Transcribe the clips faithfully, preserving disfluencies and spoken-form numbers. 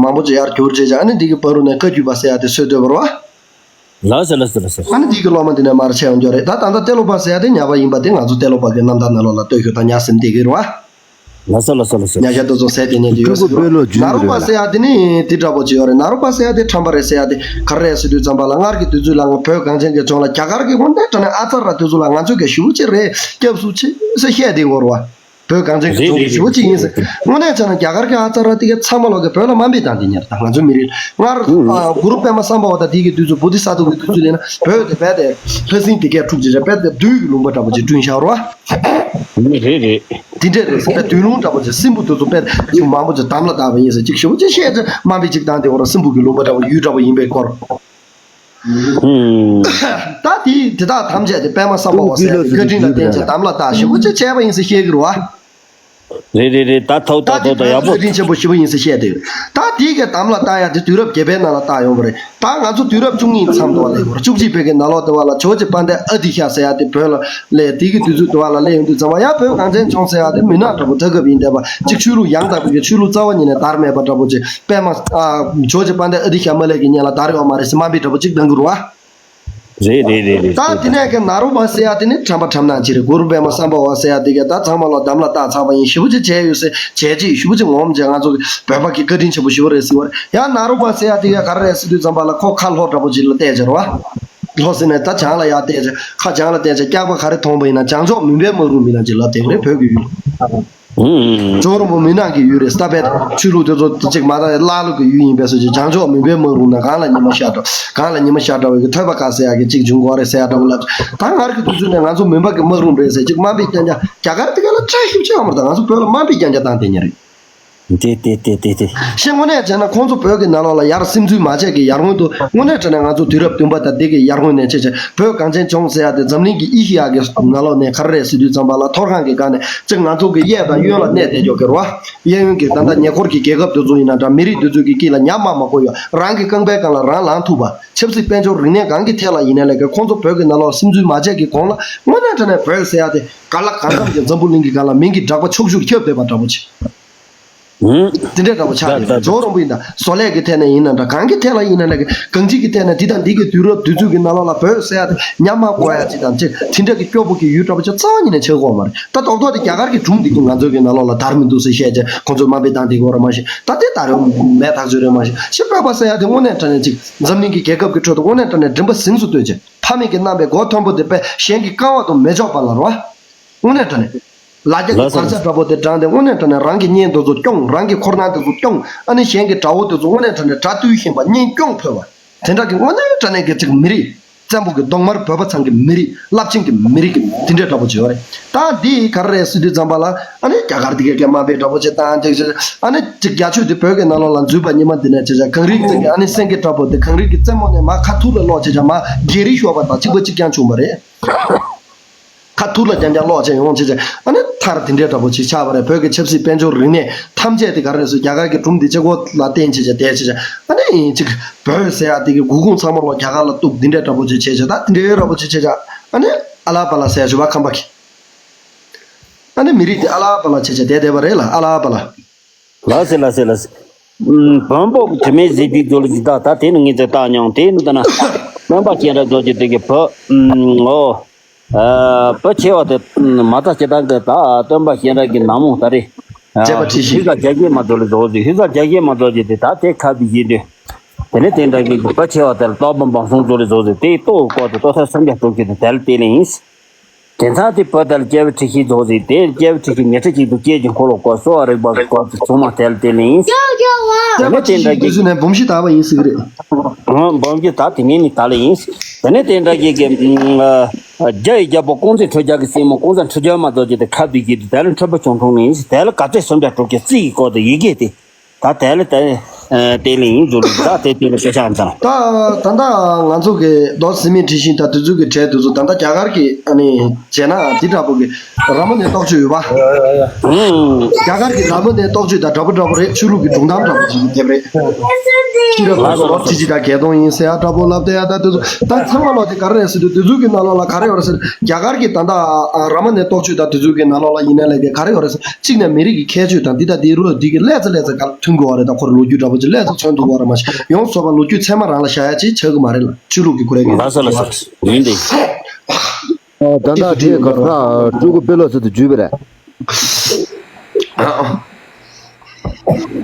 མང་པོ་ཅིག་ཡར་གྱུར་བྱས་ཀྱང་ཨ་ནི་འདི་གི་བར་དུ་ནས་བཀའ་བརྒྱུད་པ་ཟེར་ཡ་དེ་སྲོལ་བཏོད་པ་རེད་བ། ལགས་སོ་ལགས་སོ་ལགས་སོ། ཨ་ནི་འདི་གི་སློབ་མ་འདི་ནས་མར་ཆད་ཡོང་རྒྱུ་རེད། ད་ད་ལྟ་གཏེ་སློབ་པ་ཟེར་ཡ་དེ་ཉ་པ་ཡིན་པ་དེ་ང་ཚོ་གཏེ་སློབ་པ་གི་རྣམ་ཐར་ནང་ལོགས་ལ་ལྟོས་ཤོག་ད་ཉ་སེམས་བདེ་གི་རེད་བ། ལགས་སོ་ལགས་སོ་ལགས་སོ། ཉ་ཤ་དེ་ཚོ་ཟས་དེ་ནས་དེ་ཡོད་ཟེར་གི་རེད། ནཱ་རོ་པ་ཟེར་ཡ་དེ་ནི་དེ་འདྲ་པོ་ཅིག་ཡོད་རེད། ནཱ་རོ་པ་ཟེར་ཡ་དེ་ཁྲམ་པ་རེད་ཟེར་ཡ་དེ་ག་རེ་རེད་ཟེར་དུས་ཙམ་པ་ལ་སྔར་གྱི་དུས་ཚོད་ལ་ང་བོད་གངས་ཅན་གྱི་ལྗོངས་ལ་རྒྱ་གར་གྱི་དངོས་གནས་དྲང་གནས་ཨ་ཙར་ར་དེ་ཚོ་ལ་ང་ཚོས་ཀྱི་ཞེ་པོ་ཅིག་རེད་སྐྱབས་སུ་མཆི་ཟེར་བཤད་བསྡད་ཡོད་རེད་བ། བོད་གངས་ཅན་གྱི་ལྗོངས་ཀྱི་ཞེ་པོ་ཅིག་ཡིན་ཟེར། དངོས་གནས་བྱས་ན་རྒྱ་གར་གྱི་ཨ་ཙར་ར་དེ་ག་ཚང་མ་ལོག་གི་བོད་ལ་དམའ་འབེབས་བཏང་བསྡད་ཉེར་ད་ང་ཚོ་མི་རིགས་སྔར་ཨ་གུ་རུ་པདྨ་སམ་བྷ་ཝ་ད་དེ་གི་དུས་ཚོད་བོ་དྷི་ས་ཏྭ་གི་དུས་ཚོད་ལ་ཡིན་ན་བོད་དེ་རྦད་དེ་ལྷ་སྲིན་དེ་གས་འཁྲུག་ཅིག་རེད། རྦད་དེ་བདུད་ཀྱི་ལུང་པ་འདྲ་པོ་ཅིག་བསྐྲུན་བཞག་རེད་བ། རེད་རེད། དེ་འདྲས་རེད་ཟེར། དཔེ་དུས་རླུང་འདྲ་པོ་ཅིག་སྲིན་བུ་དེ་ཚོ་དཔེ་ཅིག་མང་པོ་ཅིག་དམ་ལ་བཏགས་པ་ཡིན་ཟེར། ཅིག་ཞེ་པོ་ཅིག་བཤད་ཅིག་དམའ་འབེབས་ཅིག་བཏང་དེ་འོ་ར་སྲིན་བུ་གི་ལུང་པ་འདྲ་པོ་ཡུལ་འདྲ་པོ་ཡིན་པའི་སྐོར། ད་དེ་དེ་དག་ཐམས་ཅད་དེ་པདྨ་སམ་བྷ་ཝ་ཟེར་ཡ་དེ་བཀའ་དྲིན་ལ་བརྟེན་བྱས་དམ་ལ་བཏགས་ཞེ་པོ་ཅིག་བྱས་པ་ཡིན་ཟེར་བཤད་ཀྱི་རེད་བ། རེད་རེད་རེད། ད་ཐོག་ད་ད་དེ་ཐོག་ད་བོད་ཡག་པོ། བཀའ་དྲིན་ཆེན་པོ་ཞེ་པོ་ཡིན་ཟེར་བཤད་དེ། ད་དེ་གའི་དམ་ལ་བཏགས་ཡ་དེ་དུས་རབས་བརྒྱད་པའི་ནང་ལ་བཏགས་ཡོང་བ་རེད། ད་ང་ཚོ་དུས་རབས་བཅུ་གཉིས་མཚམས་དུ་བ་ལས་བར་བཅུ་གཅིག་པའི་གི་ནང་ལོགས་དུ་བ་ལ་ཇོ་རྗེ་དཔལ་ལྡན་ཨ་ཏི་ཤ་ཟེར་ཡ་དེ་བོད་ལ་སླེབས། དེ་གི་དུས་ཚོད་དུ་བ་ལ་སླེབས་ཡོང་དུས་ཙམ་པ་ཡང་བོད་གངས་ཅན་ལྗོངས་ཟེར་ཡ་དེ་མུན་ནག་འདྲ་པོ་ད་སྐབས་ཡིན་བསྡད་པ་ཅིག་ཆོས་ལུགས་ཡང་དག་པའི་གི་ཆོས་ལུགས་རྩ་བ་ཉིད་ནས་དར་མེད་པ་འདྲ་པོ་ཅིག་པདྨ་ཨ་ཇོ་རྗེ་དཔལ་ལྡན་ཨ་ཏི་ཤ་མ་སླེབས་ཀྱི་སྔོན་ལ་དར་ཡོད་མ་རེད་ཟེར་དམའ་འབེབས་འདྲ་པོ་ཅིག་གནང་གི་རེད་བ། རེད་རེད་རེད་རེད། ད་དེ་ནས་ཀྱི་ནཱ་རོ་པ་ཟེར་ཡ་དེ་ནི་ཁྲམ་པ་ཁྲམ་ནག་ཅིག་རེད། གུ་རུ་པདྨ་སམ་བྷ་ཝ་ཟེར་ཡ་དེ་ག་ད་ཚང་མ་ལོ་དམ་ལ་བཏགས་ཚར་བ་ཡིན། ཞེ་པོ་ཅིག་བྱས་ཡོད་ཟེར། བྱས་རྗེས་ཞེ་པོ་ཅིག་ངོམ་བྱས་ང་ཚོ་བོད་པ་གི་བཀའ་དྲིན་ཆེན་པོ་ཞེ་པོ་རེད་ཟེར་བ་རེད། ཡང་ནཱ་རོ་པ་ཟེར་ཡ་དེ་ག་ག་རེ་རེད་ཟེར་དུས་ཙམ་པ་ལ་ཁོ་ཁ་ལྷོ་འདྲ་པོ་ཅིག་ལ་བལྟས་བྱས་རེད་བ། ལྷོ་ཟེར་ནས་ད་བྱང་ལ་ཡར་བལྟས་བྱས་ཁ་བྱང་ལ་བལྟས་བྱས་སྐྱག་པ་ག་རེ་མཐོང་པ་ཡིན་ན་བྱང་ཕྱོགས་མུན་པའི་སྨག་རུམ་ཡིན་ན་ཅིག་ལབ་བསྡད་པ་རེད་བོད་ཀྱི་ཡུལ། ཇོ་རིན་པོ་མུན་ནག་གི་ཡུལ་རེད། ས་པཎ་ཆོས་ལུགས་དེ་ཚོ་གཅིག་མ་དག་ཀླ་ཀློ་གི་ཡུལ་ཡིན་པས་སོ་ཅིག་བྱང་ཕྱོགས་མུན་པའི་སྨག་རུམ་ན་གང་ལ་ཉི་མ་ཤར་འགྲོ། གང་ལ་ཉི་མ་ཤར་འགྲོ་བའི་གི་ཐོས་པ་དཀའ་ཟེར་ཡག་གི་གཅིག་འབྱུང་གི་རེད་ཟེར་ཡག་འདྲ་པོ་ལབ། ད་སྔར་གྱི་དུས་ཚོད་ནས་ང་ཚོ་མུན་པ་གི་སྨག་རུམ་རེད་ཟེར་གཅིག་དམའ་འབེབས་རྐྱང་རྐྱང་རྒྱ་གར་དེ་ག་ལ་བཀྲ་ཤིས་ཆེ་བ་མ་རེད། ད་ང་ཚོ་བོད་ལ་དམའ་འབེབས་རྐྱང་རྐྱང་བཏང་བསྡད་ཉེ་རེད། དེ་དེ་དེ་དེ་དེ། ཤེས་དངོས་གནས་བྱས་ན་ཁོང་ཚོ་བོད་ཀྱི་ནང་ལོགས་ལ་ཡར་སིམ་འཛུལ་མ་བྱས་ཀྱི་ཡར་སྔོན་དུ་དངོས་གནས་དྲང་གནས་ང་ཚོ་དུས་རབས་བདུན་པ་དང་དེ་གི་ཡར་སྔོན་ནས་བྱས་བྱས་བོད་གངས་ཅན་ལྗོངས་ཟེར་ཡག་དེ་འཛམ་གླིང་གི་ཨེ་ཤི་ཡ་གི་ནང་ལོགས་ནས་ག་རེ་རེད་ཟེར་དུས་ཙམ་པ་ལ་ཐོར་ཁང་གི་སྒང་ནས་གཅིག་ང་ཚོ་གི་གཡས་དང་གཡོན་ལ་གནས་བསྡད་ཀྱོག་གི་རེད་བ། གཡས་གཡོན་གྱི་ད་ལྟ་ཉེ་འཁོར་གྱི་རྒྱལ་ཁབ་དེ་ཚོ་ཡིན་ན་འདྲ་མི་རིགས་དེ་ཚོ་གི་དཀྱིལ་ལ་ཉ་མ་མ་གོ་ཡོད་རང་གི་རྐང་པའི་སྒང་ལ་རང་ལངས་ཐུབ་པ་ཆབ་སྲིད་དཔལ་འབྱོར་རིག་གནས་གང་གི་ཐད་ལ་ཡིན་ན་ལས་ཀ་ཁོང་ཚོ་བོད་ཀྱི་ནང་ལོགས་སིམ་འཛུལ་མ་བྱས་ཀྱི་གོང་ལ་དངོས་གནས་དྲང་གནས་བོད་ཟེར་ཡག་དེ་ག་ལ་གང་འཚམ་གྱི་འཛམ་བུ་གླིང་གི་སྒང་ལ་མིང་གི་གྲགས་པ་ཕྱུག་ཕྱུག་ཁྱབ་བསྡད་པ་འདྲ་པོ་ཅིག་དེ་འདྲའི་འདྲ་པོ་ཆགས་ཡོད་རེད། ཇོ་རིན་པོ་ཡིན་ད་བཟོ་ལས་ཀྱི་ཐད་ནས་ཡིན་ན་འདྲ་གང་གི་ཐད་ལ་ཡིན་ན་ལས་ཀ་གང་ཅིའི་ཐད་ནས་འདི་དང་འདི་གི་དུས་རབས་དུས་ཚོད་ཀྱི་ནང་ལོགས་ལ་བོད་ཟེར་ཡག་དེ་ཉ་མ་གོ་ཡག་ཅིག་དང་ཅིག་དེ་འདྲ་གི་སྐྱོ་པོ་གི་ཡུལ་འདྲ་པོ་ཅིག་རྩ་བ་ཉིད་ནས་ཆགས་ཀྱི་ཡོད་མ་རེད། ད་རྡོག་རྡོག་དེ་རྒྱ་གར་གྱི་སྒྲུང་འདི་ཀྱང་ང་ཚོ་གི་ནང་ལོགས་ལ་དར་མི་འདུག་ཟེར་བཤད་བྱས་ཁོང་ཚོས་དམའ་འབེབས་བཏང་བསྡད་ཀྱི་ཡོད་རེད་མ་གཞི། ད་དེ་ད་རེད་མེད་ཐག་ཆོད་རེད་མ་གཞི། ཤི་བོད་པ་ཟེར་ཡག་དེ་དངོས་གནས་དྲང་གནས་ཅིག་འཛམ་གླིང་གི་རྒྱལ་ཁབ་ཀྱི་ཁྲོད་དུ་དངོས་གནས་དྲང་གནས་མགྲིན་པ་ཟིང་དུ་གཏོད་བྱས་ཕ་མེས་ཀྱིས་གནང་བའི་མགོ་མཐོན་པོ་དེ་དཔེ་གཞན་གྱི་རྐང་བ་དང་མི་འཇོག་པ་ལ་རེད་བ། དངོས་གནས་དྲང་གནས། ལ་རྒྱ་གི་ལགས་སོ། བར་ཆད་འདྲ་པོ་དེ་དྲངས་ཏེ་དངོས་གནས་དྲང་གནས་རང་གི་གཉེན་དེ་ཚོ་སྐྱོང་། རང་གི་འཁོར་སྣང་དེ་ཚོ་སྐྱོང་། ཨ་ནི་གཞན་གྱི་དགྲ་བོ་དེ་ཚོ་དངོས་གནས་དྲང་གནས་དགྲ་བཏུལ་བཞིན་པ་གཉེན་སྐྱོང་ཕོད་པ། དེ་འདྲ་གི་དངོས་གནས་དྲང་གནས་ཀྱི་ཅིག་མི་རིགས་བཙན་པོ་གི་གདོང་དམར་བོད་པ་ཚང་གི་མི་རིགས་རླབས་ཆེན་གྱི་མི་རིགས་ཀྱི་དེ་འདྲའི་འདྲ་པོ་ཅིག་ཡོད་རེད། ད་འདི་ག་རེ་རེད་ཟེར་དུས་ཙམ་པ་ལ་ཨ་ནི་རྒྱ་གར་དེ་གས་སྐད་དམའ་འབེབས་འདྲ་པོ་ཅིག་བཏང་ཅིག་ཅིག་ཨ་ནི་ཅིག་རྒྱ་ཆོས་དེ་བོད་ཀྱི་ནང་ལོགས་ལ་འཛུལ་བ་ཉི་མ་འདི་ནས་ཅིག་ཅིག་གངས་རི་གི་ཅིག་ཨ་ནི་སེང་གེ་འདྲ་པོ་དེ་གངས་རི་གི་རྩེ་མོ་ནས་མར་ཁ་ཐུག་ལ་ལོག་ཅིག་ཅིག་མར་རྒྱལ་རི་ཤོར་བ་དང་གཅིག་པ་གཅིག་རྐྱང་བྱུང་བ་རེད། ཁ་ཐུག་ལ་རྐྱང་རྐྱང་ལོག་བྱས་ཡོང་བྱས་བྱས་ཨ་ནི་མཐར་དེ་འདྲའི་འདྲ་པོ་ཅིག་ཆགས་པ་རེད། བོད་ཀྱི་ཆབ་སྲིད་དཔལ་འབྱོར་རིག་གནས་ཐམས་ཅད་དེ་ག་རེ་རེད་ཟེར་རྒྱ་གར་གྱི་སྒྲུང་འདི་ཅིག་གོ་ལ་བརྟེན་བྱས་བྱས་བསྡད་བྱས་བྱས་ཨ་ནི་ཅིག་བོད་ཟེར་ཡག་དེ་གི་མགོ་ཁུངས་ཚང་མ་ལོག་རྒྱ་གར་ལ་གཏུགས། འདི་འདྲའི་འདྲ་པོ་ཅིག་བྱས་བྱས་ད་དེ་འདྲའི་འདྲ་པོ་ཅིག་བྱས་བྱས་ཨ་ནི་ཨ་ལ་པ་ལ་ཟེར་ཞུ་བ་ཁམས་པ་གི་ཨ་ནི་མི་རིགས་དེ་ཨ་ལ་པ་ལ་བྱས་བྱས་བསྡད་བསྡད་པ་རེད་ལ་ཨ་ལ་པ་ལ། ལགས་སེ་ལགས་སེ་ལགས་སེ། ཨུམ། བོན་པོ་དྲི་མེད་ཟེར་དུས་ཚོད་ལ་ཇི་ལྟར་ད་དེ་ནི་ངས་ཚོས་བཏགས་མྱོང་། དེ་ནི་ད་ན་སྟོན་པ་སྤྱན་རས་རྡོ་རྗེ་དེ་གི་བུ་ཨུམ་ཨོ་ཨ་བུ་ཆེ་བ་དེ་ཨུམ་མ་ད་ཅི་ད་གི་ད་སྟོན་པ་སྤྱན་རས་ཀྱི་ནང་མོ་ད་རེད། ཨ་བརྒྱད་པ་ཁྲི་བཞི། ཧི་ས་རྒྱ་སྐྱེས་མ་རྡོ་རྗེ་རྡོ་རྗེ་ཧི་ས་རྒྱ་སྐྱེས་མ་རྡོ་རྗེ་དེ་ད་དེ་ཁ་བི་ཡིན་དུས། དེ་ནས་དེ་འདྲ་གི་བུ་ཆེ་བ་དེ་ལ་རྟོགས་པ་འབུམ་གསུམ་རྡོ་རྗེ་རྡོ་རྗེ་དེའི་ལྟོ་བཀོད་དེ་ལྟོ་ས་སུམ་བརྒྱ་དྲུག་ཅུ་དེ་དེ་ལ་དེ་ལ་ཡིན། དེ་མཚམས་དེ་བོད་དར་སྐྱེ་བའི་ཁྲི་ཤིང་རྫོགས་ཟིན་དེ་སྐྱེ་བའི་ཁྲི་ཤིང་ཉི་ཁྲི་གཅིག་ཏུ་སྐྱེས་ཀྱི་འཁོར་ལོ་བསྐོར་གསོ་བ་རིག་པ་གི་སྐོར་དུ་ཚང་མ་དེ་ལ་དེ་ལ་ཡིན། ཡ་ཡ་བ། དེ་ནས་དེ་འདྲ་གི་དུས་ནས་འབུམ་བཞི་དག་པ་ཡིན་ཟེར་གི་རེད། འོ་འབུམ་བཞི་དག་དེ་ནས་ནི་དག་ལ་ཡིན། དེ་ནས་དེ་འདྲ་གི་གི་རྒྱ་ཡི་རྒྱལ་པོ་ཀོང་ཙེ་ཁྲི་རྒྱལ་གྱི་སྲས་མོ་ཀོང་ཙེ་ཁྲི་རྒྱལ་མ་རྡོ་རྗེ་དེ་ཁ་བདེ་གི་དུས་དེ་ལ་འཕྲོད་པ་བྱུང་འཁྲུངས་ནི་ཡིན། དེ་ལ་ག་ཚོད་སུམ་བརྒྱ་དྲུག་ཅུ་རྩིས་ཀྱི་སྐོར་དུ་ཡི་གེ་དེ། ད་དེ་ལ་དེ་ཨ་དེ་ལ་ཡིན་འདུག་ད་དེ་དེ་ལ་སྐད་ཆ་ཨང་ཚང་། ད་ད་ལྟ་ང་ཚོ་གི་རྡོ་སི་མི་འཁྲི་ཤིང་ད་དེ་ཚོ་གི་གྲས་དེ་ཚོ་ད་ལྟ་རྒྱ་གར་གི་ཨ་ནི་བྱས་ན་དེ་འདྲ་པོ་གི་ར་མ་ནའི་རྟོགས་བརྗོད་ཡོད་པ། ཨུམ། རྒྱ་གར་གི་ར་མ་ནའི་རྟོགས་བརྗོད་ད་འདྲ་པོ་འདྲ་པོ་རེད། ཆོས་ལུགས་ཀྱི་སྒྲུང་གཏམ་འདྲ་པོ་ཅིག་གི་དེབ་རེད། ཤེས་རབ་ལ་སོགས་ཅི་ཅི་ད་བརྒྱད་སྟོང་ཡིན་ཟེར་ཡ་འདྲ་པོ་ལབ་བསྡད་ཡ་ད་དེ་ཚོ་ད་ཚང་མ་ལོག་དེ་ག་རེ་རེད་ཟེར་དུས་དེ་ཚོ་གི་ནང་ལོགས་ལ་ག་རེ་ཡོད་རེད་ཟེར་རྒྱ་གར་གི་ད་ལྟ་ར་མ་ནའི་རྟོགས་བརྗོད་ད་དེ་ཚོ་གི་ནང་ལོགས་ལ་ཡིན་ན་ལས་ཀ་ག་རེ་ཡོད་རེད་ཟེར། གཅིག་ནས་མི་རིགས་ཀྱི་ཁྱད་ཆོས་དང་འདི་དང་འདི་རུ་འདི་གི་ལས་ཚ་ལས་ཚ་ག་ལ་མཐུན་དགོས་བ་རེད། ད་ཁོ་རང་ལོ་རྒྱུས་འདྲ་པོ་ ཅིག་ལས་ཚོ་མཚོན་འདུག་བ་ར་མ་ཤེས། ཡོངས་སུ་རྫོགས་པ་ལོ་རྒྱུས་ཚད་མ་རང་ལ་བཞག་ཡ་ཅིག་ཆགས་ཀྱི་མ་རེད་ལ། ཆོས་ལུགས་ཀྱི་ཁོ་རའི་གི་ལགས་སོ་ལགས་སོ། ཡིན་ཏེ། ཨ་ད་ལྟ་དེ་ག་ས་སྤྲུལ་སྐུ་དཔོན་སློབ་ཚོ་དུ་བརྒྱུད་པ་རེད།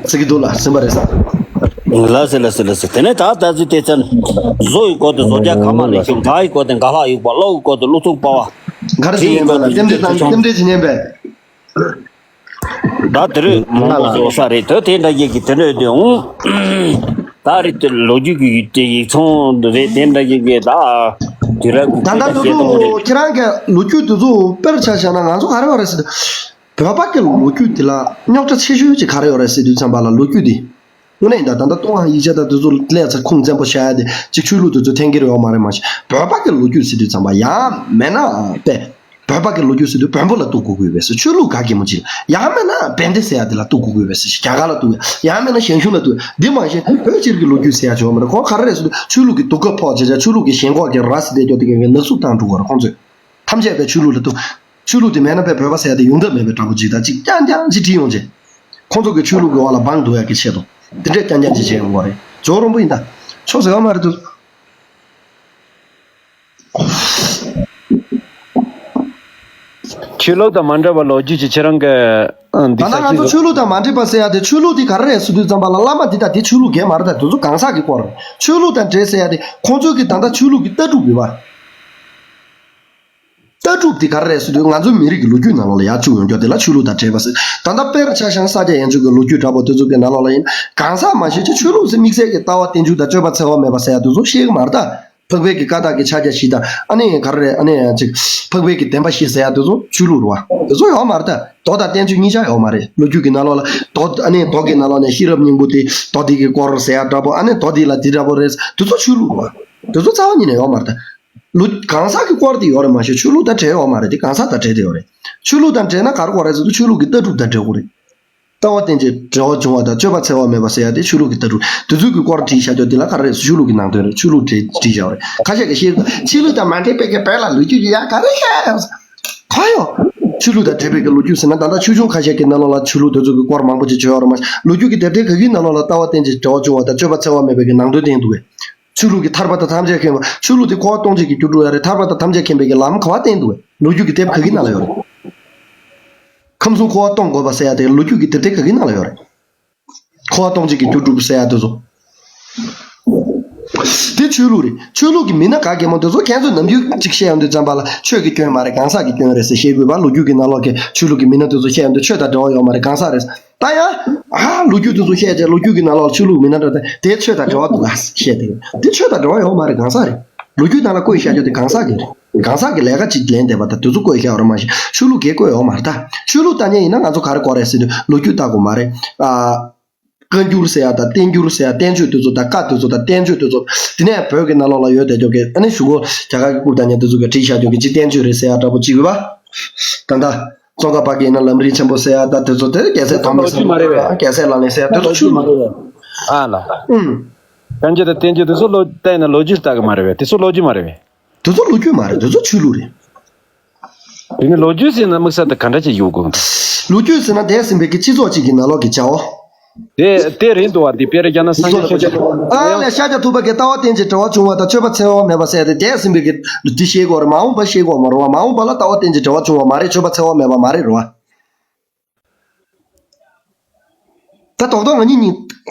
ཚིག་གི་འདུག་ལ་ཟིན་པ་རེད་ས། ལགས་སེ་ལགས་སེ་ལགས་སེ། དེ་ནས་ད་ལྟ་ཚུལ་དེ་ཚན། བཟོ་ཡི་སྐོར་དུ་བཟོ་རྒྱ་ག་མ་ལས་བྱུང་། དགག་ཡི་སྐོར་དུ་དགག་ལྷག་ཡོད་པ། ཀློག་ཡི་སྐོར་དུ་ཀློག་ཚུགས་པ་བ། ག་རེ་ཟིན་ཡིན་པ་ལ་རྟེན་འབྲེལ་དང་རྟེན་འབྲེལ་ཇི་སྙེད་པས། ད་དེ་རིང་མང་པོ་བཟོ་ས་རེད། དེ་དེ་འདྲ་ཡིག་གི་དེ་འདྲ་དེ་འོང་། ད་རེད་དེ་ལོ་རྒྱུས་ཀྱི་ཡིག་དེ་ཡིག་ཚང་རེད། དེ་འདྲ་ཡིག་གི་ད་དུས་རབས་ཀྱི་ད་ལྟ་དེ་འདྲ་དུ་བཤད་སྟངས་རེད། ཁྱེད་རང་གི་ལོ་རྒྱུས་དེ་ཚོ་དཔེར་ཆ་བཞག་ན་ང་ཚོ་ག་རེ་བ་རེད་ཟེར་ན། བོད་པ་གི་ལོ་རྒྱུས་དེ་ལ་རྙོག་དྲ་ཆེ་ཤོས་ཅིག་ག་རེ་ཡོད་རེད་ཟེར་དུས་ཙམ་པ་ལ་ལོ་རྒྱུས་དེ། དངོས་གནས་ཡིན་ད། ད་ལྟ་ལྟོ་ཧང་ཡིག་ཆ་དང་དེ་ཚོ་ལས་ཚ་ཁུངས་བཙན་པོ་བཞག་ཡ་དེ་ཅིག་ཆོས་ལུགས་དེ་ཚོ་འཐེན་གྱི་རེད་ཡོད་མ་རེད། མ་གཞི་བོད་པ་གི་ལོ་རྒྱུས་ཟེར་དུས་ཙམ་པ་ཡང་མེད་ན་དཔེ། བོད་པ་གི་ལོ་རྒྱུས་ཟེར་དུས་བོན་པོ་ལ་གཏུག་དགོས་ཀྱི་ཡོད་པས་སོ། ཆོས་ལུགས་ག་གེ་མོ་ཅིག་ཡང་མེད་ན་བན་དེ་ཟེར་ཡ་དེ་ལ་གཏུག་དགོས་ཀྱི་ཡོད་པས་སོ། རྒྱ་གར་ལ་གཏུག་ཡ་ཡང་མེད་ན་ཞང་ཞུང་ལ་གཏུག་ཡ། འདི་མ་གཞི་བོད་སྤྱིར་གི་ལོ་རྒྱུས་ཟེར་ཡ་ཅིག་ཡོད་མ་རེད། ཁོང་ག་རེ་རེད་ཟེར་དུས་ཆོས་ལུགས་ཀྱི་གདུག་རྒྱག་ཕོག་བྱས་བྱས་ཆོས་ལུགས་ཀྱི་ཞེན་ཁོག་གི་ར་ཟེར་དེ་སྐྱོ་དེ་གའི་ནག་བསུབ་བཏང་འགྲོ་དགོས་རེད་ཁོང་ཚོས། ཐམས་ཅད་པའི་ཆོས་ལུགས་ལ་གཏུག་ཆོས་ལུགས་དེ་མེད་ན་པའི་བོད་པ་ཟེར་ཡ་དེ་ཡོང་ཐབས་མེད་པའི་འདྲ་པོ་ཅིག་ད་ཅིག་རྐྱང་རྐྱང་ཅིག་བྲིས་ཡོང་བྱས། ཁོང་ཚོ་གི་ཆོས་ལུགས་ཀྱི་འོག་ལ་སྦང་འདུག་ཡ་གི་ཆེད་དུ། དེ་འདྲས་རྐྱང་རྐྱང་ཅིག་བྱས་ཡོང་བ་རེད། ཇོ་རོང་པོ་ཡིན་ད། ཆོས་ཟེར་བ་མ་རེད་དུ། ཆོས་ལུགས་དང་མ་འདྲ་བ་ལོ་རྒྱུས་ཀྱི་ཁྱེད་རང་གི་ཨ་འདི་ད་ལྟ་ས་ང་ཚོ་ཆོས་ལུགས་དང་མ་འདྲེས་པ་ཟེར་ཡ་དེ་ཆོས་ལུགས་དེ་ག་རེ་རེད་ཟེར་དུས་ཙམ་པ་ལ་བླ་མ་འདི་དང་དེ་ཆོས་ལུགས་འགལ་མ་རེད་ད། དེ་ཚོ་གང་ཟག་གི་སྐོར་རེད། ཆོས་ལུགས་དང་འདྲེས་ཟེར་ཡ་དེ་ཁོང་ཚོའི་གི་ད་ལྟ་ཆོས་ལུགས་ཀྱི་ལྟ་གྲུབ་ཡོད་པ། ལྟ་གྲུབ་དེ་ག་རེ་རེད་ཟེར་དུས་ང་ཚོའི་མི་རིགས་ཀྱི་ལོ་རྒྱུས་ནང་ལོགས་ལ་ཡར་བཅུག་ཡོང་རྒྱུ་དེ་ལ་ཆོས་ལུགས་དང་འདྲེས་པ་ཟེར། ད་ལྟ་དཔེར་ཆ་བཞག་ན་ས་སྐྱ་ཡན་ཆོད་ཀྱི་ལོ་རྒྱུས་འདྲ་པོ་དེ་ཚོ་གི་ནང་ལོགས་ལ་ཡིན་གང་ཟག་མ་ཤེས་ཀྱི་ཆོས་ལུགས་ཟེར་དམིགས་བསལ་གྱི་ལྟ་བ་བསྟན་བཅོས་དང་སྤྱོད་པ་འཚེ་བ་མེད་པ་ཟེར་ཡ་དེ་ཚོ་ཤེས་ཀྱི་མ་རེད་ད། འཕགས་པའི་གི་བཀའ་རྟགས་ཀྱི་ཕྱག་རྒྱ་བཞི་དང་ཨ་ནི་ག་རེ་རེད། ཨ་ནི་ཅིག་འཕགས་པའི་གི་བདེན་པ་བཞི་ཟེར་ཡ་དེ་ཚོ་ཆོས་ལུགས་རེད་བ། དེ་ཚོ་ཡོད་མ་རེད་ད། མདོ་དང་བསྟན་བཅོས་གཉིས་ཆ་ཡོད་མ་རེད། ལོ་རྒྱུས་ཀྱི་ནང་ལོགས་ལ་མདོ་ཨ་ནི་མདོ་གི་ནང་ལོགས་ནས་ཤེས་རབ་སྙིང་པོ་དེ་མདོ་དེ་གི་སྐོར་ཟེར་ཡ་འདྲ་པོ། ཨ་ནི་མདོ་དེ་ལ་དེ་འདྲ་པོ་རེད། དེ་ཚོ་ཆོས་ལུགས་རེད་བ། དེ་ཚོ་རྩ་བ་ཉིད་ནས་ཡོད་མ་རེད་ད། ལོ་གང་ཟག་གི་སྐོར་དེ་ཡོད་རེད་མ་གཞི་ཆོས་ལུགས་དང་འབྲེལ་ཡོད་མ་རེད། དེ་གང་ཟག་དང་འབྲེལ་དེ་ཡོད་རེད། ཆོས་ལུགས་དང་འབྲེལ་ན་ག་རེ་དགོས་རེད་ཟེར་དུས་ཆོས་ལུགས་ཀྱི་ལྟ་གྲུབ་དང་འབྲེལ་དགོས་རེད། ལྟ་བ་རྟེན་ཅིང་འབྲེལ་བར་འབྱུང་བ་དང་སྤྱོད་པ་འཚེ་བ་མེད་པ་ཟེར་ཡ་དེ་ཆོས་ལུགས་ཀྱི་ལྟ་གྲུབ། དེ་ཚོའི་གི་སྐོར་བྲིས་བཞག་རྒྱུ་དེ་ལ་ག་རེ་རེད་ཟེར་ཆོས་ལུགས་ཀྱི་ནང་དོན་རེད། ཆོས་ལུགས་བྲིས་བྲིས་བཞག་པ་རེད། ཁ་ཤས་ཀྱིས་ཤེས་ཆོས་ལུགས་དང་མ་འབྲེལ་བའི་གི་བོད་ལ་ལོ་རྒྱུས་ཡ་ག་རེ་ཤེས་ཡོད་ག་ཡོད། ཆོས་ལུགས་དང་འབྲེལ་བའི་གི་ལོ་རྒྱུས་ཟེར་ན་ད་ལྟ་ཆོས་འབྱུང་ཁ་ཤས་ཀྱི་ནང་ལོགས་ལ་ཆོས་ལུགས་དེ་ཚོ་གི་སྐོར་མང་པོ་ཅིག་བརྗོད་ཡོད་རེད་མ་གཞི་ལོ་རྒྱུས་ཀྱི་དེབ་ཐེར་ག་གི་ནང་ལོགས་ལ་ལྟ་བ་རྟེན་ཅིང་འབྲེལ་བར་འབྱུང་བ་དང་སྤྱོད་པ་འཚེ་བ་མེད་པའི་གི་ནང་དོན་བསྟན་འདུག་གས། ཆོས་ལུགས་ཀྱི་ཐར་པ་དང་ཐམས་ཅད་མཁྱེན་པ། ཆོས་ལུགས་དེ་འཁོར་བ་སྟོང་ཕྲག་གི་རྒྱུ་འགྲུབ་ཡ་རེད། ཐར་པ་དང་ཐམས་ཅད་མཁྱེན་པའི་གི་ལམ་ག་བ་བསྟན་འདུག་གས། ལོ་རྒྱུས་ཀྱི་དེབ་ག་གི་ནང་ལ་ཡོད་རེད། ཁམས་གསུམ་འཁོར་བ་སྟོང་དགོས་པ་ཟེར་ཡ་དེ་ལོ་རྒྱུས་ཀྱི་དེབ་ཐེར་ག་གི་ནང་ལ་ཡོད་རེད། འཁོར་བ་སྟོང་ཕྲག་གི་རྒྱུ་འགྲུབ་ཟེར་ཡ་དེ་ཚོ། དེ་ཆོས་ལུགས་རེད། ཆོས་ལུགས་ཀྱི་མི་སྣ་ག་གེ་མོ་དེ་ཚོ་ཁྱེད་ཚོས་ནམ་རྒྱུན་གཅིག་བཤད་ཡོང་དུས་ཙམ་པ་ལ་ཆོས་ཀྱི་སྐྱོན་མ་རེད། གང་ཟག་གི་སྐྱོན་རེད་ཟེར་བཤད་དགོས་པ། ལོ་རྒྱུས་ཀྱི་ནང་ལོགས་ཀྱི་ཆོས་ལུགས་ཀྱི་མི་སྣ་དེ་ཚོ་བཤད་ཡོང་དུས་ཆོས་དང་འབྲེལ་བ་ཡོད་མ་རེད། གང་ཟག་རེད། ད་ཡང་ཨ་ལོ་རྒྱུས་དེ་ཚོ་བཤད་བྱས་ལོ་རྒྱུས་ཀྱི་ནང་ལོགས་ལ་ཆོས་ལུགས་མི་སྣ་འདྲ་དེ་དེ་ཆོས་དང་འབྲེལ་བ་འདུག་ག་བཤད་དེ་དེ་ཆོས་དང་འབྲེལ་བ་ཡོད་མ་རེད། གང་ཟག་རེད། ལོ་རྒྱུས་ནང་ལ་བཀོད་བཞག་རྒྱུ་དེ་གང་ཟག་གི་རེད། གང་ཟག་གི་ལས་ཀ་ཅིག་ལེན་བསྡད་པ་དང་དེ་ཚོ་བཀོད་བཞག་རེད་མ་གཞི་ཆོས་ལུགས་གས་བཀོད་ཡོད་མ་རེད་ད། ཆོས་ལུགས་ལྟ་མཁན་ཡིན་ན་ང་ཚོ་ག་རེ་དགོས་རེད་ཟེར་དུས་ལོ་རྒྱུས་ལྟ་དགོས་མ་རེད། ཨ། བཀའ་འགྱུར་ཟེར་ཡ་དང་བསྟན་འགྱུར་ཟེར་ཡ། བསྟན་བཅོས་དེ་ཚོ་དང་བཀའ་དེ་ཚོ་དང་བསྟན་བཅོས་དེ་ཚོ། དེ་ནས་བོད་ཀྱི་ནང་ལོགས་ལ་ཡོད་བསྡད་རྒྱུ་གི་ཨ་ནི་གཞུག་གུ་རྒྱ་གར་གྱི་རྐུབ་བཏང་མཁན་དེ་ཚོ་གིས་བྲིས་བཞག་རྒྱུ་གི་ཅིག་བསྟན་བཅོས་རེད་ཟེར་ཡ་འདྲ་པོ་ཅིག་ཡོད་པ། ད་ལྟ་ཙོང་ཁ་པ་གི་ཡིན་ན་ལམ་རིམ་ཆེན་པོ་ཟེར་ཡ་དང་དེ་ཚོ་དེ་རྒྱལ་སྲས་ཐོགས་མེད་ཟེར་ཡ་རྒྱལ་སྲས་ལག་ལེན་ཟེར་ཡ་དེ་ཚོ་ཆོས་མ་རེད། ཨ་ལ། ཨུམ། བསྟན་བཅོས་དང་བསྟན་བཅོས་དེ་ཚོ་ལོ་བལྟས་ན་ལོ་རྒྱུས་ལྟ་གི་མ་རེད་པས། དེ་ཚོ་ལོ་རྒྱུས་མ་རེད་པས། དེ་ཚོ་ལོ་རྒྱུས་མ་རེད། དེ་ཚོ་ཆོས་ལུགས་རེད། དེ་ནི་ལོ་རྒྱུས་ཟེར་ན་དམིགས་བསལ་དུ་ག་འདྲ་ཅིག་ཡོད་དགོས། ལོ་རྒྱུས་ཟེར་ན་འདས་ཟིན་པའི་གི་སྤྱི་ཚོགས་གཅིག་གི་ནང་ལོགས་ཀྱི་བྱ་བ། དེ་དེ་རེད་འདུག་བ། འདི་དཔེར་བཞག་ན་སངས་རྒྱས་ཤཱཀྱ་ཐུབ་པ། ཨ་ལས་ཤཱཀྱ་ཐུབ་པ་གི་ལྟ་བ་རྟེན་ཅིང་འབྲེལ་བར་འབྱུང་བ་དང་སྤྱོད་པ་འཚེ་བ་མེད་པ་ཟེར་ཏེ་འདས་ཟིན་པའི་གི་འདི་ཤེས་དགོས་རེད། མ་འོངས་པ་ཤེས་དགོས་མ་རེད་བ། མ་འོངས་པ་ལ་ལྟ་བ་རྟེན་ཅིང་འབྲེལ་བར་འབྱུང་བ་མ་རེད། སྤྱོད་པ་འཚེ་བ་མེད་པ་མ་རེད་རེད་བ། ད་རྡོག་རྡོག་ང་གཉིས་གཉིས་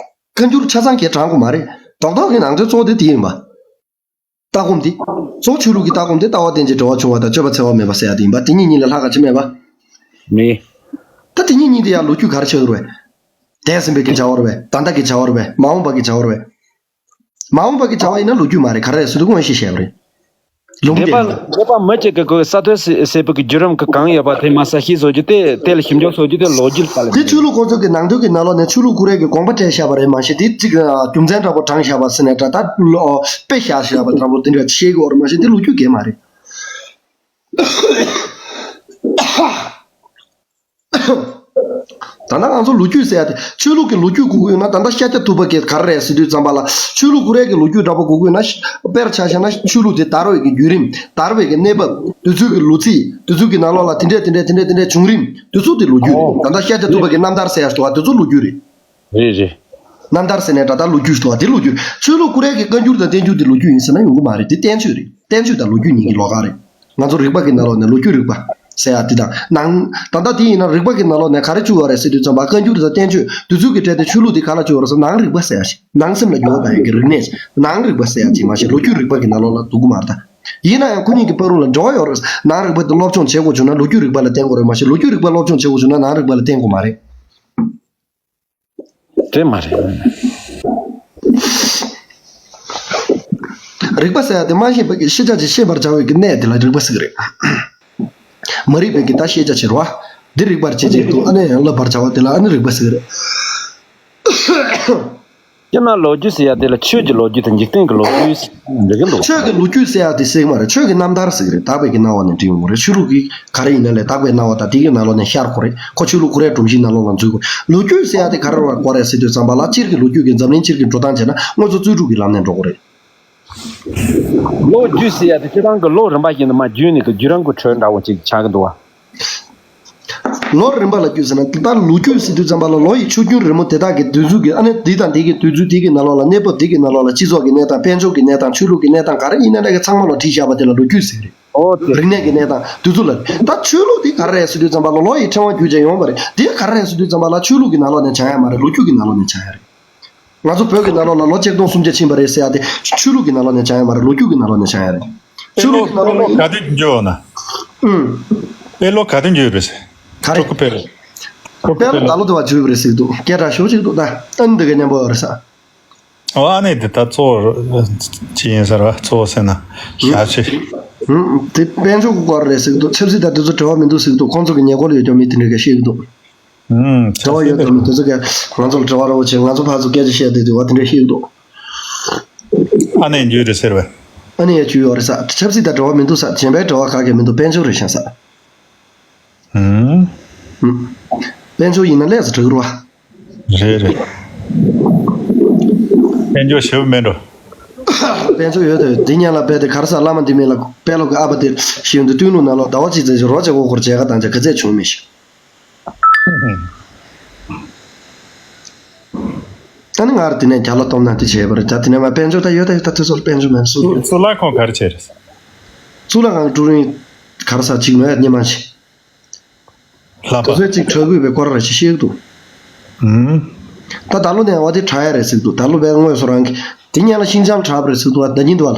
བཀའ་འགྱུར་ཆ་ཚང་གས་དྲངས་དགོས་མ་རེད། རྡོག་རྡོག་གི་ནང་དོན་གཙོ་བོ་དེ་དེ་ཡིན་པ། ལྟ་སྒོམ་འདི། གཙོ་བོ་ཆོས་ལུགས་ཀྱི་ལྟ་སྒོམ་འདི་ལྟ་བ་རྟེན་ཅིང་འབྲེལ་བར་འབྱུང་བ་དང་སྤྱོད་པ་འཚེ་བ་མེད་པ་ཟེར་ཡ་དེ་ཡིན་པ། དེ་གཉིས་གཉིས་ལས་ལྷག་ག་ཅི་མེད་པ། མེད། ད་དེ་གཉིས་གཉིས་དེ་ཡང་ལོ་རྒྱུས་ག་རེ་ཆགས་ཀྱི་རེད་པས། འདས་ཟིན་པའི་གི་བྱ་བ་རེད་པས། ད་ལྟ་གི་བྱ་བ་རེད་པས། མ་འོངས་པ་གི་བྱ་བ་རེད་པས། མ་འོངས་པ་གི་བྱ་བ་ཡིན་ན་ལོ་རྒྱུས་མ་རེད། ག་རེ་རེད་ཟེར་དུས་སྔོན་ཤེས་བཤད་པ་རེད། ལུང་འདས་པ་བསྟན་པ། འདས་པ་མི་གཅིག་གི་གོ་ས་ཐོས་སྲིད་པའི་གི་བརྒྱུད་རིམ་གི་གང་ཡོད་པ་དེ་མ་ཟད་ཤེས་བཟོ་རྒྱུ་དེ་དེ་ལ་ཞིབ་འཇུག་བཟོ་རྒྱུ་དེ་ལོ་རྒྱུས་ལ་ལྟ་ལ་འདི་ཆོས་ལུགས་ཁོ་ཚོ་གི་ནང་དོན་གི་ནང་ལོགས་ནས་ཆོས་ལུགས་ཀུ་རེ་གི་དགོངས་པ་བཀྲལ་བཞག་པ་རེད་མ་གཞི་དེ་གཅིག་རྒྱུ་མཚན་འདྲ་པོ་དྲངས་བཞག་པ་ཟེར་ནས་འདྲ་ད་དཔེ་བཞག་བཞག་པ་འདྲ་པོ་དེ་འདྲ་བཤད་དགོས་རེད་མ་གཞི་དེ་ལོ་རྒྱུས་གས་མ་རེད། ད་ལྟ་ང་ཚོ་ལོ་རྒྱུས་ཟེར་ཡ་དེ་ཆོས་ལུགས་ཀྱི་ལོ་རྒྱུས་དགོས་ཀྱི་ཡོད་ན་ད་ལྟ་ཤཱཀྱ་ཐུབ་པ་གིས་ག་རེ་རེད་ཟེར་དུས་ཙམ་པ་ལ་ཆོས་ལུགས་ཀུ་རེ་གི་ལོ་རྒྱུས་འདྲ་པོ་དགོས་ཀྱི་ཡོད་ན་དཔེར་ཆ་བཞག་ན་ཆོས་ལུགས་དེ་དར་བའི་གི་བརྒྱུད་རིམ། དར་བའི་གི་གནས་བབ། དེ་ཚོའི་གི་ལོ་ཚིགས། དེ་ཚོའི་གི་ནང་ལོགས་ལ་དེ་འདྲས་དེ་འདྲས་དེ་འདྲས་དེ་འདྲས་བྱུང་རིམ་དེ་ཚོ་དེ་ལོ་རྒྱུས་རེད། ད་ལྟ་ཤཱཀྱ་ཐུབ་པ་གི་རྣམ་ཐར་ཟེར་ཡ་ཞིག་འདུག་བ། དེ་ཚོ་ལོ་རྒྱུས་རེད། རེད་རེད། རྣམ་ཐར་ཟེར་ནས་འདྲ་ད་ལོ་རྒྱུས་ཟེར་བ་དེ་ལོ་རྒྱུས། ཆོས་ལུགས་ཀུ་རེ་གི་བཀའ་འགྱུར་དང་བསྟན་འགྱུར་དེ་ལོ་རྒྱུས་ཡིན་ཟེར་ན་ཡོང་གི་མ་རེད། དེ་བསྟན་བཅོས་རེད། བསྟན་བཅོས་དང་ལོ་རྒྱུས་གཉིས་ཀྱི་ལོགས་ཀ་རེད། ང་ཚོ་རིག་པ་གི་ནང་ལོགས་ནས་ལོ་རྒྱུས་རིག་པ་ཟེར་ཡ་དེ་དང་ནང་། ད་ལྟ་དེ་ཡིན་ན་རིག་པ་གི་ནང་ལོགས་ནས་ག་རེ་བཅུག་ཡོད་རེད་ཟེར་དུས་ཙམ་པ་བཀའ་འགྱུར་དང་བསྟན་བཅོས་དེ་ཚོ་གི་གྲས་དེ་ཆོས་ལུགས་དེ་ག་ལ་བཅུག་ཡོད་རེད་ཟེར་ན་ནང་རིག་པ་ཟེར་ཡ་ཞིག་ནང་སེམས་ལ་འགྱུར་བ་བཏང་ཡ་གི་རིག་གནས་ནང་རིག་པ་ཟེར་ཡ་ཅིག་མ་གཞི་ལོ་རྒྱུས་རིག་པ་གི་ནང་ལོགས་ལ་འདུ་གི་མ་རེད་ད། ཡིན་ན་ཡང་ཁོ་གཉིས་ཀྱི་བར་རུ་ལ་འབྲེལ་བ་ཡོད་རེད། ནང་རིག་པ་དེ་སློབ་སྦྱོང་བྱེད་དགོས་བྱུང་ན་ལོ་རྒྱུས་རིག་པ་ལ་བརྟེན་དགོས་རེད་མ་གཞི་ལོ་རྒྱུས་རིག་པ་སློབ་སྦྱོང་བྱེད་དགོས་བྱུང་ན་ནང་རིག་པ་ལ་བརྟེན་དགོས་མ་རེད། དེ་མ་རེད། རིག་པ་ཟེར་ཡ་དེ་མ་ཤེས་པའི་ཤེས་བྱ་ཅིག་ཤེས་པར་བྱ་བའི་གི་གནས་དེ་ལ་རིག་པ་ཟེར་གི་རེད། མ་རིག་པའི་གི་ད་ཤེས་བྱ་ཕྱིར་བ། འདི་རིག་པར་བྱེད་ཅིག་ཏུ་ཨ་ནི་ཡང་བསླབ་པར་བྱ་བ་དེ་ལ་ཨ་ནི་རིག་པ་ཟེར་གི་རེད། སྤྱིར་ན་ལོ་རྒྱུས་ཟེར་ཡ་དེ་ལ་ཆོས་ཀྱི་ལོ་རྒྱུས་དང་འཇིག་རྟེན་གྱི་ལོ་རྒྱུས་ཟེར་གྱི་འདུག་ཆོས་ཀྱི་ལོ་རྒྱུས་ཟེར་ཡ་དེ་ཟེར་གྱི་མ་རེད། ཆོས་ཀྱི་རྣམ་ཐར་ཟེར་གྱི་རེད། དག་པའི་གི་སྣང་བ་ནས་འབྲི་ཡོང་གི་རེད། ཆོས་ལུགས་ཀྱི་ག་རེ་ཡིན་ན་ལས་དག་པའི་སྣང་བ་དང་དེ་གི་ནང་ལོགས་ནས་ཤར་དགོས་རེད། ཁོ་ཆོས་ལུགས་ཀུ་རེ་སྒྲོམ་གཞིའི་ནང་ལོགས་ལ་འཛུལ་དགོས། ལོ་རྒྱུས་ཟེར་ཡ་དེ་ག་རེ་རེད་ཟེར་དུས་ཙམ་པ་ལ་སྤྱིར་གྱི་ལོ་རྒྱུས་ཀྱི་འཛམ་གླིང་སྤྱིར་གྱི་འགྲོ་སྟངས་བྱས་ན་དངོས་སུ་རྩོད་སྒྲུབ་ཀྱི་ལམ་ནས་འགྲོ་དགོས་རེད། ལོ་རྒྱུས་ཟེར་ཡ་དེ་སྤྱིར་བཏང་གི་ལོ་རིམ་པ་བཞིན་དུ་མར་བརྒྱུད་ནས་ཀྱི་བརྒྱུད་རིམ་གྱི་ཁྲོད་འདྲ་བོ་ཅིག་ཆགས་ཀྱི་འདུག་བ། ལོ་རིམ་པ་ལ་བརྒྱུད་ཟེར་ན་ད་ལོ་རྒྱུས་ཟེར་དུས་ཙམ་པ་ལ་ལོ་ཡི་ཆུ་རྒྱུན་རིང་མོ་དེ་དག་གི་དུས་ཚོད་ཀྱི་ཨ་ནི་འདི་དང་འདི་གི་དུས་ཚོད་འདི་གི་ནང་ལོགས་ལ་གནས་བབ་འདི་གི་ནང་ལོགས་ལ་སྤྱི་ཚོགས་ཀྱི་གནས་སྟངས་དཔལ་འབྱོར་གྱི་གནས་སྟངས་ཆོས་ལུགས་ཀྱི་གནས་སྟངས་ག་རེ་ཡིན་ན་འདྲ་གི་ཚང་མ་ལ་བྲིས་བཞག་པ་དེ་ལ་ལོ་རྒྱུས་ཟེར་རེད། ཨོ་དེ། རིག་གནས་ཀྱི་གནས་སྟངས་དུས་ཚོད་ལ་རེད། ད་ཆོས་ལུགས་དེ་ག་རེ་རེད་ཟེར་དུས་ཙམ་པ་ལ་ལོ་ཡི་ཕྲེང་བ་བརྒྱུད་བྱས་ཡོང་བ་རེད། དེ་ག་རེ་རེད་ཟེར་དུས་ཙམ་པ་ལ་ཆོས་ལུགས་ཀྱི་ནང་ལོགས་ནས་བྱུང་ཡ་མ་རེད། ལོ་རྒྱུས་ཀྱི་ནང་ལོགས་ནས་བྱུང་ཡ་རེད། ང་ཚོ་བོད་ཀྱི་ནང་ལོགས་ལ་ལོ་ཆིག་སྟོང་སུམ་བརྒྱ་ཕྱིན་པ་རེད་ཟེར་ཡ་དེ་ཆོས་ལུགས་ཀྱི་ནང་ལོགས་ནས་བྱུང་ཡ་མ་རེད། ལོ་རྒྱུས་ཀྱི་ནང་ལོགས་ནས་བྱུང་ཡ་རེད། ཆོས་ལུགས་ཀྱི་ནང་ལོགས་ལ་ཡིན། ག་དུས་འགྱོ་ན། ཨུམ། དཔེ་ལོ་ག་དུས་འགྱོ་ཡོད་རེད་ཟེར། ག་རེ། ཁྲོ་ཁོ་དཔེ་ལོ། ཁྲོ་ཁོ་དཔེ་དཔེ་ལོ་ལོ་ད་ལོ་ད་ལོ་འགྱོ་ཡོད་རེད་ཟེར་གི་འདུག་སྐད་གྲགས་ཤོར་ཅིག་འདུག་ད་ཨ་ནི་འདི་ག་མཉམ་པོ་ཡོད་རེད་ཟེར། ཨོ་ཨ་ནི་འདི་ད་གཙོ་བོ་ཅི་ཡིན་ཟེར་བ་གཙོ་བོ་ཟེར་ན་ཞག་ཆེ། ཨུམ། དེ་དཔལ་འབྱོར་གྱི་སྐོར་རེད་ཟེར་གི་འདུག་ཆབ་སྲིད་དང་དེ་ཚོ་འབྲེལ་བ་མི་འདུག་ཟེར་གི་འདུག་ཁོང་ཚོ་གི་ཉེ་འཁོར་ལ་ཡོད་ཀྱང་མི་དེ་འདྲ་ག་བཤད་གི་འདུག་ཨུམ། དྲི་བ་ཡོད་དམ་དེ་ཚོ་གས་ང་ཚོ་ལ་དྲི་བ་རོགས་བྱེད། ང་ཚོ་ཕར་ཚུར་སྐད་ཆ་བཤད་དེ་དུས་བ་དེ་འདྲ་ཞིག་འདུག་ཨ་ནེ་འཇུ་རེད་ཟེར་བས། ཨ་ནེ་ཡ་ཇུ་ཡོད་རེད་ས། ཆབ་སྲིད་དང་འབྲེལ་བ་མི་འདུག་ས། གཞན་པའི་དྲི་བ་ག་གེ་མི་འདུག་དཔལ་འབྱོར་རེད་ཤག་ས། ཨུམ། ཨུམ། དཔལ་འབྱོར་ཡིན་ན་ལས་ས་དྲག་རུ་བ། རེད་རེད། དཔལ་འབྱོར་ཞེ་པོ་མེད་འགྲོ། དཔལ་འབྱོར་ཡོད་དེ་འདི་ཉན་ལ་དཔལ་དེ་གར་ས་བླ་མ་འདི་མིན་ལ་དཔལ་ལོ་གི་ཨ་ཕ་དེ་ཞིག་འདི་སྟོན་ལུགས་ན་ལོ་ཟླ་བ་གཅིག་ཙམ་ཞིག་རོ་བྱེད་གོ་ཁོར་མཇལ་ཁ་དང་མཇལ་ཁ་ཚད་བྱུང་མི་ཤེས། ད་ནི་ང་ར་དེ་ནས་རྒྱ་ལ་གཏོང་ན་དེ་བྱས་པ་རེད། ད་དེ་ནས་མ་དཔལ་འབྱོར་ད་ཡོད་ད་ཡོད་ད་དེ་ཚོར་དཔལ་འབྱོར་མེད་སུ། གཙུག་ལག་ཁང་ག་རེ་བྱས་རེད། གཙུག་ལག་ཁང་ཀྲུའུ་རིན་ག་ར་ས་གཅིག་མེད་སྙེ་མ་ཆེ། ལྷ་པ། དེ་ཚོའི་གཅིག་ཁྲ་གུས་པའི་སྐོར་ར་ཞིག་བཤད་འདུག་ཨུམ། ད་ད་ལོ་ནས་བ་དེ་དྲག་ཡ་རེད་ཟེར་འདུག་ད་ལོ་བས་དངོས་སུ་རང་གི་དེ་ཉན་ལ་ཤིང་ཅང་དྲག་པ་རེད་ཟེར་འདུག་བ་ད་ཉིན་འདུག་བ་ལ།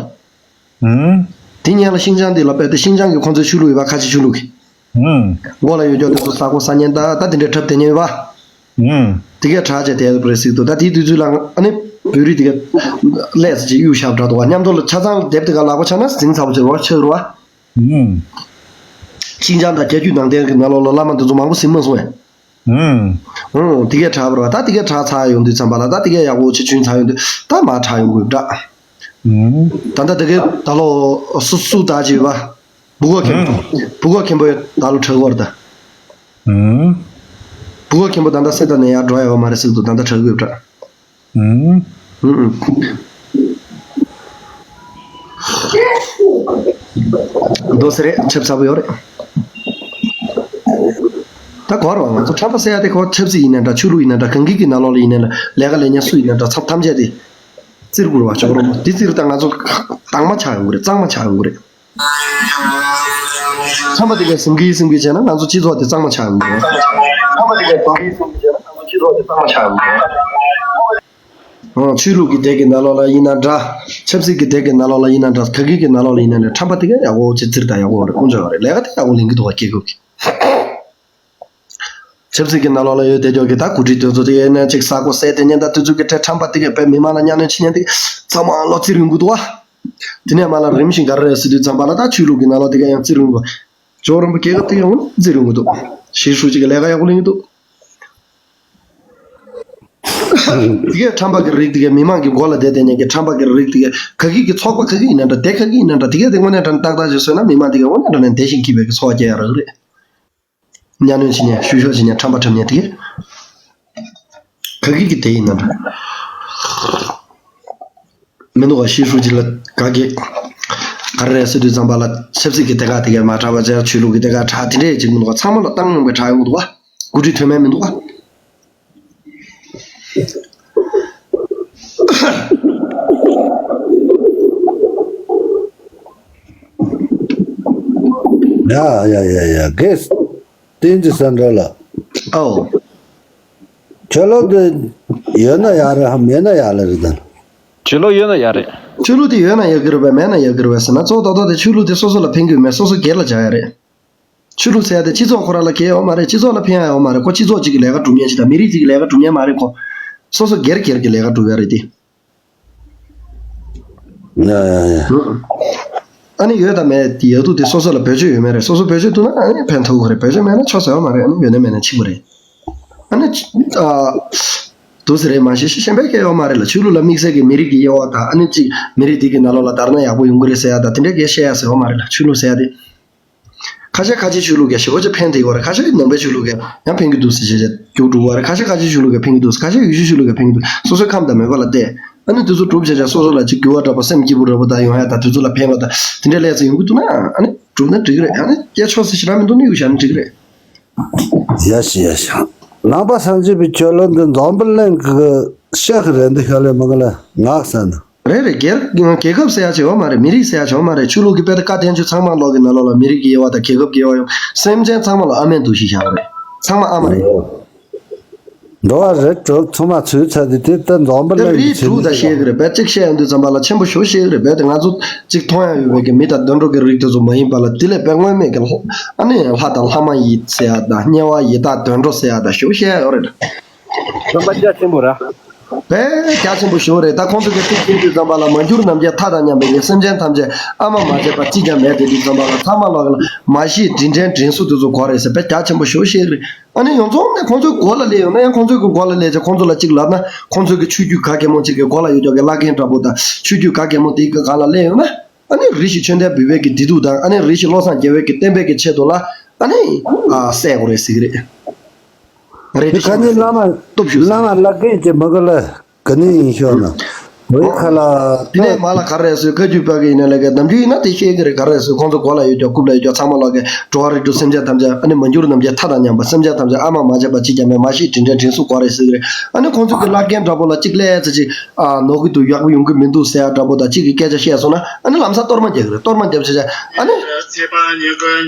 ཨུམ། དེ་ཉན་ལ་ཤིང་ཅང་དེ་ལ་བས་དེ་ཤིང་ཅང་གི་ཁོང་ཚོའི་ཆོས་ལུགས་ཡོད་པ་ཁ་ཆེ་ཆོས་ལུགས་གི་མགོ་ལ་ཡོད་ཀྱོག་དེ་ཚོ་ས་ཁོ་ས་ཉན་ད་ད་དེ་འདྲའི་འཁྲབ་དེ་ཉན་ཡོད་པ། ཨུམ། དེ་གས་དྲག་བྱས་དེ་རེད་ཟེར་འདུག་ད་དེའི་དུས་ཚོད་ལ་ཨ་ནི་བོད་རིགས་དེ་གས་ལས་ཟེར་གྱི་གཡུག་ཞབས་འདྲ་འདུག་བ་མཉམ་དུ་ལ་ཆ་ཚང་ལ་དེབ་དེ་ག་ལག་པ་ཆགས་ན་ཟིང་ཚ་པོ་ཆེ་རུ་བ་ཆེ་རུ་བ། ཨུམ། ཤིང་ཅང་དང་རྒྱ་རྒྱུད་ནང་བསྟན་གྱི་ནང་ལོགས་ལ་བླ་མ་དེ་ཚོ་མང་པོ་ཟིན་མ་སོང་བས། ཨུམ། ཨུམ། དེ་གས་དྲག་པ་རེད་བ། ད་དེ་གས་དྲག་ཚར་ཡོང་དུས་ཙམ་པ་ལ་ད་དེ་གས་ཡག་པོ་ཆེ་ཆུང་ཚར་ཡོང་དུས་ད་མར་དྲག་ཡོང་དགོས་འདྲ། ཨུམ། ད་ལྟ་དེ་གས་ད་ལོ་སུ་སུ་ད་བྱེད་བ། བུ་གོ་མཁན་པོ། ཨུམ། བུ་གོ་མཁན་པོ་ད་ལོ་དྲག་གོ་ར་ད། ཨུམ། བུ་གོ་མཁན་པོ་ད་ལྟ་སེ་ད་ནས་ཡར་འགྲོ་ཡ་བ་མ་རེད་ཟེར་དུས་ད་ལྟ་དྲག་གོ་འདྲ། ཨུམ། ཨུམ། འདུག་སེ་རེད། ཆབ་ཚ་པོ་ཡོད་རེད། ད་གོ་ར་བ་ང་ཚོ་ཁྲམ་པ་ཟེར་ཡ་དེ་ཁོ་ཆབ་སྲིད་ཡིན་ན་འདྲ་ཆོས་ལུགས་ཡིན་ན་འདྲ་གང་གི་གི་ནང་ལོགས་ལ་ཡིན་ན་འདྲ་ལས་ཀ་ལས་ཉན་སུ་ཡིན་ན་འདྲ་ཚབ་ཐམས་ཅད་དེ་བཙིར་དགོས་ར་བ་ཆོག་རོ་མོ་དེ་བཙིར་ད་ང་ཚོ་དྭངས་མ་ཆགས་ཡོང་གི་རེད། གཙང་མ་ཆགས་ཡོང་གི་རེད། ཁྲམ་པ་དེ་གས་ཟིན་གི་ཟིན་གི་བྱས་ན་ང་ཚོ་སྤྱི་ཚོགས་དེ་གཙང་མ་ཆགས་ཡོང་གི་རེད། ཁྲམ་པ་དེ་གས་ཟིན་གི་ཟིན་གི་བྱས་ན་ང་ཚོ་སྤྱི་ཚོགས་དེ་གཙང་མ་ཆགས་ཡོང་གི་རེད། ཨང་། ཆོས་ལུགས་ཀྱི་སྡེ་གི་ནང་ལོགས་ལ་ཡིན་ན་འདྲ། ཆབ་སྲིད་ཀྱི་སྡེ་གི་ནང་ལོགས་ལ་ཡིན་ན་འདྲ། ག་གི་གི་ནང་ལོགས་ལ་ཡིན་ན་འདྲ། ཁྲམ་པ་དེ་གས་ཡག་པོ་ཅིག་བཙིར་དང་ཡག་པོ་རེད། དཀོན་མཆོག་རེད། ལས་ཀ་དེ་ཡག་པོ་ལེན་གི་འདུག་བ་རྒྱལ་ཁབ་ཀྱི། ཆབ་སྲིད་ཀྱི་ནང་ལོགས་ལ་ཡོད་དེ་ཅོག་གི་ད་འགོ་ཁྲིད་དེ་ཚོ་དེ་ཡས་ན་ཅིག་ས་གོ་སད་དེ་ཉན་ད་དུས་ཚོད་ཀྱི་ཁྲལ་ཁྲམ་པ་དེ་གས་དཔེ་མི་མང་ལ་གཉའ་གནོན་བྱེད་ཉན་དེ་གས་ཚང་མ་ལོ་བཙིར་ཡོང་གི་འདུག་བ། དེ་ནས་མ་ལ་རིམ་བཞིན་ག་རེ་རེད་ཟེར་དུས་ཙམ་པ་ལ་ད་ཆོས་ལུགས་ཀྱི་ནང་ལོགས་དེ་གས་ཡང་བཙིར་ཡོང་གི་འདུག་ཇོ་རིན་པོ་རྒྱལ་ཁབ་དེ་ཡང་བཙིར་ཡོང་གི་འདུག་ཞེས་ཧྲུའུ་ཅི་གི་ལས་ཀ་ཡག་པོ་ལེན་གི་འདུག་དེ་གས་ཁྲམ་པ་གི་རིགས་དེ་གས་མི་མང་གི་མགོ་ལ་བསྡད་དེ་ཉན་གི་ཁྲམ་པ་གི་རིགས་དེ་གས་ག་གི་གི་ཚོགས་པ་ག་གི་ཡིན་ན་འདྲ་སྡེ་ག་གི་ཡིན་ན་འདྲ་དེ་གས་དེ་དངོས་གནས་དྲང་ཏག་ཏག་ཅིག་བཟོས་ན་མི་མང་དེ་གས་དངོས་གནས་དྲང་གནས་བདེ་ཞིང་སྐྱིད་པའི་གི་འཚོ་བ་སྐྱེལ་ཡ་རག་གི་རེད། གཉའ་གནོན་བྱེད་ཉན་བཤུ་གཞོག་བྱེད་ཉན་ཁྲམ་པ་ཁྲམ་ཉན་དེ་གས་ག་གི་གི་དེ་ཡིན་ན་འདྲ། མི་འདུག་ག་ཞེས་ཧྲུའུ་ཅི་ལ་ག་གི་ག་རེ་རེད་ཟེར་དུས་ཙམ་པ་ལ་ཆབ་སྲིད་ཀྱི་སྡེ་ཁག་དེ་གས་མ་དྲག་པ་བྱས་ཆོས་ལུགས་ཀྱི་སྡེ་ཁག་དྲག་དེ་འདྲས་ཅིག་མི་འདུག་ག་ཚང་མ་ལ་བཏང་སྙོམས་པའི་དྲག་ཡོང་གི་འདུག་ག་འགོ་ཁྲིད་མཐོ་དམན་མི་འདུག་ག་ཡ་ཡ་ཡ་ཡ་གེས། བསྟན་འཛིན་བསམ་གྲུབ་ལགས། ཨོ། ཆོས་ལུགས་འདི་ཡོད་ན་ཡག་རེད་ཧ་མེད་ན་ཡག་ལེ་རེད་ད། ཆོས་ལུགས་ཡོད་ན་ཡག་རེད། ཆོས་ལུགས་དེ་ཡོད་ན་ཡག་གི་རེད་པས་མེད་ན་ཡག་གི་རེད་པས་ཟེར་ན་གཙོ་བོ་ཏག་ཏག་དེ་ཆོས་ལུགས་དེ་སོ་སོ་ལ་ཕན་གྱི་མེད། སོ་སོ་སྒེར་ལ་བྱ་ཡ་རེད། ཆོས་ལུགས་ཟེར་ཡ་དེ་སྤྱི་ཚོགས་ཁོ་རང་ལ་གལ་ཡོད་མ་རེད། སྤྱི་ཚོགས་ལ་ཕན་ཡ་ཡོད་མ་རེད། ཁོ་སྤྱི་ཚོགས་གཅིག་གི་ལས་ཀ་སྒྲུབ་མཁན་ཞིག་དང་མི་རིགས་གཅིག་གི་ལས་ཀ་སྒྲུབ་མཁན་མ་རེད་ཁོ། སོ་སོ་སྒེར་སྒེར་གྱི་ལས་ཀ་སྒྲུབ་ཡ་རེད་དེ། ཡ་ཡ་ཡ། ཨ་ནི་ཡོད་དང་མེད་དེ་ཡག་སྡུག་དེ་སོ་སོ་ལ་བེད་སྤྱོད་ཡོད་མེད་རེད། སོ་སོ་བེད་སྤྱོད་ཐུབ་ན་ཨ་ནི་ཕན་ཐོགས་ཀྱི་རེད། བེད་སྤྱོད་མེད་ན་ཆོ་ཟེར་བ་མ་རེད། ཨ་ནི་ཡོད་ན་མེད་ན་འཕྱིགས་པ་རེད། ཨ་ནི་ཨ། འདུག་ཟེར་རེད་མ་གཞི་གཞན་པའི་སྐད་ཡོད་མ་རེད་ལ། ཆོས་ལུགས་ལ་དམིགས་བསལ་གྱི་མི་རིགས་ཀྱི་དབྱེ་བ་དང་ཨ་ནི་གཅིག་མི་རིགས་དེ་གི་ནང་ལོགས་ལ་དར་ན་ཡག་པོ་ཡོང་གི་རེད་ཟེར་ཡ་དང་དེ་འདྲའི་སྐད་བཤད་ཡ་ཟེར་བ་མ་རེད་ལ། ཆོས་ལུགས་ཟེར་ཡ་དེ། ཁ་ཤས་ཁ་ཆེ་ཆོས་ལུགས་ཀྱི་ཞེ་པོ་ཅིག་ཕན་ཐོགས་ཡོད་རེད། ཁ་ཤས་ནང་པའི་ཆོས་ལུགས་ཀྱི་ཡང་ཕན་གྱི་འདུག་ཟེར་བྱས་བྱས་རྒྱུགས་འགྲོ་བ་རེད། ཁ་ཤས་ཁ་ཆེ་ཆོས་ལུགས་ཀྱི་ཕན་གྱི་འདུག་ཁ་ཤས་ཡུལ་ཤུལ་ཆོས་ལུགས་ཀྱི་ཕན་གྱི་འདུག་སོ་སོའི་ཁམས་དང་མོས་པ་ལ་བལྟས། ཨ་ནི་དེ་ཚོ་སྒྲུབ་བྱས་བྱས་སོ་སོ་ལ་ཅིག་འགྱུར་བ་འདྲ་པོ་སེམས་སྐྱིད་པོ་འདྲ་པོ་དང་ཡོང་ཡ་དང་དེ་ཚོ་ལ་ཕན་པ་དང་དེ་འདྲའི་ལས་ཚོ་ཡོང་གི་འདུག་ན་ཨ་ནི་སྒྲུབ་ན་འགྲིག་གི་རེད། ཨ་ནི་སྐྱེ་ཆོག་ཟེར་ཞེ་དྲག་མི་འདུག་ནི་ཡུག་བཞག་ན་འགྲིག་གི་རེད། ཡ་ཤི་ཡ་ཤི། ནང་པ་སངས་རྒྱས་པའི་ཆོས་ལུགས་འདི་འཛམ་བུ་གླིང་གི་ཤག་རེད་འདི་ཤག་ལས་མི་ག་ལ་ངག་ས་ན། རེད་རེད། རྒྱལ་རྒྱལ་ཁབ་ཟེར་ཡ་བྱེད་བ་མ་རེད། མི་རིགས་ཟེར་ཡ་བྱེད་བ་མ་རེད། ཆོས་ལུགས་ཀྱི་དཔེ་ད་བཀའ་བསྟན་བཅོས་ཚང་མ་ལོག་གི་ནང་ལོགས་ལ་མི་རིགས་ཀྱི་དབྱེ་བ་དང་རྒྱལ་ཁབ་ཀྱི་དབྱེ་བ་ཡོང་། སེམས་ཅན་ཚང་མ་ལ་ཨ་མེན་འདུག་ཤི་བཞག་པ་རེད། ཚང་མ་ཨ་མ་རེད། འགྲོ་བ་རིགས་དྲུག་ཚང་མ་ཚུད་ཚར་དུས་དེ་ལྟར་འཛོམས་པ་དེ་ལ་རིགས་དྲུག་ད་བཤད་གི་རེད་པས། གཅིག་བཤད་ཡོང་དུས་ཙམ་པ་ལ་ཆེན་པོ་ཞེ་པོ་བཤད་གི་རེད་པས། དེ་ང་ཚོ་གཅིག་མཐོང་ཡ་ཡོད་པའི་གི་མི་དང་དུད་འགྲོ་གི་རིགས་དེ་ཚོ་མ་ཡིན་པ་ལ་དེ་ལས་དཔེ་སྔོན་མེད་གི་ཨ་ནི་ལྷ་དང་ལྷ་མ་ཡིན་ཟེར་ཡ་དང་དམྱལ་བ་ཡི་དྭགས་དུད་འགྲོ་ཟེར་ཡ་དང་ཞེ་པོ་བཤད་ཡ་ཡོད་རེད། རྣམ་པ་རྒྱ་ཆེན་པོ་ར། དཔེ་རྒྱ་ཆེན་པོ་ཞེ་པོ་རེད། ད་ཁོང་ཚོ་གི་ཐུགས་ཆེན་དུས་ཙམ་པ་ལ་མ་གྱུར་ནམ་མཁའི་མཐའ་དང་མཉམ་པའི་གི་སེམས་ཅན་ཐམས་ཅད་ཨ་མ་མ་བྱས་པ་གཅིག་ཀྱང་མེད་དེ་དུས་ཙམ་པ་ལ་ཚང་མ་ལོག་གི་ལ་མ་ཤེས་དྲིན་དྲན་དྲིན་གཟོ་དེ་ཚོ་དགོས་རེད་ཟེར་དཔེ་རྒྱ་ཆེན་པོ་ཞེ་པོ་བཤད་གི་རེད། ཨ་ནི་ཡོངས་རྫོགས་ནས་ཁོང་ཚོའི་མགོ་ལ་སླེབས་ཡོང་ན་ཡང་ཁོང་ཚོའི་གི་མགོ་ལ་སླེབས་ཚེ་ཁོང་ཚོ་ལ་གཅིག་ལབ་ན་ཁོང་ཚོའི་གི་ཆོས་བརྒྱུད་ག་གེ་མོ་གཅིག་གི་མགོ་ལ་ཡོད་ཀྱོག་གི་བླ་རྒན་འདྲ་པོ་དང་ཆོས་བརྒྱུད་ག་གེ་མོ་དེའི་གི་སྒང་ལ་སླེབས་ཡོང་ན་ཨ་ནི་རི་ཞིག་མཆོད་རྟེན་འབུལ་བའི་གི་བདེ་སྡུག་དང་ཨ་ནི་རི་ཞིག་བློ་བཟང་རྒྱལ་བའི་གི་བསྟན་པའི་གི་ཆེད་དུ་ལ་ཨ་ནི་ཨ་བསད་དགོས་རེད་ཟེར་གི་རེད། རེད་དེ་ཁ་ཉིན་བླ་མ་སྟོབས་ཤུགས་བླ་མ་བླ་རྒན་གྱི་མི་ག་ལ། ག་ནས་ཡིན་ཤོག་ན། བོད་ཁ་ལ། དེ་ནས་མ་ལ་ག་རེ་ཟེར་བཀའ་བརྒྱུད་པ་གི་ཡིན་ན་ལས་ཀའི་ནམ་རྒྱུན་ཡིན་ན་དེ་ཤེས་ཀྱི་རེད། ག་རེ་ཟེར་ཁོང་ཚོ་མགོ་ལ་ཡོད་ཀྱོག་རྐུབ་ལ་ཡོད་ཀྱོག་ཚང་མ་ལོག་གི་འགྲོ་བ་རིགས་དྲུག་སེམས་ཅན་ཐམས་ཅད་ཨ་ནི་མ་གྱུར་ནམ་མཁའི་མཐའ་དང་མཉམ་པ་སེམས་ཅན་ཐམས་ཅད་ཨ་མ་མ་བྱས་པ་གཅིག་ཀྱང་མེད། མ་ཤེས་དྲིན་དྲན་དྲིན་གཟོ་དགོས་རེད་ཟེར་གི་རེད། ཨ་ནི་ཁོང་ཚོ་གི་བླ་རྒན་འདྲ་པོ་ལ་གཅིག་སླེབས་ཚེ་གཅིག་ཨ་ནོར་གི་འདུག་ཡག་པོ་ཡོང་གི་མི་འདུག་ཟེར་ཡ་འདྲ་པོ་དང་གཅིག་གི་སྐད་ཆ་བཤད་སོང་ན་ཨ་ནི་ལམ་སང་གཏོར་མ་རྒྱག་གི་རེད། གཏོར་མ་རྒྱབ་བྱས་བྱས་ཨ་ནི།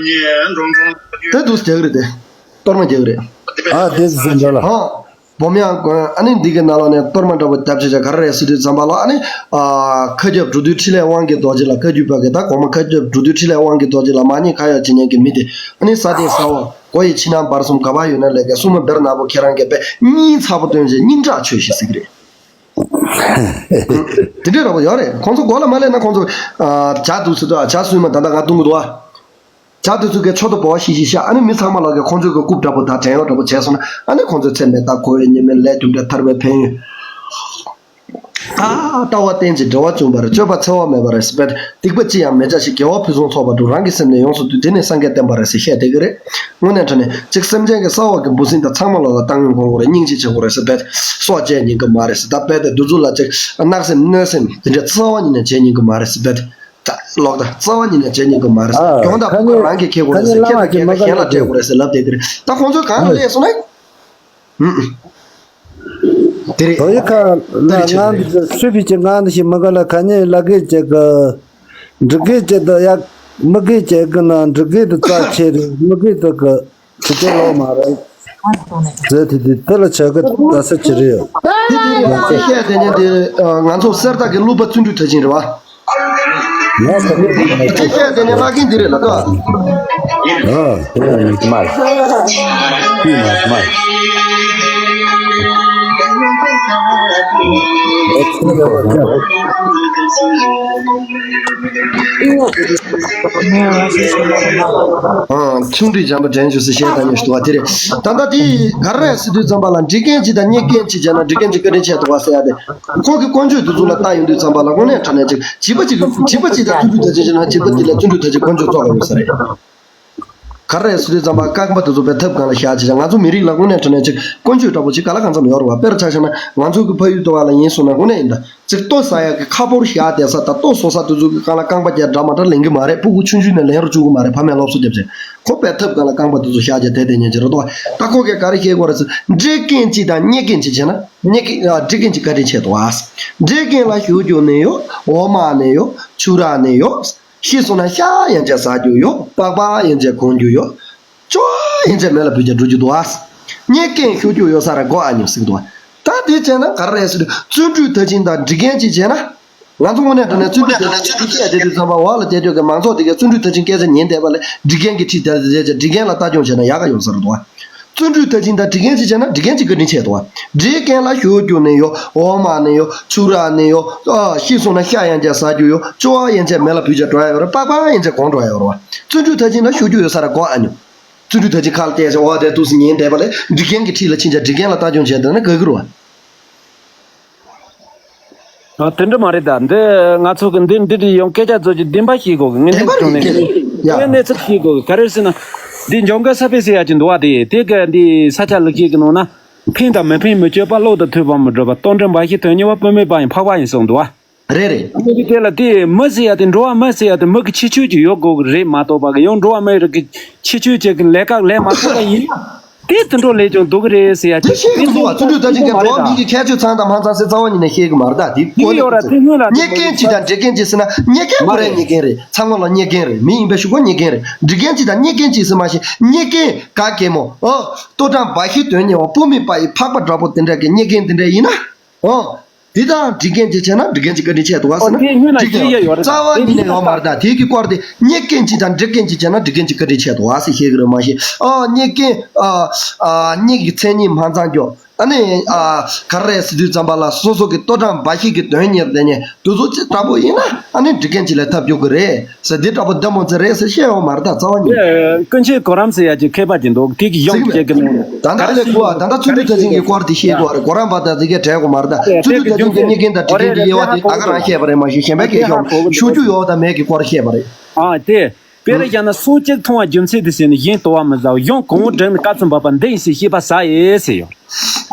དེ་འདུག་རྒྱག་གི་རེད་དེ། གཏོར་མ་རྒྱག་གི་རེད། ཨ་དེ་ཟེར་འདྲ་ལ། ཧོ། སྦོམ་ཡང་དགོན་ཨ་ནི་འདི་གི་ནང་ལོགས་ནས་གཏོར་མ་འདྲ་པོ་བརྒྱབ་བྱས་བྱས་ག་རེ་རེད་ཟེར་དུས་ཙམ་པ་ལ་ཨ་ནི་ཨ་མཁའ་ཁྱབ་འགྲོ་འདུལ་འཕྲིན་ལས་དབང་གི་རྡོ་རྗེ་ལ་བཀའ་བརྒྱུད་པ་གི་ད་གོང་མ་མཁའ་ཁྱབ་འགྲོ་འདུལ་འཕྲིན་ལས་དབང་གི་རྡོ་རྗེ་ལ་མ་ཉེས་ཁ་ཡོག་བྱེད་མཁན་གྱི་མི་དེ་ཨ་ནི་ས་སྟེང་ས་འོག་སྒོ་ཡི་ཕྱི་ནང་བར་གསུམ་ག་པར་ཡོད་ན་ལས་ཀའི་སྲུང་མ་བེར་ནག་པོ་ཁྱེད་རང་གིས་དཔེ་སྙིང་ཚ་པོ་བཏོན་བྱས་སྙིང་ཁྲག་ཆོད་ཞེས་ཟེར་གི་རེད། དེ་འདྲའི་ར་པོ་ཡོད་རེད། ཁོང་ཚོ་མགོ་ལ་མ་སླེབས་ན་ཁོང་ཚོ་ཨ་ཇ་འདུག་ཟེར་དུས་ཨ་ཇ་སུས་མ་ད་ལྟ་ང་བཏུང་གི་འདུག་ཨ། ཇ་དེ་ཚོ་གི་མཆོད་དོ་བོ་ཤི་ཤི་ཤ་ཨ་ནི་མི་ཚང་མ་ལོག་གི་ཁོང་ཚོའི་གི་རྐུབ་འདྲ་པོ་དང་བྲན་གཡོག་འདྲ་པོ་བྱས་སོང་ན་ཨ་ནི་ཁོང་ཚོའི་ཚེ་མེད་ད་ཁོ་བའི་ཉེས་མེད་ལས་རྒྱུ་འབྲས་ཐར་བའི་ཕན་ཡོན། ཨ་ལྟ་བ་རྟེན་ཅིང་འབྲེལ་བ་བྱུང་བ་རེད། སྤྱོད་པ་འཚེ་བ་མེད་པ་རེད་ཟེར་བས། སྡིག་པ་ཅི་ཡང་མེད་བྱ་ཞིག་དགེ་བ་ཕུན་སུམ་ཚོགས་པ་དུ་རང་གི་སེམས་ནི་ཡོངས་སུ་འདུལ། དེ་ནི་སངས་རྒྱས་བསྟན་པ་རེད་ཟེར་བཤད་བསྡད་ཀྱི་རེད། དངོས་གནས་དྲང་གནས་གཅིག་སེམས་ཅན་གྱི་ས་འོག་གི་འབུ་སྲིན་དང་ཚང་མ་ལོག་ལ་བཏང་སྙོམས་གོང་དགོས་རེད། སྙིང་རྗེ་དགོས་རེད་ཟེར་བས། སྲོག་བཅད་ཉན་གི་མ་རེད་ཟེར། ད་བས་དེ་འདི་ཚོ་ལ་གཅིག་གནག་སེམས་གནོད་སེམས་དེ་འདྲ་རྩ་བ་ཉིད་ནས་བྱེད་ཉན་གི་མ་རེད་ཟེར་བས། ད་ལོག་ད་རྩ་བ་ཉིད་ནས་བྱེད་ཉན་གི་མ་རེད་ཟེར། ཨ་གྱོང་དང་ཁ་ཕུ་ཁ་ཉིན་རང་གིས་ཁེལ་དགོས་རེད་ཟེར། ཁྱེད་ཀྱིས་ཁེལ་ན་གཞན་ལ་སྤྲད་དགོས་རེད་ཟེར་ལབ་བསྡད་ཀྱི་རེད། ད་ཁོང་ཚོས་གང་ལ་སླེབས་སོང་ན། ཧུམ། དེ་རེད། དོ་ཡི་ཁ་ལ་ད་རེད་ཆེ་ང་རེད། འདི་ཚོ་སུ་ཕི་ཅི་ང་འདི་ཞིག་མ་ག་ལ་ཁ་ཉིན་ལ་གེ་ཅེ་གི་འབྲི་གེ་ཅེ་ད་ཡག་མི་གེ་ཅེ་གི་ན་འབྲི་གེ་ད་རྩ་ཆེ་རེད། མི་གེ་ད་གི་ཆུ་ཚོད་ལོག་མ་རེད། ཟེར་དེ་དེ་དེ་ལ་ཆ་གི་ད་ས་ཆི་རེད། དེ་དེ་རེད། དེ་བཤད་དེ་ནས་དེ་ང་ཚོ་གསེར་རྟ་གི་བླུག་པ་བརྩོན་འགྲུས་མཐར་ཕྱིན་རེད་བ། དེ་བཤད་དེ་ནས་ལྷ་རྒན་འདི་རེད་ལ་ད། ཁྱིམ་དུ་འཇམ་པ་དྲན་བྱུང་ཟེར་བཤད་ད་ཉོ་ཞུ་བ་དེ་རེད། ད་ལྟ་དེ་ག་རེ་ཟེར་དུས་ཙམ་པ་ལ་འདྲི་མཁན་གཅིག་དང་རྙེད་མཁན་གཅིག་བྱས་ན་འདྲི་མཁན་གཅིག་བཀའ་དྲིན་ཆེ་འདུག་བ་ཟེར་ཡ་དེ། ཁོང་གི་དཀོན་མཆོག་དེ་ཚོ་ལ་ལྟ་ཡོང་དུས་ཙམ་པ་ལ་དངོས་གནས་དྲང་གནས་ཅིག་བྱིས་པ་ཅིག་གི་བྱིས་པ་ཅིག་དང་བརྩོན་འགྲུས་མཐར་ཕྱིན་བྱས་ན་བྱིས་པ་དེ་ལ་བརྩོན་འགྲུས་མཐར་ཕྱིན་དཀོན་མཆོག་བཙོག་ག་ཡོད་ས་རེད། ག་རེ་ཟེར་དུས་ཙམ་པ་རྐང་པ་དེ་ཚོ་བའི་ཐབ་སྒང་ལ་བཞག་བྱས་ང་ཚོ་མི་རིགས་ལ་དངོས་གནས་དྲང་གནས་ཅིག་དཀོན་མཆོག་འདྲ་པོ་ཅིག་ག་ལ་གང་འཚམ་ཡོད་རེད་བ། དཔེར་ཆ་བཞག་ན་ང་ཚོ་གི་ཕ་ཡུལ་ལྟ་བ་ལ་ཡིན་སོང་ན་དངོས་གནས་ཡིན་ད་ཅིག་ལྟོ་ཟ་ཡག་གི་ཁ་ཕོར་བཞག་བསྡད་ས་དང་ལྟོ་བཟོ་ས་དེ་ཚོ་གི་སྒང་ལ་རྐང་པ་བརྒྱབ་འདྲ་མ་འདྲ་ལེན་གི་མ་རེད། སྤུ་གུ་ཆུང་ཆུང་ནས་ལེན་རོགས་བཅུག་གི་མ་རེད། ཕ་མས་སློབ་གསོ་རྒྱབ་བྱས་ཁོ་བའི་ཐབ་སྒང་ལ་རྐང་པ་དེ་ཚོ་བཞག་བྱས་དེ་དེ་ཉན་གྱི་རེད་དོ། ད་ཁོ་གས་ག་རེ་བཤད་དགོས་རེད་ཟེར་འདྲེ་རྐན་གཅིག་དང་རྙེད་རྐན་གཅིག་བྱས་ན་རྙེད་རྐན་ཨ་འདྲེ་རྐན་གཅིག་བཀའ་དྲིན་ཆེ་དོ་ཨ། འདྲེ་རྐན་ལ་ཞུ་རྒྱུ་ནས་ཡོད། འོ་མ་ནས་ཡོད། ཆུ་རགས་ནས་ཡོད། ཤི་སོང་ན་ཤ་ཡན་ཆད་ཟ་རྒྱུ་ཡོད། པགས་པ་ཡན་ཆད་གོན་རྒྱུ་ཡོད། ཅོ་ཡན་ཆད་མེ་ལ་ཕུལ་བྱས་འགྲོ་རྒྱུ་འདུག་ཨ། རྙེད་མཁན་ཤོར་རྒྱུ་ཡོད་ས་ར་གོ་ཨ་ཉོ་ཟིག་འདུག་ཨ། ད་དེ་བྱས་ན་ག་རེ་རེད་ཟེར་དུས་བརྩོན་འགྲུས་མཐར་ཕྱིན་དང་སྒྲིག་མཁན་ཅིག་བྱས་ན། ང་ཚོ་དངོས་གནས་དྲང་གནས་བརྩོན་འགྲུས་མཐར་ཕྱིན་ཅིག་བྱས་བསྡད་དུས་ཙམ་པ་འོག་ལ་བསྡད་དུས་ཀྱི་མང་ཚོགས་དེ་གས་བརྩོན་འགྲུས་མཐར་ཕྱིན་སྐད་ཆ་ཉན་བསྡད་པ་ལས་སྒྲིག་མཁན་གྱི་ཁྲིད་དེར་བསྡད་བྱས་སྒྲིག་མཁན་ལ་ལྟ་སྐྱོང་བྱས་ན་ཡག་ག་ཡོད་ས་རེད་འདུག་ཨ། བརྩོན་འགྲུས་མཐར་ཕྱིན་དང་སྒྲིག་མཁན་ཅིག་བྱས་ན་སྒྲིག་མཁན་གྱི་བཀའ་དྲིན་ཆེ་འདུག་ཨ། སྒྲིག་མཁན་ལ་ཞུ་རྒྱུ་ནི་ཡོད། འོ་མ་ནི་ཡོད། ཕྱུར་ར་ནི་ཡོད། ཨ། ཤི་སོང་ན་ཤ་ཡན་ཆད་ཟ་རྒྱུ་ཡོད། ཅོ་བ་ཡན་ཆད་མེ་ལ་ཕུལ་བྱས་འགྲོ་ཡ་ཡོད་རེད། པགས་པ་ཡན་ཆད་གོན་འགྲོ་ཡ་ཡོད་རེད་བ། བརྩོན་འགྲུས་མཐར་ཕྱིན་ལ་ཞུ་རྒྱུ་ཡོད་ས་ར་གོ་ཨ་ཉོ། བརྩོན་འགྲུས་མཐར་ཕྱིན་ཁ་ལ་བལྟས་བྱས་འོ་དེ་འདུག་སེ་ཉན་བསྡད་པ་ལས་སྒྲིག་མཁན་གྱི་ཁྲིད་ལ་ཕྱིན་བྱས་སྒྲིག་མཁན་ལ་ལྟ་སྐྱོང་བྱས་བསྡད་ན་དགའ་གི་རེད་བ། ཨ། དེ་འདྲ་མ་རེད་ད། འདི་ང་ཚོ་གི་འདི་འདི་འདྲ་ཡང་སྐད་ཆ་བཟོ་རྒྱུ་བདེན་པ་ཤེས་དགོས་གི། ངས་བདེན་པ་འདི་བྱུང་ནས་རེད་ཡ། དེ་གནས་ཚུལ་ཤེས་དགོས་གི། ག་རེ་ཟེར་ན། འདི་འཇམ་མགོན་ས་པཎ་ཟེར་ཡ་ཅིག་འདུག་བ། དེ་དེ་ག་འདི་ས་སྐྱ་ལེགས་བཤད་ཀྱི་ནང་ན། ཕན་དང་མི་ཕན་མི་སྤྱོད་པ། བློ་དང་མཐུན་པ་མི་སྒྲུབ་པ། རྟོག་འགྲོ་འབའ་ཞིག་དོན་གཉེར་བ། བུད་མེད་པ་ཡི་འཕགས་པ་ཡིན་གསུངས་འདུག་བ། རེད་རེད། འདི་དེ་ལ་དེ་མི་ཟེར་ཡ་དེ། འགྲོ་བ་མི་ཟེར་ཡ་དེ་མི་གི་ཁྱད་ཆོས་ཅིག་ཡོད་དགོས་གི་རེད་མ་གཏོགས་པ་གི་ཡང་འགྲོ་བ་མི་རིགས་ཀྱི་ཁྱད་ཆོས་ཅིག་གི་ལས་ཀ་ལས་མ་ཐུབ་པ་ཡིན་ན། དེ་དེ་འགྲོ་ལས་ཀྱང་འདུག་གི་རེད་ཟེར་ཡ་དེ་ཅིག་ཤེས་དེ་གི་འདུག་བ། བརྩོན་འགྲུས་མཐར་ཕྱིན་གྱི་འགྲོ་བ་མི་གི་ཁྱད་ཆོས་ཚང་དང་མ་ཚང་ཟེར་རྩ་བ་ཉིད་ནས་ཤེས་གི་མ་རེད་ད། དེ་དེ་ཡོད་ར་དེ་སྔོན་ལ་རྙེད་མཁན་ཅིག་དང་སྒྲིག་མཁན་ཅིག་ཟེར་ན། རྙེད་མཁན་ཁོ་རང་རྙེད་མཁན་རེད། ཚང་མ་ལ་རྙེད་མཁན་རེད། མི་ཡིན་པའི་ཤུགས་ཀྱིས་རྙེད་མཁན་རེད། སྒྲིག་མཁན་ཅིག་དང་རྙེད་མཁན་ཅིག་ཟེར་མ་ཤེས། རྙེད་མཁན་ག་གེ་མོ། ཨོ། ལྟོ་འགྲངས་འབའ་ཞིག་དོན་གཉེར་བ། བུད་མེད་པ་ཡི་འཕགས་པ་འདྲ་པོ་དེ་འདྲ་གི་རྙེད་མཁན་དེ་འདྲ་ཡིན་ན། ཨོ། འདི་དང་སྒྲིག་མཁན་གྱིས་བྱས་ན་སྒྲིག་མཁན་གྱི་བཀའ་དྲིན་ཆེ་འདུག་བ་ཟེར་ན། ཨོ་དེ་སྔོན་ན་འགྲིག་གི་ཡོད། ཡོད་རེད། རྩ་བ་ཉིད་ནས་ཡོད་མ་རེད་ད། དེ་གི་སྐོར་དེ་རྙེད་མཁན་གྱིས་དང་སྒྲིག་མཁན་གྱིས་བྱས་ན་སྒྲིག་མཁན་གྱི་བཀའ་དྲིན་ཆེ་འདུག་བ་ཟེར་བཤད་གི་རེད་མ་གཞི། ཨ། རྙེད་མཁན། ཨ། ཨ། རྙེད་ཀྱི་མཚན་ཉིད་མ་ཚང་རྒྱུ། ཨ་ནི། ཨ། ག་རེ་རེད་ཟེར་དུས་ཙམ་པ་ལ་སོ་སོ་གི་ལྟོ་འགྲངས་འབའ་ཞིག་གི་དོན་གཉེར་དེ་ཉིད་དུས་ཚོད་ཅིག་འདྲ་པོ་ཡིན་ན། ཨ་ནི་སྒྲིག་མཁན་གྱིས་ལས་ཐབས་སྐྱོ་གི་རེད་ཟེར། འདི་འདྲ་པོ་འདི་མོ་ཚེ་རེད་ཟེར་བཤད་ཡོད་མ་རེད་ད། རྩ་བ་ཉིད། ཀུན་མཁྱེན་གོ་རམས་ཟེར་ཡ་ཅིག་མཁས་པ་ཅིག་འདུག་དེ་གི་ཡོང་བཤད་གི་མེད། ད་ལྟ་ལས་གོ་བ། ད་ལྟ་བརྩོན་འགྲུས་མཐར་ཕྱིན་གྱི་སྐོར་དེ་བཤད་དགོས་རེད། གོ་རམས་པ་དང་དེ་གས་བྲལ་དགོས་མ་རེད་ད། བརྩོན་འགྲུས་མཐར་ཕྱིན་གྱི་རྙེད་མཁན་དང་སྒྲིག་མཁན་གྱི་དབྱེ་བ་དེ་ད་ག་རང་བཤད་པ་རེད་མ་གཞི། གཞན་པའི་སྐད་ཤོད་ཞུ་རྒྱུ་ཡོད་དང་མེད་ཀྱི་སྐོར་བཤད་པ་རེད། ཨ་དེ། དཔེར་བཞག་ན་སོ་གཅིག་མཐོང་བ་རྒྱུ་མཚན་དེ་ཟེར་ནས་གཞན་དོར་བ་མི་ཟ་བ། གཞན་གང་བོ་བསྒྲིགས་ནས་སྐབས་སུ་བབ་པ་འདི་ཡིན་ཞེས་ཤེས་པ་ཟ་ཡི་ཟེར་ཡོད།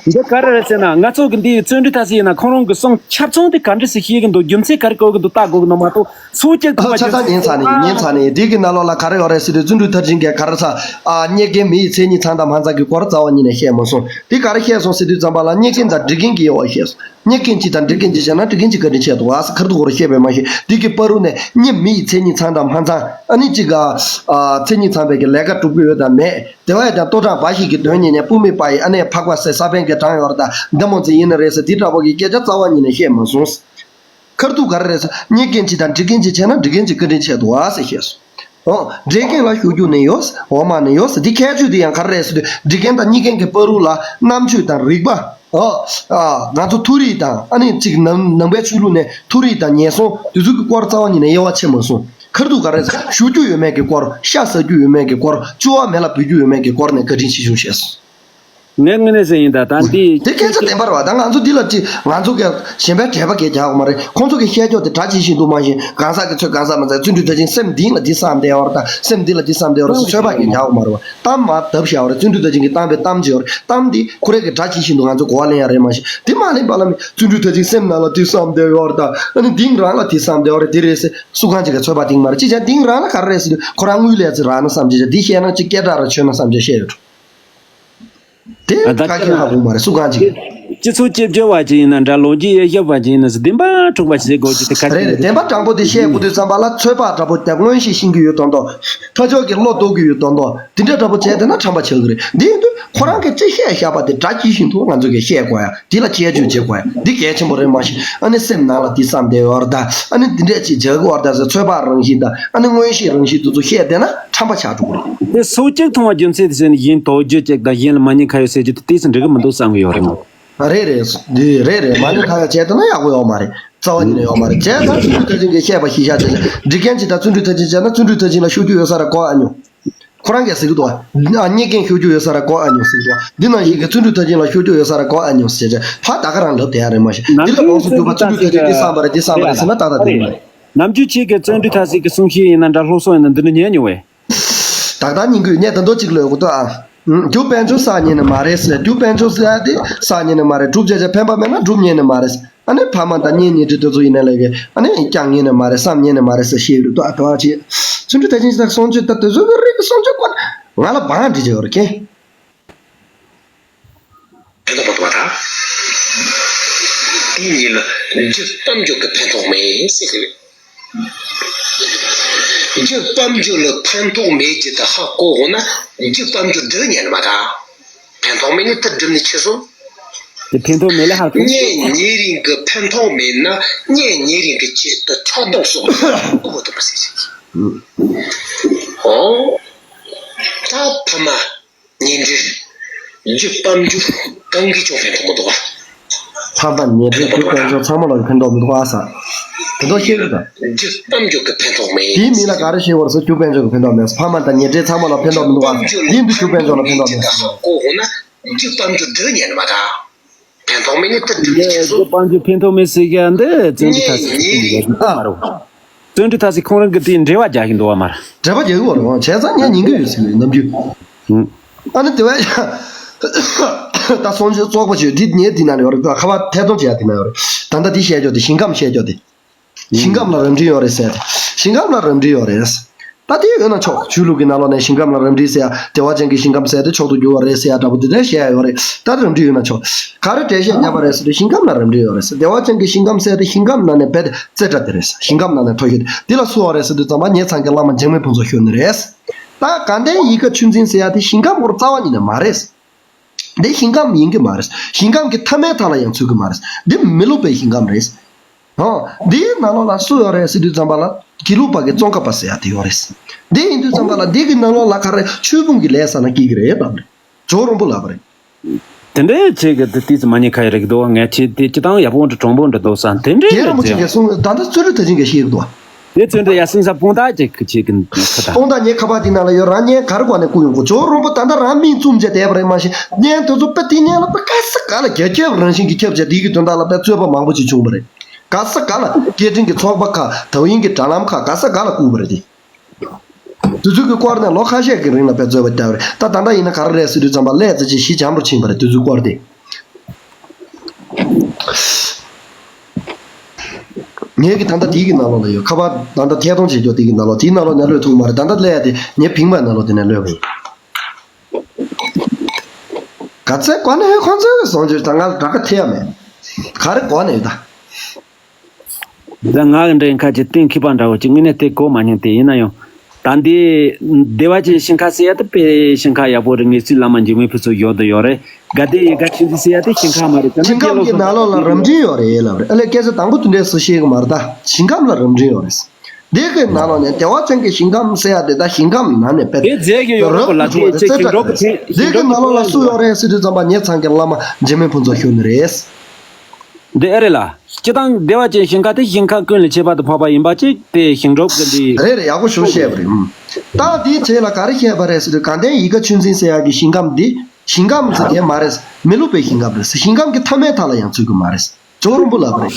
འདི་ག་རེ་རེད་ཟེར་ན། ང་ཚོ་གི་འདིའི་བརྩོན་འགྲུས་མཐར་ཕྱིན་ཡིན་ན་ཁོང་རང་གི་གསུང་ཆ་ཚང་དེ་ག་འདྲ་ཞིག་ཤེས་ཀྱི་འདུག་རྒྱུ་མཚན་ག་རེ་བཀོད་ཀྱི་འདུག་ལྟ་དགོས་ཀྱི་འདུག་མ་གཏོགས། སོ་གཅིག་མཐོང་བ་ཆ་ཚང་རྒྱུ་མཚན། ཉན་ཚར་ནས། ཉན་ཚར་ནས། འདི་གི་ནང་ལོགས་ལ་ག་རེ་ཡོད་རེད་ཟེར་དུས། བརྩོན་འགྲུས་མཐར་ཕྱིན་གྱི་ག་རེ་ཟེར། ཨ། རྙེད་མཁན་མི་ཡི་མཚན་ཉིད་ཚང་དང་མ་ཚང་གི་སྐོར་རྩ་བ་ཉིད་ནས་བཤད་མ་སོང་། འདི་ག་རེ་བཤད་སོང་ཟེར་དུས་ཙམ་པ་ལ་རྙེད་མཁན་དང་སྒྲིག་མཁན་གྱི་དབྱེ་བ་བཤད་སོང་། རྙེད་མཁན་གཅིག་དང་སྒྲིག་མཁན་གཅིག་བྱས་ན་སྒྲིག་མཁན་གཅིག་བཀའ་དྲིན་ཆེ་འདུག་ཨ་ཟེར། ཁ་ཐུག་གོ་རུ་བཤད་པས་མ་གཞི། འདི་གི་བར་དུ་ནས་རྙེད་མི་ཡི་མཚན་ཉིད་ཚང་དང་མ་ཚང་། ཨ་ནི་གཅིག་ག་ཨ། མཚན་ཉིད་ཚང་བའི་གི་ལས་ཀ་སྒྲུབ་ཀྱི་ཡོད་དང་མེད། དེ་བས་ཀྱང་ལྟོ་འགྲངས་འབའ་ཞིག་གི་དོན་གཉེར་ནས་བུད་མེད་པ་ཡི་ཨ་ནི་འཕགས་པ་ཟེར་ས་པཎ་གྱིས་དྲངས་ཡོད་རེད་ད། འདི་མོ་ཚིག་ཡིན་ན་རེད་ཟེར། འདི་འདྲ་པོ་གི་སྐད་ཆ་རྩ་བ་ཉིད་ནས་བཤད་མ་སོང་། ཁ་ཐུག་ག་རེ་རེད་ཟེར། རྙེད་མཁན་གཅིག་དང་སྒྲིག་མཁན་གཅིག་བྱས་ན་སྒྲིག་མཁན་གཅིག་བཀའ་དྲིན་ཆེ་འདུག་ཨ་ཟེར་བཤད་སོང་། ཨོ། འདྲེན་མཁན་ལ་ཞུ་རྒྱུ་ནི་ཡོད། འོ་མ་ནི་ཡོད་ཟེར། འདི་ཁྱད་ཆོས་དེ་ཡང་ག་རེ་རེད་ཟེར་དུས། སྒྲིག་མཁན་དང་རྙེད་མཁན་གྱི་བར་དུ་ལ་རྣམ་དཔྱོད་དང་རིག་པ། ཨོ། ཨ། ང་ཚོ་མཐོ་རིས་དང་ཨ་ནི་གཅིག་ནང་ནང་པའི་ཆོས་ལུགས་ནས་མཐོ་རིས་དང་ཉེན་སྲུང་དེ་ཚོ་གི་སྐོར་རྩ་བ་ཉིད་ནས་དབྱེ་བ་ཕྱེ་མ་སོང་། ཁ་ཐུག་ག་རེ་རེད་ཟེར། ཞུ་རྒྱུ་ཡོད་མེད་ཀྱི་སྐོར། ཤ་ཟ་རྒྱུ་ཡོད་མེད་ཀྱི་སྐོར། ཅོ་བ་མེ་ལ་ཕུལ་རྒྱུ་ཡོད་མེད་ཀྱི་སྐོར་ནས་བཀའ་དྲིན་ཆེ་ཞུ་བཤད་སོང་། ངས་དངོས་གནས་ཟེར་ཡིན་ད། ད་འདི། དེ་སྐད་ཆ་བདེན་པ་རེད་བ། ད་ང་ཚོ་འདི་ལ་ཅི། ང་ཚོ་གི་གཞན་པའི་དྲེགས་པ་གས་རྒྱག་དགོས་མ་རེད། ཁོང་ཚོ་གི་བཤད་ཕྱོགས་དེ་འདྲ་ཅིག་བཞིན་དུ་མ་གཞི། གང་ཟག་གི་ཚོད་གང་ཟག་མ་ཟད། བརྩོན་འགྲུས་མཐར་ཕྱིན་སེམས་འདི་ལ་འདི་བསམ་བསྡད་ཡོད་རེད་ད། སེམས་འདི་ལ་འདི་བསམ་བསྡད་ཡོད་རེད་ཟེར་ཚོད་དཔག་གས་རྒྱག་དགོས་མ་རེད་བ། གཏམ་མར་བརྡབ་བཞག་པ་རེད། བརྩོན་འགྲུས་མཐར་ཕྱིན་གྱི་གཏམ་དཔེ་གཏམ་ཅིག་ཡོད་རེད། གཏམ་འདི་ཁོ་རང་གི་འདྲ་ཅིག་བཞིན་དུ་ང་ཚོ་གོ་བ་ལེན་ཡ་རེད་མ་གཞི། དེ་མ་ལེན་པ་ལ་མི། བརྩོན་འགྲུས་མཐར་ཕྱིན་སེམས་ནང་ལ་འདི་བསམ་བསྡད་ཡོད་རེད་ད། ཨ་ནི་འདི་རང་ལ་འདི་བསམ་བསྡད་ཡོད་རེད། འདི་རེད་ཟེར་སུ་གང་ཅིག་གིས་ཚོད་དཔག་འདིང་མ་རེད། ཅི་བྱ་འདི་རང་ལ་ག་རེ་རེད་ཟེར་དུས། ཁོ་རང་དངུལ་ལས་ཚེ་རག་ན་བསམ་བྱས་བྱས། འདི་བཤད་ན་ཅིག་སྐད་གྲགས་ར་ཆོད་ན་བསམ་བྱས་བཤད་ཡོད་འགྲོ། དེ་ཨ། ད་ག་གེ་ཧ་གོ་མ་རེད་སུ་གང་ཅིག་གིས། སྤྱི་ཚོགས་སྐྱབས་བཅོལ་བ་ཅིག་ཡིན་ན་འདྲ། ལོ་རྒྱུས་དབྱེ་ཞིབ་པ་ཅིག་ཡིན་ན་ཟེར། བདེན་པ་འཁྲུག་པ་ཞིག་དགོས་ཀྱི་དེ་ག་རེད་རེད། བདེན་པ་དྲང་པོ་དེ་བཤད་དགོས་དུས་ཙམ་པ་ལ་ཚོད་དཔག་འདྲ་པོ་དེ། མངོན་ཤེས་ཤེས་ཀྱི་ཡོད་མདོག་མདོག་ཐ་ཆོག་གི་བློ་ལྡོག་གི་ཡོད་མདོག་མདོག་དེ་འདྲ་འདྲ་པོ་བྱས་བསྡད་ན་ཁྲམ་པ་ཆགས་ཀྱི་རེད། འདི་ཡིན་དུས་ཁོ་རང་གིས་ཅི་བཤད་བཞག་པ་དེ་འདྲ་ཅིག་བཞིན་དུ་ང་ཚོ་གིས་བཤད་དགོས་ཡ། འདི་ལ་དཔྱད་བརྗོད་བྱེད་དགོས་ཡ། འདི་གལ་ཆེན་པོ་རེད་མ་གཞི། ཨ་ནི་སེམས་ནང་ལ་འདི་བསམ་བསྡད་ཡོད་རེད་ད། ཨ་ནི་འདི་འདྲས་ཅིག་བྱེད་དགོས་རེད་ད་ཟེར་ཚོད་དཔག་རང་བཞིན་དང་། ཨ་ནི་མངོན་ཤེས་རང་བཞིན་དེ་ཚོ་བཤད་བསྡད་ན་ཁྲམ་པ་ཆགས་འགྲོ་གི་རེད། དེ་སོ་གཅིག་མཐོང་བ་རྒྱུ་མཚན་དེ་ཟེར་ནས་གཞན་དོར་རྒྱུ་གཅིག་དང་གཞན་ལ་མ་ཉེས་ཁ་གཡོགས་ཟེར་རྒྱུ་དེ་ཏོག་ཙམ་འགྲིག་གི་མི་འདུག་བསམ་གི་ཡོད་རེད་མོ། རེད་རེད། འདི་རེད་རེད། མ་ཉེས་ཁ་གཡོགས་བྱས་བསྡད་ན་ཡག་པོ་ཡོད་མ་རེད། རྩ་བ་ཉིད་ནས་ཡོད་མ་རེད། བྱས་ཙང་བརྩོན་འགྲུས་མཐར་ཕྱིན་གྱིས་བཤད་པ་གཞི་བཞག་བྱས་ཙང་། སྒྲིག་མཁན་གཅིག་དང་བརྩོན་འགྲུས་མཐར་ཕྱིན་བྱས་ན་བརྩོན་འགྲུས་མཐར་ཕྱིན་ལ་ཤོར་རྒྱུ་ཡོད་ས་ར་གོ་ཨ་ཉོ། ཁོ་རང་གིས་ཟེར་གི་འདུག་བ། ཨ། རྙེད་མཁན་ཤོར་རྒྱུ་ཡོད་ས་ར་གོ་ཨ་ཉོ་ཟེར་གི་འདུག་བ། འདི་ནང་བཞིན་གྱི་བརྩོན་འགྲུས་མཐར་ཕྱིན་ལ་ཤོར་རྒྱུ་ཡོད་ས་ར་གོ་ཨ་ཉོ་ཟེར་བྱས། ཕ་ད་ག་རང་ལབ་བསྡད་ཡ་རེད་མ་གཞི། འདི་ལ་ཡོངས་སུ་གྱུར་པ་བརྩོན་འགྲུས་མཐར་ཕྱིན་འདི་བསམ་པ་རེད། འདི་བསམ་པ་རེད་ཟེར་ན་ཏག་ཏག་བསྡད་ཡ་རེད། ནམ་རྒྱུན་ཁྱེད་ཀྱིས་བརྩོན་འགྲུས་མཐར་ཕྱིན་གྱི་གསུང་བཤད་ཡིན་ན་འདྲ། སློབ་གསོ་ཡིན་ན་འདི་འདྲ་ཉན་མྱོང་བས། ད་ལྟ་ཉན་གྱི་ཡོད། ངས་ད་དུང་གཅིག་ལབ་དགོས་འདུག་ཨ། རྒྱུ་དཔལ་འབྱོར་བསགས་ཉན་ནི་མ་རེད་ཟེར། རྒྱུ་དཔལ་འབྱོར་ཟེར་ཡ་དེ་བསགས་ཉན་ནི་མ་རེད། སྒྲུབ་བྱ་བྱ་ཕན་པ་མེད་ན་སྒྲུབ་ཉན་ནི་མ་རེད་ཟེར། ཨ་ནི་ཕ་མ་དང་གཉེན་ཉེ་འབྲེལ་དེ་ཚོ་ཡིན་ན་ལས་ཀའི་ཨ་ནི་བསྐྱངས་ཉན་ནི་མ་རེད། བསམ་ཉན་ནི་མ་རེད་ཟེར་བཤད་ཡོད་འདུག་ཨ། དེ་བ་ཅི། བརྩོན་འགྲུས་མཐར་ཕྱིན་ཟེར་གསུང་ཆོས་ད་དེ་ཚོ་གི་རིགས་ཀྱི་གསུང་ཆོས་ཀུན་ང་ལ་བང་སྒྲིག་བྱས་ཡོད་རེད་ཀྱེ། ཕན་ཐོགས་མ་ཐོབ་པ་དང་། དེའི་ཉིན་ལ་རྒྱུ་གཏམ་རྒྱུད་ཀྱི་ཕན་ཐོགས་མེད་ཟེར་གི་རེད། རྒྱུ་སྤམ་རྒྱུ་ལ་ཕན་ཐོགས་མེད་རྒྱུ་དེ་ཧ་གོ་འོང་ན། རྒྱུ་སྤམ་རྒྱུ་སྒྲུབ་ཉན་མ་ད། ཕན་ཐོགས་མེད་ནི་དེ་སྒྲུབ་ནི་ཆི་སོང་། དེ་ཕན་ཐོགས་མེད་ལ་ཧ་གོ། གཉེན་ཉེ་རིང་གི་ཕན་ཐོགས་མེད་ན། གཉེན་ཉེ་རིང་གི་ཆེད་དུ་ཆགས་སྡང་སོགས་ཀོ་བོ་དུ་མ་ཟེར་ཟེར་གི། ཨོ། ད་ཕ་མ་ཉེ་འབྲེལ་རྒྱུ་སྤམ་རྒྱུ་གང་གིས་ཀྱང་ཕན་ཐོགས་མི་འདུག་བ། ཕ་མ་ཉེ་འབྲེལ་རྒྱུ་སྤམ་རྒྱུ་ཚང་མ་ལ་ཕན་ཐོགས་མི་འདུག་ཨ་ས། དེ་ཚོ་ཤེས་རེད་ད། རྒྱུ་སྤམ་རྒྱུ་གི་ཕན་ཐོགས་མེད། དེའི་མི་ལ་ག་རེ་ཤེས་བར་སོ་རྒྱུ་སྤམ་རྒྱུ་གི་ཕན་ཐོགས་མེད། ཕ་མ་དང་ཉེ་འབྲེལ་ཚང་མ་ལ་ཕན་ཐོགས་མི་འདུག་ཨ། དེ་འདི་རྒྱུ་སྤམ་རྒྱུ་ལ་ཕན་ཐོགས་མེད། ཧ་གོ་འོང་ན་རྒྱུ་སྤམ་རྒྱུ་སྒྲུབ་ཉན་མ་ད། ཕན་ཐོགས་མེད་ནི་དེ་སྒྲུབ་ནི་ཆི་སོང་། རྒྱུ་སྤམ་རྒྱུ་ཕན་ཐོགས་མེད་ཟེར་གྱི་འདི་བརྩོན་འགྲུས་ཐ་སི་ཁོང་རང་གི་དེ་འབྲེལ་བ་རྒྱག་གི་འདུག་བ་མར། འབྲེལ་བ་རྒྱག་གི་བ་རེད་བ། བྱས་ཙང་ངས་ཉན་གི་ཡོད་ཟེར་གི་ནམ་རྒྱུན། ཨ་ནི་དེ་བས་ད་སོང་ཆེ་བཙོག་པ་ཆེ་འདི་ཉེ་འདི་ན་ཡོད་རེད། ཁ་བ་ཐད་གཏོང་བྱས་འདི་ན་ཡོད་རེད། ད་ལྟ་འདི་བཤད་རྒྱུ་དེ་ཞིང་ཁམས་བཤད་རྒྱུ་དེ། ཞིང་ཁམས་ལ་རབ་འབྲིང་ཡོད་རེད་ཟེར་ཏེ། ཞིང་ཁམས་ལ་རབ་འབྲིང་ཡོད་རེད། ད་དེ་ཡོད་ན་ཆོག་ཆོས་ལུགས་ཀྱི་ནང་ལོགས་ནས་ཞིང་ཁམས་ལ་རབ་འབྲིང་ཟེར་ཡ་བདེ་བ་ཅན་གྱི་ཞིང་ཁམས་ཟེར་ཏེ་མཆོག་ཏུ་གྱུར་བ་རེད་ཟེར་ཡ་འདྲ་པོ་དེ་འདྲ་བཤད་ཡ་ཡོད་རེད། ད་རབ་འབྲིང་ཡོད་ན་ཆོག་ག་རེ་འགྲེལ་བཤད་བརྒྱབ་པ་རེད་ཟེར་ཏེ་ཞིང་ཁམས་ལ་རབ་འབྲིང་ཡོད་རེད་ཟེར། བདེ་བ་ཅན་གྱི་ཞིང་ཁམས་ཟེར་ཏེ་ཞིང་ཁམས་ནང་ནས་རྦད་དེ་རྩེ་གྲ་དེ་རེད། ཞིང་ཁམས་ནང་ནས་མཐོ་ཤོས་དེ་ལ་སུ་ཡོད་རེད་ཟེར་དུས་ཙམ་པ་ངེད་ཚང་གི་བླ་མ་འཇིགས་མེད་ཕུན་ཚོགས་ཞུ་ནི་རེད། ད་དགའ་ལྡན་ཡིད་དགའ་ཆོས་འཛིན་ཟེར་ཡ་དེ་ཞིང་ཁམས་སྐོར་རྩ་བ་ཉིད་ནས་མ་རེད། འདི་ཞིང་ཁམས་ཡིན་གྱི་མ་རེད། ཞིང་ཁམས་ཀྱི་མཐའ་མའི་མཐའ་ལ་ཡང་ཚུད་ཀྱི་མ་རེད། འདི་མི་སློབ་པའི་ཞིང་ཁམས་རེད། ཧོ། འདིའི་ནང་ལོགས་ལ་སུ་ཡོད་རེད་ཟེར་དུས་ཙམ་པ་ལ་དགེ་ལུགས་པ་གི་ཙོང་ཁ་པ་ཟེར་ཡ་དེ་ཡོད་རེད། འདི་ཡིན་དུས་ཙམ་པ་ལ་འདི་གི་ནང་ལོགས་ལ་ག་རེ་ཆོས་ཕུང་གི་ལས་ཟེར་ན་སྐྱེ་གི་རེད་ལབ་རེད། ཇོ་རོང་པོ་ལབ་རེད། དེ་འདྲའི་ཆེད་ཀྱི་དེ་ཏིས་མ་ཉེས་ཁ་ཡི་རིགས་དོ་ངས་ཆེད་དེ་སྤྱི་བཏང་ཡག་པོ་འདྲ་གྲོང་པོ་འདྲ་འདུག་ས་དེ་འདྲའི་རྒན་རིན་པོ་ཆེ་གིས་གསུངས། ད་ལྟ་བརྩོན་འགྲུས་ད་ཅིང་གིས་ཤེས་ཀྱི་འདུག་དེ་བརྩོན་འགྲུས་ཡ་སེང་ས་སྤུངས་ཐག་ཅིག་གི་ཆེད་ཀྱི་ཁ་ད། སྤུངས་ཐག་ངའི་ཁ་པར་དེ་ནང་ལ་ཡོད། རང་ཉན་ག་རེ་གོ་ནས་བསྐུར་ཡོང་གོ་ཇོ་རོང་པོ་ད་ལྟ་རང་མིང་བཙུམས་བྱས་བསྡད་པ་རེད། མ་གཞི་བརྙན་དེ་ཚོ་དཔེ་དེ་ཉན་ལ་དཔེ་ག་ས་ག་ལ་རྒྱ་ཁྱབ་རང་བཞིན་གྱི་ཁྱབ་བྱས་དེ་གི་དོན་དག་ལ་དཔེ་རྩོད་པ་མང་པོ་ཅིག་བྱུང་བ་རེད། ག་ས་ག་ལ་སྐད་འཕྲིན་གྱི་ཚོགས་པ་ཁག་དའུ་ཡིན་གྱི་དྲ་ལམ་ཁག་ག་ས་ག་ལ་བསྐུར་བ་རེད་དེ། དུས་ཚོད་ཀྱི་སྐོར་ནས་ལོ་ཁ་ཤས་ཀྱི་རིང་ལ་དཔེ་རྩོད་པ་བརྒྱབ་རེད། ད་ད་ལྟ་ཡིན་ན་ག་རེ་རེད་ཟེར་དུས་ཙམ་པ་ཀླད་རྩ་ཆེ་ཞི་འཇམ་རུ་ཕྱིན་པ་རེད། དུས་ཚོད་སྐོར་དེ། ངས་ཀྱི་ད་ལྟ་དེའི་གི་ནང་ལོགས་ལ་ཡོད། ཁ་པར་ད་ལྟ་ཐད་གཏོང་བྱེད་ཀྱོག་དེའི་གི་ནང་ལོགས་དེའི་ནང་ལོགས་ནས་གློད་ཐུབ་མ་རེད། ད་ལྟ་ཀླད་དེ་ངའི་བིང་བའི་ནང་ལོགས་དེ་ནས་གློད་པ་ཡིན། ག་ཚད་གོ་ནས་ཡོད། ཁོང་ཚོས་སོང་ཅིར་ད་ང་ལ་དྲག་ཁ་ཐེ་ཡ་མེད། ག་རེ་གོ་ནས་ཡོད་ད། ད་ང་གི་འདྲ་ཡིན་ཁ་ཅིག་གཏིང་ཁེ་པ་འདྲ་བོ་ཅིག་དངོས་གནས་དེ་གོ་མ་མྱོང་དེ་ཡིན་ན་ཡང་། ད་འདི་བདེ་བ་ཅན་ཞིང་ཁ་ཟེར་ཡ་དེ་དཔེ་ཞིང་ཁ་ཡག་པོ་རེད། ངེད་ཚོའི་བླ་མ་འཇིགས་མེད་ཕུན་ཚོགས་ཡོད་དུ་ཡོད་རེད། དགའ་ལྡན་ཡིད་དགའ་ཆོས་འཛིན་ཟེར་ཡ་དེ་ཞིང་ཁ་མ་རེད། ད་ཞིང་ཁམས་ཀྱི་ནང་ལོགས་ལ་རབ་འབྲིང་ཡོད་རེད་ལབ་རེད། ཨ་ལས་སྐད་ཆ་དང་པོ་དེ་འདྲས་སུ་བཤད་གི་མ་རེད། ད་ཞིང་ཁམས་ལ་རབ་འབྲིང་ཡོད་རེད། འདི་གི་ནང་ལོགས་ནས་བདེ་བ་ཅན་གྱི་ཞིང་ཁམས་ཟེར་ཡ་དེ་ད་ཞིང་ཁམས་ནང་ནས་དཔེ་དེ་རྫས་ཀྱི་ཡོད་རོགས་པ་ལ་ཆོག་ཅེས་ཞིང་འབྲོག་གི་ཕན་འདི་གི་ནང་ལོགས་ལ་སུ་ཡོད་རེད་ཟེར་དུས་ཙམ་པ་ངེད་ཚང་གི་བླ་མ་འཇིགས་མེད་ཕུན་ཚོགས་ཞུ་ནི་རེད། འདི་ཨེ་རེད་ལ། སྤྱི་བཏང་བདེ་བ་ཅན་ཞིང་ཁ་དེ་ཞིང་ཁམས་ཀུན་ལས་ཁྱད་པར་དུ་འཕགས་པ་ཡིན་པ་ཅིག་དེ་ཞིང་འབྲོག་གི་འདི། རེད་རེད། ཡག་པོ་ཞེ་པོ་བཤད་པ་རེད། ཨུམ། ད་དེའི་རྗེས་ལ་ག་རེ་བཤད་པ་རེད་ཟེར་དུས་དགའ་ལྡན་ཡིད་དགའ་ཆོས་འཛིན་ཟེར་ཡག་གི་ཞིང་ཁམས་འདི་ཞིང་ཁམས་ཟེར་དེ་མ་རེད། མི་སློབ་པའི་ཞིང་ཁམས་རེད། ཞིང་ཁམས་ཀྱི་མཐའ་མའི་མཐའ་ལ་ཡང་ཚུད་ཀྱི་མ་རེད། ཇོ་རོང་པོ་ལབ་པ་རེད།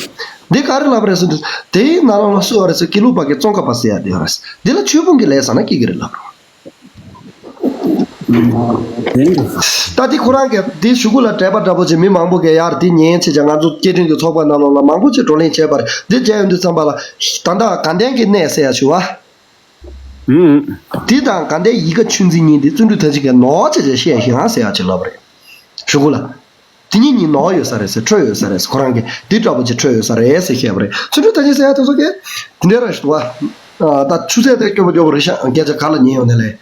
འདི་ག་རེ་ལབ་པ་རེད་ཟེར་དུས་དེའི་ནང་ལོགས་ལ་སུ་ཡོད་རེད་ཟེར་དགེ་ལུགས་པ་གི་ཙོང་ཁ་པ་ཟེར་ཡག་དེ་ཡོད་རེད། འདི་ལ་ཆོས་ཕུང་གི་ལས་ཟེར་ན་སྐྱིད་གི་རེད་ལབ་རེད། ད་འདི་ཁོ་རང་གིས་འདི་གཞུག་གུ་ལ་འགྲེལ་པ་འདྲ་པོ་ཅིག་མི་མང་པོ་གིས་ཡར་འདི་ཉན་བྱས་ཀྱང་ང་ཚོ་སྐད་འཕྲིན་གྱི་ཚོགས་པ་ནང་ལོགས་ལ་མང་པོ་ཅིག་བགྲོ་གླེང་བྱས་པ་རེད། འདི་བྱས་ཡོང་དུས་ཙམ་པ་ལ་ད་ལྟ་དགའ་ལྡན་གྱི་གནས་ཟེར་ཡག་ཞུ་བ། ཨུམ། འདི་དང་དགའ་ལྡན་ཡིད་དགའ་ཆོས་འཛིན་གཉིས་འདི་བརྩོན་འགྲུས་ད་ཅིག་གིས་ནོར་བྱས་བྱས་བཤད་ཤིང་ཟེར་ཡག་ཅིག་ལབ་པ་རེད། གཞུག་གུ་ལ། དེ་གཉིས་གཉིས་ནོར་ཡོད་ས་རེད་ཟེར། འཕྲོད་ཡོད་ས་རེད་ཟེར། ཁོ་རང་གིས་འདི་འདྲ་པོ་ཅིག་འཕྲོད་ཡོད་ས་རེད་ཟེར་བཤད་པ་རེད། བརྩོན་འགྲུས་ད་ཅིག་ཟེར་ཡག་དེ་ཚོ་གས་དེ་འདྲའི་རང་ཞིག་འདུག་བ། ད་ཆུ་ཚད་དེ་སྐྱོ་པོ་སྐྱོ་པོ་རེད་ཤག་སྐད་ཆ་ག་ལ་ཉན་ཡོང་ནས་ལས།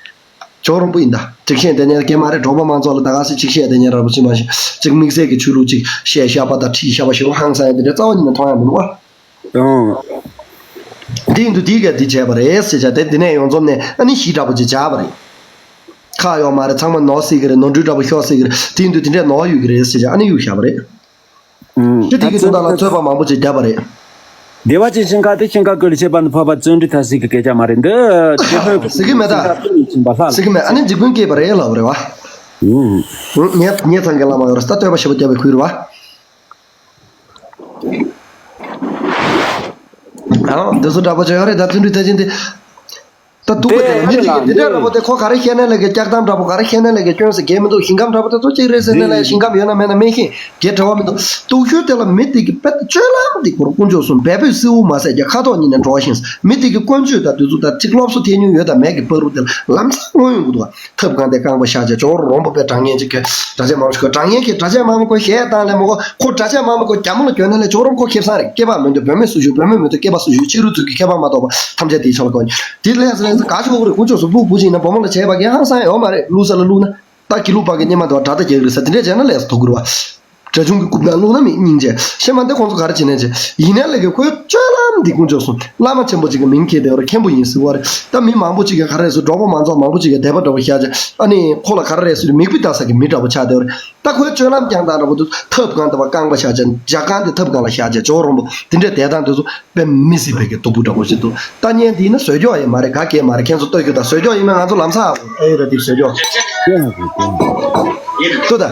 ཇོ་རོང་པོ་ཡིན་ད། སྒྲིག་ཤེས་དེ་ཉན་གལ་མ་རེད། འབྲོག་པ་མང་ཚོགས་ལ་ད་ག་སེ་སྒྲིག་ཤེས་དེ་ཉན་ར་པོ་ཅིག་མ་ཤེས་ཅིག་དམིགས་བསལ་གྱི་ཆོས་ལུགས་ཅིག་བཤད་ཤ་པ་དང་ཁྲིད་ཤ་པ་ཞེ་པོ་ཧང་སང་ཡ་དེ་འདྲ་རྩ་བ་ཉིད་ནས་མཐོང་ཡ་མི་འདུག་བ། ཨང་། དེ་ཡིན་དུས་དེའི་ག་དེ་བྱས་པ་རེད་ཟེར་བྱས་དེ་འདི་ནས་ཡོངས་རྫོགས་ནས་ཨ་ནི་ཞི་དྲག་པོ་ཅིག་བྱས་པ་རེད། ཁག་ཡོད་མ་རེད། ཚང་མ་ནོར་སྲིད་ཀྱི་རེད། ནོར་འཁྲུལ་འདྲ་པོ་ཤོར་སྲིད་ཀྱི་རེད། དེ་ཡིན་དུས་དེ་འདྲས་ནོར་ཡོད་ཀྱི་རེད་ཟེར་བྱས་ཨ་ནི་གཡུག་བཞག་པ་རེད། ཨང་། ཁྱེད་དེ་གི་དོན་དག་ལ་རྩོད་པ་མང་པོ་ཅིག་བརྒྱབ་པ་རེད། བདེ་བ་ཅན་ཞིང་ཁམས་དེ་ཞིང་ཁམས་ཀུན་ལས་ཁྱད་པར་དུ་འཕགས་པ་བརྩོན་འགྲུས་ཐ་ཚིག་གི་སྐད་ཆ་མ་རེད་འདི། ཟེར་གི་མེད་ད། ཞིང་ཁམས་ཀུན་ལས་ཁྱད་པར་ལྷག་ཟེར་གི་མེད། ཨ་ནི་འཇིགས་ཕུང་སྐྱེས་པ་རེད་ལབ་རེད་བ། ཨང་། ངས་ངས་ཚང་གི་བླ་མ་ཡོད་རེད། ད་བསྟོད་པ་ཞེ་པོ་བརྒྱབ་པའི་ཁུལ་རེད་བ། ཨང་། འདི་ཚོ་འདྲ་པོ་ཅིག་ཡོད་རེད་ད། བརྩོན་འགྲུས་ཐ་ཚིག་འདི། ད་སྡུག་པ་དེ་ལ་མི་དེ་གི་འདི་འདྲ་འདྲ་པོ་དེ་ཁོ་ག་རེ་བཤད་ན་ལས་ཀའི་ལྕགས་གཏམ་འདྲ་པོ་ག་རེ་བཤད་ན་ལས་ཀའི་སྐྱོན་ཟེར་གལ་མི་འདུག་ཞིང་ཁམས་འདྲ་པོ་དེ་ཚོ་གཅིག་རེད་ཟེར་ན་ལས་ཞིང་ཁམས་ཡོད་ན་མེད་ན་སྨན་ཤེས་གལ་འབྲེལ་བ་མི་འདུག་སྡུག་ཤོས་དེ་ལ་མི་དེ་གི་དཔེ་སྤྱོད་ལམ་དེ་ཁོར་དཀོན་མཆོག་གསུམ་བལ་པོས་སེའུ་མ་ཟད་ཀྱང་ཁ་དོག་ཉིད་ནས་འགྲོ་བཞིན་མི་དེ་གི་དཀོན་སྤྱོད་དང་དུས་ཚོད་དང་གཅིག་སློབ་གསོ་ཐེབས་མྱོང་ཡོད་དང་མེད་ཀྱི་བར་དུ་དེ་ལ་ལམ་སང་མངོན་ཡོང་གི་འདུག་ཐབ་གང་དེ་རྐང་པ་བཞག་བྱས་ཇོ་རོང་པོ་པའི་དྲང་ངེན་ཅིག་གི་གྲྭ་ཆས་མང་པོ་ཞིག་གྲྭ་ངེན་གྱི་གྲྭ་ཆས་མང་པོ་ཁོ་གཞས་བཏང་ལས་མོ་ཁོ་ཁོ་གྲྭ་ཆས་མང་པོ་ཁོ་རྒྱ་མོ་ལ་གྱོན་ན་ལས་ཇོ་རོང་ཁོ་ཁེབས་སང་རེད། སྐེད་པ་མི་འདུག་བུད་མེད་སུ་ཞིག་བུད་མེད་མི་འདུག་སྐེད་པ་སུ་ཞིག་ཕྱི་རུ་ཚུར་གྱི་ཁེ་པ་མ་གཏོགས་པ་ཐམས་ཅད་དེའི་ཕྱོགས་ལ་གོ་ནི་དེ་ལས་ས་ལས་ས་ག་ཆོག་གི་རེད། དཀོན་མཆོག་གསུམ་སྤུ་སྤུ་ཅིག་ཡིན་ན་བུ་མོ་ལ་བྱས་པ་གི་ཧང་སང་ཡོད་མ་རེད། བླུག་ས་ལ་བླུག་ན་ད་ཀི་ལུ་པ་གི་སྙེ་མ་དང་དྲ་ད་རྒྱག་རེད་ས་དེ་འདྲས་བྱས་ན་ལས་ས་དོ་གུར་བ། གྲྭ་ཆུང་གི་རྐུབ་ནང་བླུགས་ན་མི་སྙིང་རྗེ། ཤེས་མ་འདི་ཁོང་ཚོ་ག་རེ་བྱེད་ནས་བྱེད། ཡིན་ན་ལས་ཀའི་ཁོའི་སྤྱོད་ལམ་འདི་དཀོན་མཆོག་གསུམ་བླ་མ་ཆེན་པོ་ཅིག་གི་མིང་ཁྱེར་བསྡད་པ་རེད། མཁན་པོ་ཡིན་ཟེར་བ་རེད། ད་མི་མང་པོ་ཅིག་གིས་ག་རེ་ཟེར་གྲོགས་པོ་མང་ཚོགས་མང་པོ་ཅིག་གིས་དད་པ་འདྲ་བོ་བཞག་བྱས་ཨ་ནི་ཁོ་ལ་ག་རེ་རེད་ཟེར་མིག་དཔེ་ལྟ་ས་གི་མི་འདྲ་བོ་ཆགས་བསྡད་པ་རེད། ད་ཁོའི་སྤྱོད་ལམ་རྐྱང་དང་འདྲ་བོ་འདུག་ཐབ་གང་དང་བ་རྐང་པ་བཞག་བྱས་ལྗགས་རྐང་དེ་ཐབ་གང་ལ་བཞག་བྱས་ཇོ་རོང་པོ་དེ་འདྲས་བསྡད་སྟངས་དེ་ཚོ་དཔེ་མི་སྲིད་པའི་གི་སྡུག་པོ་འདྲ་བོ་ཞིག་འདུག་ད་བརྙན་འདི་ན་བཟོས་ཀྱོག་ཡིན་མ་རེད། ག་གེ་མ་རེད། ཁྱེད་ཚོ་ལྟོས་ཀྱོག་ད་བཟོས་ཀྱོག་ཡིན་ན་ང་ཚོ་ལམ་སང་ཨེ་ཡོད་ར་དེ་བཟོས་ཀྱོག་ལྟོས་ད།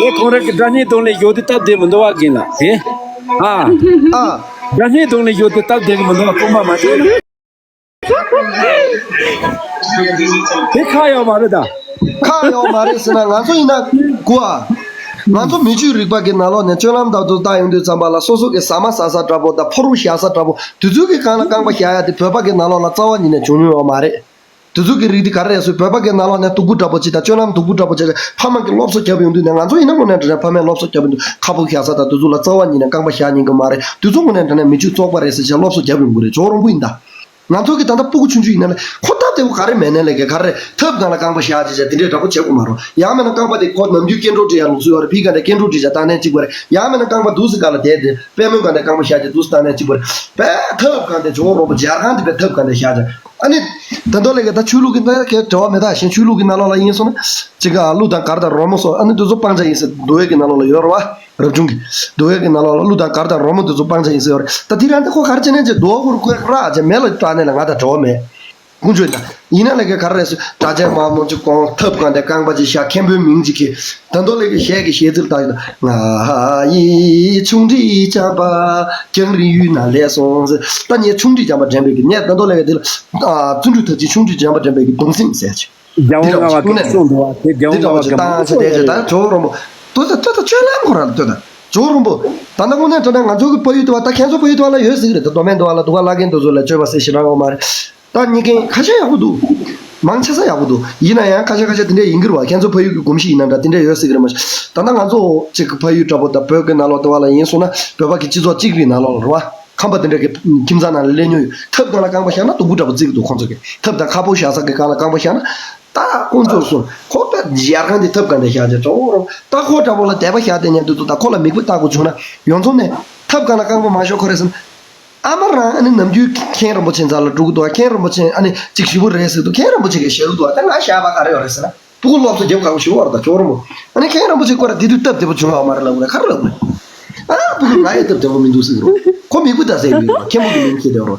དེ་ཁོང་རང་གི་སྒྲ་སྙན་གདོང་ལས་ཡོད་དེ་སྟབས་བདེ་མི་འདུག་བ་རྒན་ལགས་དེ། ཨ། ཨ། སྒྲ་སྙན་གདོང་ལས་ཡོད་དེ་སྟབས་བདེ་གི་མི་འདུག་བ་རྐང་པ་མ་བྱས་ན། དེ་ཁག་ཡོད་མ་རེད་ད། ཁག་ཡོད་མ་རེད་ཟེར་ན་ང་ཚོ་ཡིན་ན་གོ་ཨ། ང་ཚོ་མི་ཆོས་རིག་པ་གི་ནང་ལོགས་ནས་སྤྱོད་ལམ་དང་དུ་བལྟ་ཡོང་དུས་ཙམ་པ་ལ་སོ་སོ་གི་ཟ་མ་ཟ་ས་འདྲ་པོ་དང་ཕོ་རོག་བཞག་ས་འདྲ་པོ་དེ་ཚོ་གི་སྒང་ལ་རྐང་པ་བཞག་ཡ་དེ་བོད་པ་གི་ནང་ལོགས་ལ་རྩ་བ་ཉིད་ནས་བྱུང་མྱོང་ཡོད་མ་རེད། དེ་ཚོ་གི་རིགས་དེ་ག་རེ་རེད་ཟེར་བོད་པ་གི་ནང་ལོགས་ནས་སྡུག་པོ་འདྲ་པོ་ཅིག་དང་སྤྱོད་ལམ་སྡུག་པོ་འདྲ་པོ་ཅིག་ཕ་མ་གི་སློབ་གསོ་བརྒྱབ་ཡོང་དུས་ནས་ང་ཚོ་ཡིན་ན་དངོས་གནས་དྲང་གནས་ཕ་མས་སློབ་གསོ་བརྒྱབ་ཡོང་དུས་ཁ་ཕོ་བཞག་ས་དང་དེ་ཚོ་ལ་རྩ་བ་ཉིད་ནས་རྐང་པ་བཞག་ཉན་གི་མ་རེད། དེ་ཚོ་དངོས་གནས་དྲང་གནས་མི་ཆོས་བཙོག་པ་རེད་ཟེར་བྱས་སློབ་གསོ་བརྒྱབ་ཡོང་གི་རེད། ཇོ་རོང་པོ་ཡིན་ད། ང་ཚོ་གི་ད་ལྟ་སྤུ་གུ་ཆུང་ཆུང་ཡིན་ན་ལས་ཁོ་སྟབས་བདེ་པོ་ག་རེ་མེད་ན་ལས་ཀའི་ག་རེ་ཐབ་གང་ལ་རྐང་པ་བཞག་ཅེས་བྱས་དེ་འདྲའི་འདྲ་པོ་བྱེད་དགོས་མ་རུང་། ཡང་མིན་ན་རྐང་པ་དེ་ཁོ་ནམ་རྒྱུན་སྐྱེ་འགྲོ་བྲིས་ཡ་ལུགས་སྲོལ་ཡོད་རེད། ཕི་ག་འདྲ་སྐྱེ་འགྲོ་བྲིས་བྱ་བཏང་ནས་གཅིག་པ་རེད། ཡང་མིན་ན་རྐང་པ་འདུག་སེ་ག་ལ་བསྡད་དེ་པད་མོ་ག་འདྲ་རྐང་པ་བཞག་ཅེས་འདུག་སེ་བཏང་ནས་གཅིག་པ་རེད། པས་ཐབ་གང་དེ་ཇོ་རོང་པོ་སྦྱར་གང་དེ་པས་ཐབ་གང་དེ་བཞག་ཅེས་ཨ་ནི། ད་མདོ་ལས་ཀའི་ད་ཆོས་ལུགས་ཀྱི་ན་གའི་འབྲེལ་བ་མེད་ད་གཞན་ཆོས་ལུགས་ཀྱི་ནང་ལོགས་ལ་ཡིན་སོང་ན་གཅིག་ག་ཀླུ་དང་གར་དང་རོལ་མོ་སོགས་ཨ་ནི་འདི་ཚོ་སྤང་བྱ་ཡིན་ཟེར་འདུལ་བའི་གི་ནང་ལོགས་ལ་ཡོད་རེད་བ། རབ་བྱུང་གི་འདུལ་བའི་གི་ནང་ལོགས་ལ་གླུ་དང་གར་དང་རོལ་མོ་འདི་ཚོ་སྤང་བྱ་ཡིན་ཟེར་ཡོད་རེད། ད་དེ་རང་དེ་ཁོ་ག་རེ་བྱས་ནས་ཅེས་རྡོ་ཁུར་ཁོས་རག་ཅེས་མེ་ལ་སྤྲད་ནས་ལ་ང་དང་འབྲེལ་བ་མེད། ཀུན་སྤྱོད་ད། ཡིན་ན་ལས་ཀའི་ག་རེ་རེད་ཟེར་གྲྭ་ཆས་མང་མང་ཅིག་གོན་ཐབ་གང་དེ་རྐང་པ་ཅིག་བཞག་མཁན་པོའི་མིང་ཅིག་གི་ད་མདོ་ལས་ཀའི་གཞས་ཀྱི་གཞས་ཚིག་ལ་བལྟ་ཡོད་ད། ང་ཡི་ཆུང་འདྲིས་བྱམས་པ་རྒྱང་རིང་ཡུལ་ན་སླེབས་སོང་ཟེར། ད་ངས་ཆུང་འདྲིས་བྱམས་པ་དྲན་པའི་གི་ངས་ད་མདོ་ལས་ཀའི་དེ་ལ་བརྩོན་འགྲུས་ཐབས་ཀྱིས་ཆུང་འདྲིས་བྱམས་པ་དྲན་པའི་གི་གདུང་སེམས་ཟེར་ཅིག་རྒྱལ་དབང་ལྔ་པ་གི་གསུང་འདུག་བ། དེ་རྒྱལ་དབང་ལྔ་པ་གི་ད་ང་ཚོ་དེ་ད་ཇོ་རོང་པོ་ལྟོས་ད་ལྟོས་ད་སྤྱོད་ལམ་ཁོ་རང་ལ་ལྟོས་ད་ཇོ་རོང་པོ། ད་ལྟ་དངོས་གནས་དྲང་གནས་ང་ཚོ་གི་ཕ་ཡུལ་དུ་བ་ད་ཁྱེད་ཚོ་ཕ་ཡུལ་དུ་བ་ལ་ཡོད་ཟིག་རེད། ད་མདོ་སྨད་དུ་བ་ལ་འདུག་བ་བླ་རྒན་དུ་ཚོ་ལ་སྤྱོད་པ་ཟེར་ཞེ་དྲག་ཡོད་མ་རེད། ད་གཉིས་ཀའི་ཁ་ཤས་ཡག་པོ་འདུག་མང་ཆེ་ས་ཡག་པོ་འདུག་ཡིན་ན་ཡང་ཁ་ཤས་ཁ་ཤས་དེ་འདྲས་ཡིན་གི་རེད་བ། ཁྱེད་ཚོ་ཕ་ཡུལ་གི་གོམས་གཤིས་ཡིན་ན་འདྲ་དེ་འདྲས་ཡོད་ཟིག་རེད་མ་གཞི། ད་ལྟ་ང་ཚོ་གཅིག་གི་ཕ་ཡུལ་འདྲ་པོ་ད་བོད་གི་ནང་ལོགས་དུ་བ་ལ་ཡིན་སོང་ན་བོད་པ་གི་སྤྱི་ཚོགས་གཅིག་རེད་ནང་ལོགས་ལ་རེད་བ། ཁམས་པ་དེ་འདྲ་གི་ཁྱིམ་ཚང་ནང་ལ་སླེབས་མྱོང་ཡོད། ཐབ་སྒང་ལ་རྐང་པ་བཞག་ན་སྡུག་པོ་འདྲ་པོ་བརྩི་གི་འདུག་ཁོང་ཚོ་གི་ཐབ་དང་ཁ་ཕོ་བཞག་ས་གི་སྒང་ལ་རྐང་པ་བཞག་ན། ད་དཀོན་མཆོག་གསུམ་ཁོ་པས་ཡར་ཁང་དེ་ཐབ་སྒང་དེ་བཞག་བྱས་ཅོག་རོ། ད་ཁོ་འདྲ་པོ་ལ་དད་པ་བཞག་དེ་ཉན་དུས་ད་ཁོ་ལ་མིག་དཔེ་ལྟ་དགོས་བྱུང་ན་ཡོངས་ཚོགས་ནས་ཐབ་སྒང་ལ་རྐང་པ་མ་ཞོག་ཁོ་རེད་ཟེར་ན། ཨ་མ་རང་ཨ་ནི་ནམ་རྒྱུན་མཁན་རིན་པོ་ཆེ་རྩ་ལ་འགྲོ་གི་འདུག་མཁན་རིན་པོ་ཆེ་ཨ་ནི་ཅིག་ཞི་བོ་རེད་ཟེར་འདུག་མཁན་རིན་པོ་ཆེ་གིས་ཞེ་རུ་འདུག་ད་ང་བཞག་པ་ག་རེ་ཡོད་རེད་ཟེར་ན། སྤུ་གུ་སློབ་གསོ་རྒྱབ་དགའ་པོ་ཞུ་བར་དང་ཇོ་རོ་མོ། ཨ་ནི་མཁན་རིན་པོ་ཆེ་ཁོ་ར་དེ་དུས་སྟབས་བདེ་པོ་བྱུང་བ་མ་རེད་ལབ་དགོས་རེད། ག་རེ་ལབ་དགོས་རེད། ཨ་སྤུ་གུ་ང་ཡི་སྟབས་བདེ་པོ་མི་འདུག་ཟེར་གི་རོ། ཁོ་མི་བུ་ད་ཟེར་གི་རོ། མཁན་པོ་གི་མིང་ཁྱེར་བསྡད་རོ།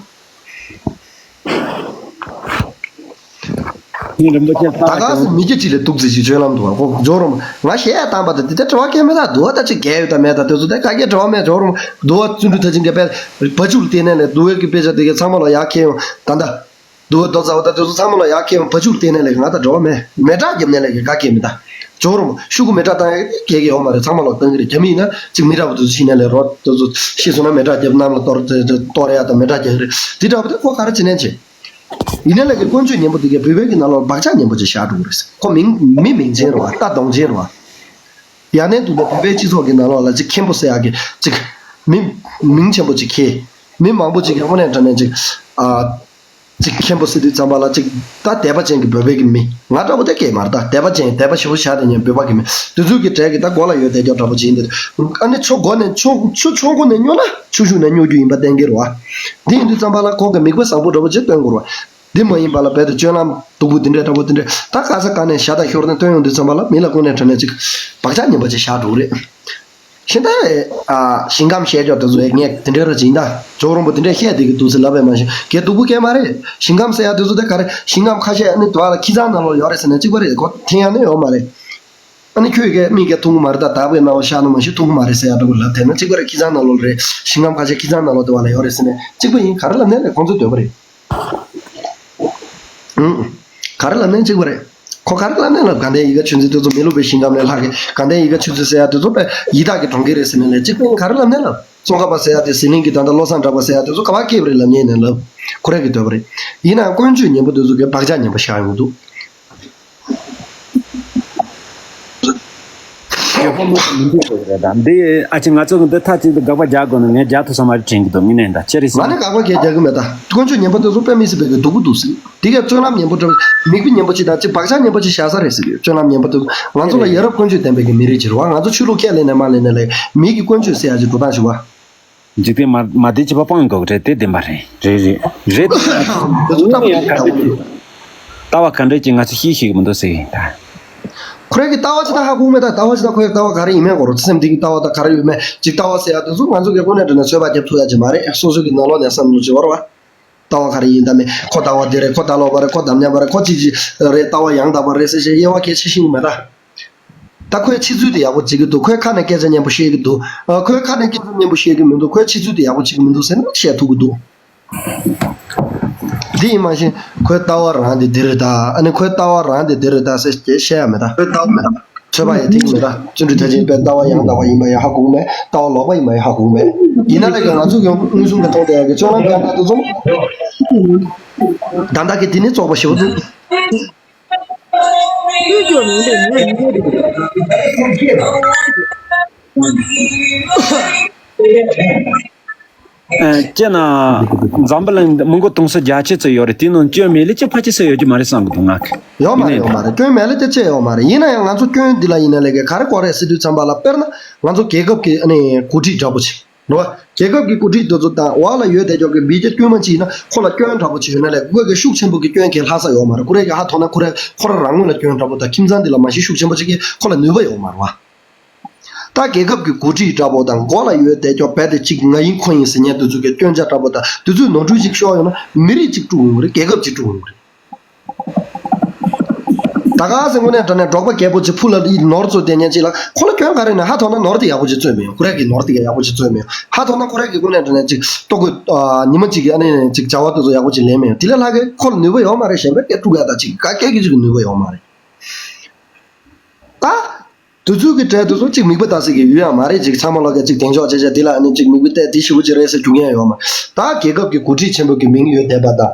མཁན་རིན་པོ་ཆེ་ད་ག་སེ་མི་སྐྱ་གཅིག་ལས་སྡུག་ཙི་ཅིག་སྤྱོད་ལམ་འདུག་བ་ཁོ་ཇོ་རོ་མོ། ང་གཞས་བཏང་པ་དང་དེ་ལྟར་དྲི་བ་སྐད་མེད་ད་འདུག་བ། ད་ཅིག་རྒས་ཡོད་ད་མེད་ད་དེ་ཚོ་ད་ག་གེ་དྲི་བ་མེད་ཇོ་རོ་མོ། འདུག་བ་བརྩོན་འགྲུས་ད་ཅིག་འགས་པས་བ་ཅུ་ལ་བལྟས་ནས་ལས་འདུག་བའི་གི་དཔེ་ཆ་དེ་གི་ཚང་མ་ལ་ཡར་ཁྱེར་ཡོང་ད་ད། འདུག་བ་རྡོ་རྩ་བ་ད་དེ་ཚོ་ཚང་མ་ལ་ཡར་ཁྱེར་ཡོང་བ་ཅུ་ལ་བལྟས་ནས་ལས་གི་ང་ད་འགྲོ་བ་མེད། མེ་སྲེག་རྒྱབ་ནས་ལས་གི་ག་གེ་མེད་ད། ཇོ་རོ་མོ་ཤུ་གུ་མེ་སྲེག་བཏང་ཡ་གེ་གེ་ཡོད་མ་རེད། ཚང་མ་ལོག་བཏང་གི་རེད། རྒྱ་མི་ཡིན་ན་ཅིག་མི་འདྲ་བ་དེ་ཚོ་ཕྱིན་ནས་ལས་རོ་དེ་ཚོ་ཤི་སོང་ན་མེ་སྲེག་རྒྱབ་གནམ་ལ་གཏོར་གཏོར་ཡ་དང་མེ་སྲེག་རྒྱག་གི་རེད། དེ་འདྲ་བ་དེ་ཁོ་ག་རེ་བྱེད་ནས་བྱེད། ཡིན་ན་ལས་ཀའི་དཀོན་མཆོག་ཉན་པོ་དེ་གའི་བོད་པའི་གི་ནང་ལོགས་བག་ཆགས་ཉན་པོ་ཅིག་བཞག་འགྲོ་གི་རེད་ཟེར། ཁོ་མིང་མི་མིང་ཅན་རེད་བ། རྟ་གདོང་ཅན་རེད་བ། ཡང་ན་འདུག་ན་བོད་པའི་སྤྱི་ཚོགས་ཀྱི་ནང་ལོགས་ལ་ཅིག་མཁན་པོ་ཟེར་ཡག་གི་ཅིག་མི་མིང་ཆེན་པོ་ཅིག་ཁྱེར། མི་མང་པོ་ཅིག་གི་དངོས་གནས་དྲང་གནས་ཅིག་ཨ་ཅིག་མཁན་པོ་ཟེར་དུས་ཙམ་པ་ལ་ཅིག་ད་དད་པ་ཅན་གྱི་བོད་པའི་གི་མི་ང་འདྲ་པོ་དེ་སྐད་མ་རེད། ད་དད་པ་ཅན་དད་པ་ཞེ་པོ་བཞག་དེ་ཉན་བོད་པ་གི་མི་དེ་ཚོའི་གི་གྲས་ཀྱི་ད་མགོ་ལ་ཡོད་དེ་སྐྱོ་འདྲ་པོ་ཅིག་ཡིན་དེ། ཨ་ནི་ཆུ་མགོ་ནས་ཆུ་ཆུ་ཆུང་ཀུ་ནས་སྨྱོ་ན་ཆུ་ཤུགས་ནས་སྨྱོ་རྒྱུ་ཡིན་པ་བསྟན་གི་རེད་བ། དེ་ཡིན་དུས་ཙམ་པ་ལ་ཁོང་གི་མིག་དཔེ་བཟང་པོ་འདྲ་པོ་ཅིག་སྟོན་དགོས་རེད་བ། འདི་མ་ཡིན་པ་ལ་རྦད་དེ་སྤྱོད་ལམ་སྡུག་པོ་འདི་འདྲས་འདྲ་པོ་འདི་འདྲས་ད་ག་ས་ག་ནས་ཞག་དང་ཤོར་ནས་ཐོན་ཡོང་དུས་ཙམ་པ་ལ་མི་ལ་དངོས་གནས་དྲང་གནས་ཅིག་བག་ཆགས་ངན་པ་ཅིག་བཞག་འགྲོ་གི་རེད། ཤིང་རྟ་ཨ་ཞིང་ཁམས་བཤད་ཀྱོག་དེ་ཚོ་ངས་དེ་འདྲས་ར་ཅིག་ཡིན་ད། ཇོ་རོང་པོ་དེ་འདྲས་བཤད་བསྡད་ཀྱི་འདུག་ཟེར་ལབ་པས་མ་གཞི་གལ་སྡུག་པོ་སྐད་མ་རེད། ཞིང་ཁམས་ཟེར་ཡ་དེ་ཚོ་དེ་ག་རེ་ཞིང་ཁམས་ཁ་ཤས་ཨ་ནི་དུ་བ་ལ་ཁྱི་ཚང་ནང་ལོགས་ཡོད་རེད་ཟེར་ནས་གཅིག་པ་རེད། གོ་འཐེན་ཡ་ནི་ཡོད་མ་རེད། ཨ་ནི་ཁྱོད་ཀྱིས་མི་སྐད་མཐོང་གི་མ་རེད། ད་བདག་པོའི་རྣ་བ་ཤར་ནོ་མ་ཤེས། མཐོང་གི་མ་རེད་ཟེར་ཡ་འདྲ་པོ་ལབ་བསྡད་ན་གཅིག་པ་རེད། ཁྱི་ཚང་ནང་ལོགས་རེད། ཞིང་ཁམས་ཁ་ཤས་ཁྱི་ཚང་ནང་ལོགས་དེ་བ་ལ་ཡོད་རེད་ཟེར་ནས་གཅིག་པ་ཡིན། ག་རེ་ལབ་ནའི་རེད། ཁོང་ཚོས་འདོད་པ་རེད། ཨང་། ག་རེ་ལབ་ནའི་གཅིག་པ་རེད། ཁོ་ག་རེ་ལབ་ནའི་ལབ། དགའ་ལྡན་ཡིད་དགའ་ཆོས་འཛིན་དེ་ཚོ་མི་སློབ་པའི་ཞིང་ཁམས་ནས་ལྷག་གི། དགའ་ལྡན་ཡིད་དགའ་ཆོས་འཛིན་ཟེར་ཡ་དེ་ཚོ་དཔེ་ཡི་དྭགས་ཀྱི་གྲོང་ཁྱེར་རེད་ཟེར་ནས་ལབ། གཅིག་པ་ཡིན། ག་རེ་ལབ་ནའི་ལབ། ཙོང་ཁ་པ་ཟེར་ཡ་དེ་ཟི་ལིང་གི་ད་ལྟ་བློ་བཟང་གྲགས་པ་ཟེར་ཡ་དེ་ཚོ་ག་པར་སྐྱེས་པ་རེད་ལབ་ནའི་ནས་ལབ། ཁོ་རང་གི་འདོད་པ་རེད། ཡིན་ནའང་ཀུན་སྤྱོད་ངན་པ་དེ་ཚོ་གིས་བག་ཆགས་ངན་པ་བཞག་ཡོང་གི་འདུག་ཡོད་པ་མོ་མི་འདུག་ཟེར་གི་རེད། ད་འདི་ཨ་ཅེ་ང་ཚོ་གི་འདི་མཐའ་གཅིག་ཏུ་དགག་པ་རྒྱག་དགོས་ན་ངས་རྒྱག་ཐུབ་ས་མ་རེད་དྲན་གི་འདུག་དངོས་གནས་ད་ཅི་རེད་ཟེར་ན། ང་ནི་དགག་པ་གས་རྒྱག་གི་མེད། ད་དཀོན་མཆོག་ངན་པ་དེ་ཚོ་དཔེ་མི་སྲིད་པའི་གི་སྡུག་པོ་འདུག་ཟེར། དེ་གས་སྤྱོད་ལམ་ངན་པོ་འདྲ་མིག་དཔེ་ངན་པོ་ཅིག་དང་ཅིག་བག་ཆགས་ངན་པོ་ཅིག་བཞག་ས་རེད་ཟེར་གི། སྤྱོད་ལམ་ངན་པོ་དེ་ང་ཚོ་ལ་ཡ་རབས་ཀུན་སྤྱོད་ལྡན་པའི་གི་མི་རིགས་ཅིག་རེད་བ། ང་ཚོ་ཆོས་ལུགས་ཁས་ལེན་ནས་མ་ལེན་ནས་ལས་མིག་གི་ཀུན་སྤྱོད་ཟེར་ཡ་ཅིག་འགྲོ་སྟངས་ཤིག་བ། འཇིག་རྟེན་མ་མ་བདེ་བྱེད་པ་སྤང་དགོས་རེད། དེ་བདེན་པ་རེད། རེད་རེད་རེད། དེ་ཚོ་ལྟ་བུ་ཡང་ག་རེ་ལྟ་བ་ག་འདྲ་ཅིག་ང་ཚོ་ཤེས་ཤེས་ཀྱི་མི་འདུག་ཟེར་གི་ཡིན་ད། ཁོ་རང་གི་ལྟ་བ་ཅི་ད་ཧ་གོ་མེད། ད་ལྟ་བ་ཅི་ད་ཁོའི་ལྟ་བ་ག་རེ་ཡིན་མིན་གོ་རོ། སེམས་གཏིང་གི་ལྟ་བ་ད་ག་རེ་ཡོད་མེད་ཅིག་ལྟ་བ་ཟེར་ཡ་དེ་ཚོ་ང་ཚོ་གི་དངོས་གནས་དྲན་ན་ཚོད་དཔག་རྒྱབ་ཐུབ་ཡ་ཅིག་མ་རེད། སོ་སོ་གི་ནང་ལོགས་ནས་བསམ་བློ་ཅིག་བར་བ། ལྟ་བ་ག་རེ་ཡིན་ད་མེད། ཁོ་ལྟ་བ་འདི་རེད། ཁོ་ལྟ་ལོག་པ་རེད། ཁོ་དམ་ཉམས་པ་རེད། ཁོ་ཅི་ཅི་རེད། ལྟ་བ་ཡང་དག་པ་རེད་ཟེར་བཤད་དབྱེ་བ་གལ་ཆེ་ཤེས་ཀྱི་མེད་ད། ད་ཁོས་ཕྱི་ཚུལ་དེ་ཡག་པོ་བྱེད་ཀྱི་འདུག་ཁོའི་ཁ་ནས་སྐད་ཆ་སྙན་པོ་བཤད་ཀྱི་འདུག་ཨ། ཁོའི་ཁ་ནས་སྐད་ཆ་སྙན་པོ་བཤད་ཀྱི་མི་འདུག་ཁོའི་ཕྱི་ཚུལ་དེ་ཡག་པོ་བྱེད་ཀྱི་མི་འདུག་ཟེར་ན་བཤད་ཐུབ་ཀྱི་འདུག་འདི་ཡིན་མ་གཞི་ཁོའི་ལྟ་བ་རང་དེ་འདི་རེད་ད། ཨ་ནི་ཁོའི་ལྟ་བ་རང་དེ་འདི་རེད་ད་ཟེར་བཤད་ཡ་མེད་ད། ཁོའི་ལྟ་བ་མེད་ད། ཚོད་དཔག་ཡ་ཐིག་མེད་ད། བརྩོན་འགྲུས་མཐར་ཕྱིན་པའི་ལྟ་བ་ཡང་དག་པ་ཡིན་པ་ཡང་ཧ་གོ་གི་མེད། ལྟ་བ་ལོག་པ་ཡིན་པ་ཡང་ཧ་གོ་གི་མེད། ཡིན་ན་ལས་ཀྱང་ང་ཚོ་གི་མངོན་སུམ་གྱི་མཐོང་བསྡད་ཡ་གི་སྤྱོད་ལམ་རྒྱག་སྟངས་དེ་ཚོ་ད་ལྟ་གི་འདི་ནི་བཙོག་པ་ཞེ་པོ་འདུག་ཨ། སྤྱིར་ན་འཛམ་བུ་གླིང་འདི་མི་མགོ་དུང་སོ་བརྒྱད་ཅུ་ཙམ་ཡོད་རེད། དེའི་ནང་སྐྱོན་མེད་ལེ་ཅི་ཕལ་ཆེར་ཡོད་རྒྱུ་མ་རེད་བསམ་གི་འདུག་ང་གི། ཡོད་མ་རེད། ཡོད་མ་རེད། སྐྱོན་མེད་ལེ་ཅི་ཅི་ཡོད་མ་རེད། ཡིན་ན་ཡང་ང་ཚོ་སྐྱོན་འདི་ལ་ཡིན་ན་ལས་ཀའི་ག་རེ་དགོས་རེད་ཟེར་དུས་ཙམ་པ་ལ། དཔེར་ན་ང་ཚོ་རྒྱལ་ཁབ་ཀྱི་ཨ་ནི་འགོ་ཁྲིད་འདྲ་པོ་ཅིག་རེད་བ། རྒྱལ་ཁབ་ཀྱི་འགོ་ཁྲིད་དེ་ཚོ་དང་འོག་ལ་ཡོད་བསྡད་ཀྱོག་གི་མི་སྐྱ་དཀྱུས་མ་ཅིག་ཡིན་ན་ཁོ་ལ་སྐྱོན་འདྲ་པོ་ཅིག་ཡོད་ན་ལས་ཁོས་གི་ཤུགས་ཆེན་པོ་གི་སྐྱོན་གྱིས་ལྷག་ས་ཡོད་མ་རེད། ཁོ་རང་གི་ཧ་ཐོག་ན་ཁོ་རང་ཁོ་རང་རང་ངོས་ལ་སྐྱོན་འདྲ་པོ་དང་ཁྱིམ་ཚང་འདི་ལ་མ་གཞི་ཤུགས་ཆེན་པོ་ཅིག་གིས་ཁོ་ལ་ནུས་པ་ཡོད་མ་རེད་བ། ད་རྒྱལ་ཁབ་ཀྱི་འགོ་ཁྲིད་འདྲ་པོ་དང་འགོ་ལ་ཡོད་བསྡད་ཀྱོག་རྦད་དེ་ཅིག་ང་ཡིན་ཁོ་ཡིན་ཟེར་མཁན་དེ་ཚོ་གི་སྐྱོན་ཆ་འདྲ་པོ་དང་དེ་ཚོས་ནོར་འཁྲུལ་ཅིག་ཤོར་ཡོང་ན་མི་རིགས་ཅིག་དཀྲུག་ཡོང་གི་རེད། རྒྱལ་ཁབ་ཅིག་དཀྲུག་ཡོང་གི་རེད། ད་ག་ཟེ་དངོས་གནས་དྲང་གནས་འབྲོག་པ་རྒད་པོ་ཅིག་ཕུ་ལ་ནོར་བཙོས་བསྡད་མཁན་ཅིག་ལ་ཁོ་ལ་སྐྱོན་ག་རེ་ཡོད་ན་ཧ་ཐོག་ན་ནོར་དེ་ཡག་པོ་ཅིག་བཙོས་མི་ཡོང་། ཁོ་རང་གིས་ནོར་དེ་ག་ཡག་པོ་ཅིག་བཙོས་མི་ཡོང་། ཧ་ཐོག་ན་ཁོ་རང་གིས་དངོས་གནས་དྲང་གནས་ཅིག་ལྟོ་གོས་ཨ་ཉི་མ་ཅིག་གི་ཨ་ནི་ཅིག་བྱ་བ་དེ་ཚོ་ཡག་པོ་ཅིག་ལས་མི་ཡོང་། དེ་ལས་ལྷག་གི་ཁོ་ལ་ནུས་པ་ཡོད་མ་རེད། གཞན་པའི་སྐད་དཀྲུག་ཡ་ད་ཅིག་ག་སྐད་ཀྱི་ཅིག་གི་ནུས་པ་ཡོད་མ་རེད། ད། དུས་ཚོད་ཀྱི་གྲས་དེ་ཚོ་གཅིག་མིག་དཔེ་ལྟ་སྲིད་ཀྱི་ཡོད་ཡ་མ་རེད། གཅིག་ཚང་མ་ལོག་ག་གཅིག་གདེང་འཇོག་བྱས་བྱས་འདི་ལ་ཨ་ནི་གཅིག་མིག་དཔེ་བལྟས་འདི་ཞེ་པོ་ཅིག་རེད་ཟེར་རྒྱུ་མཁན་ཡོད་མ་རེད། ད་རྒྱལ་ཁབ་ཀྱི་འགོ་ཁྲིད་ཆེན་པོ་གི་མིང་ཡོད་བསྡད་པ་དང་།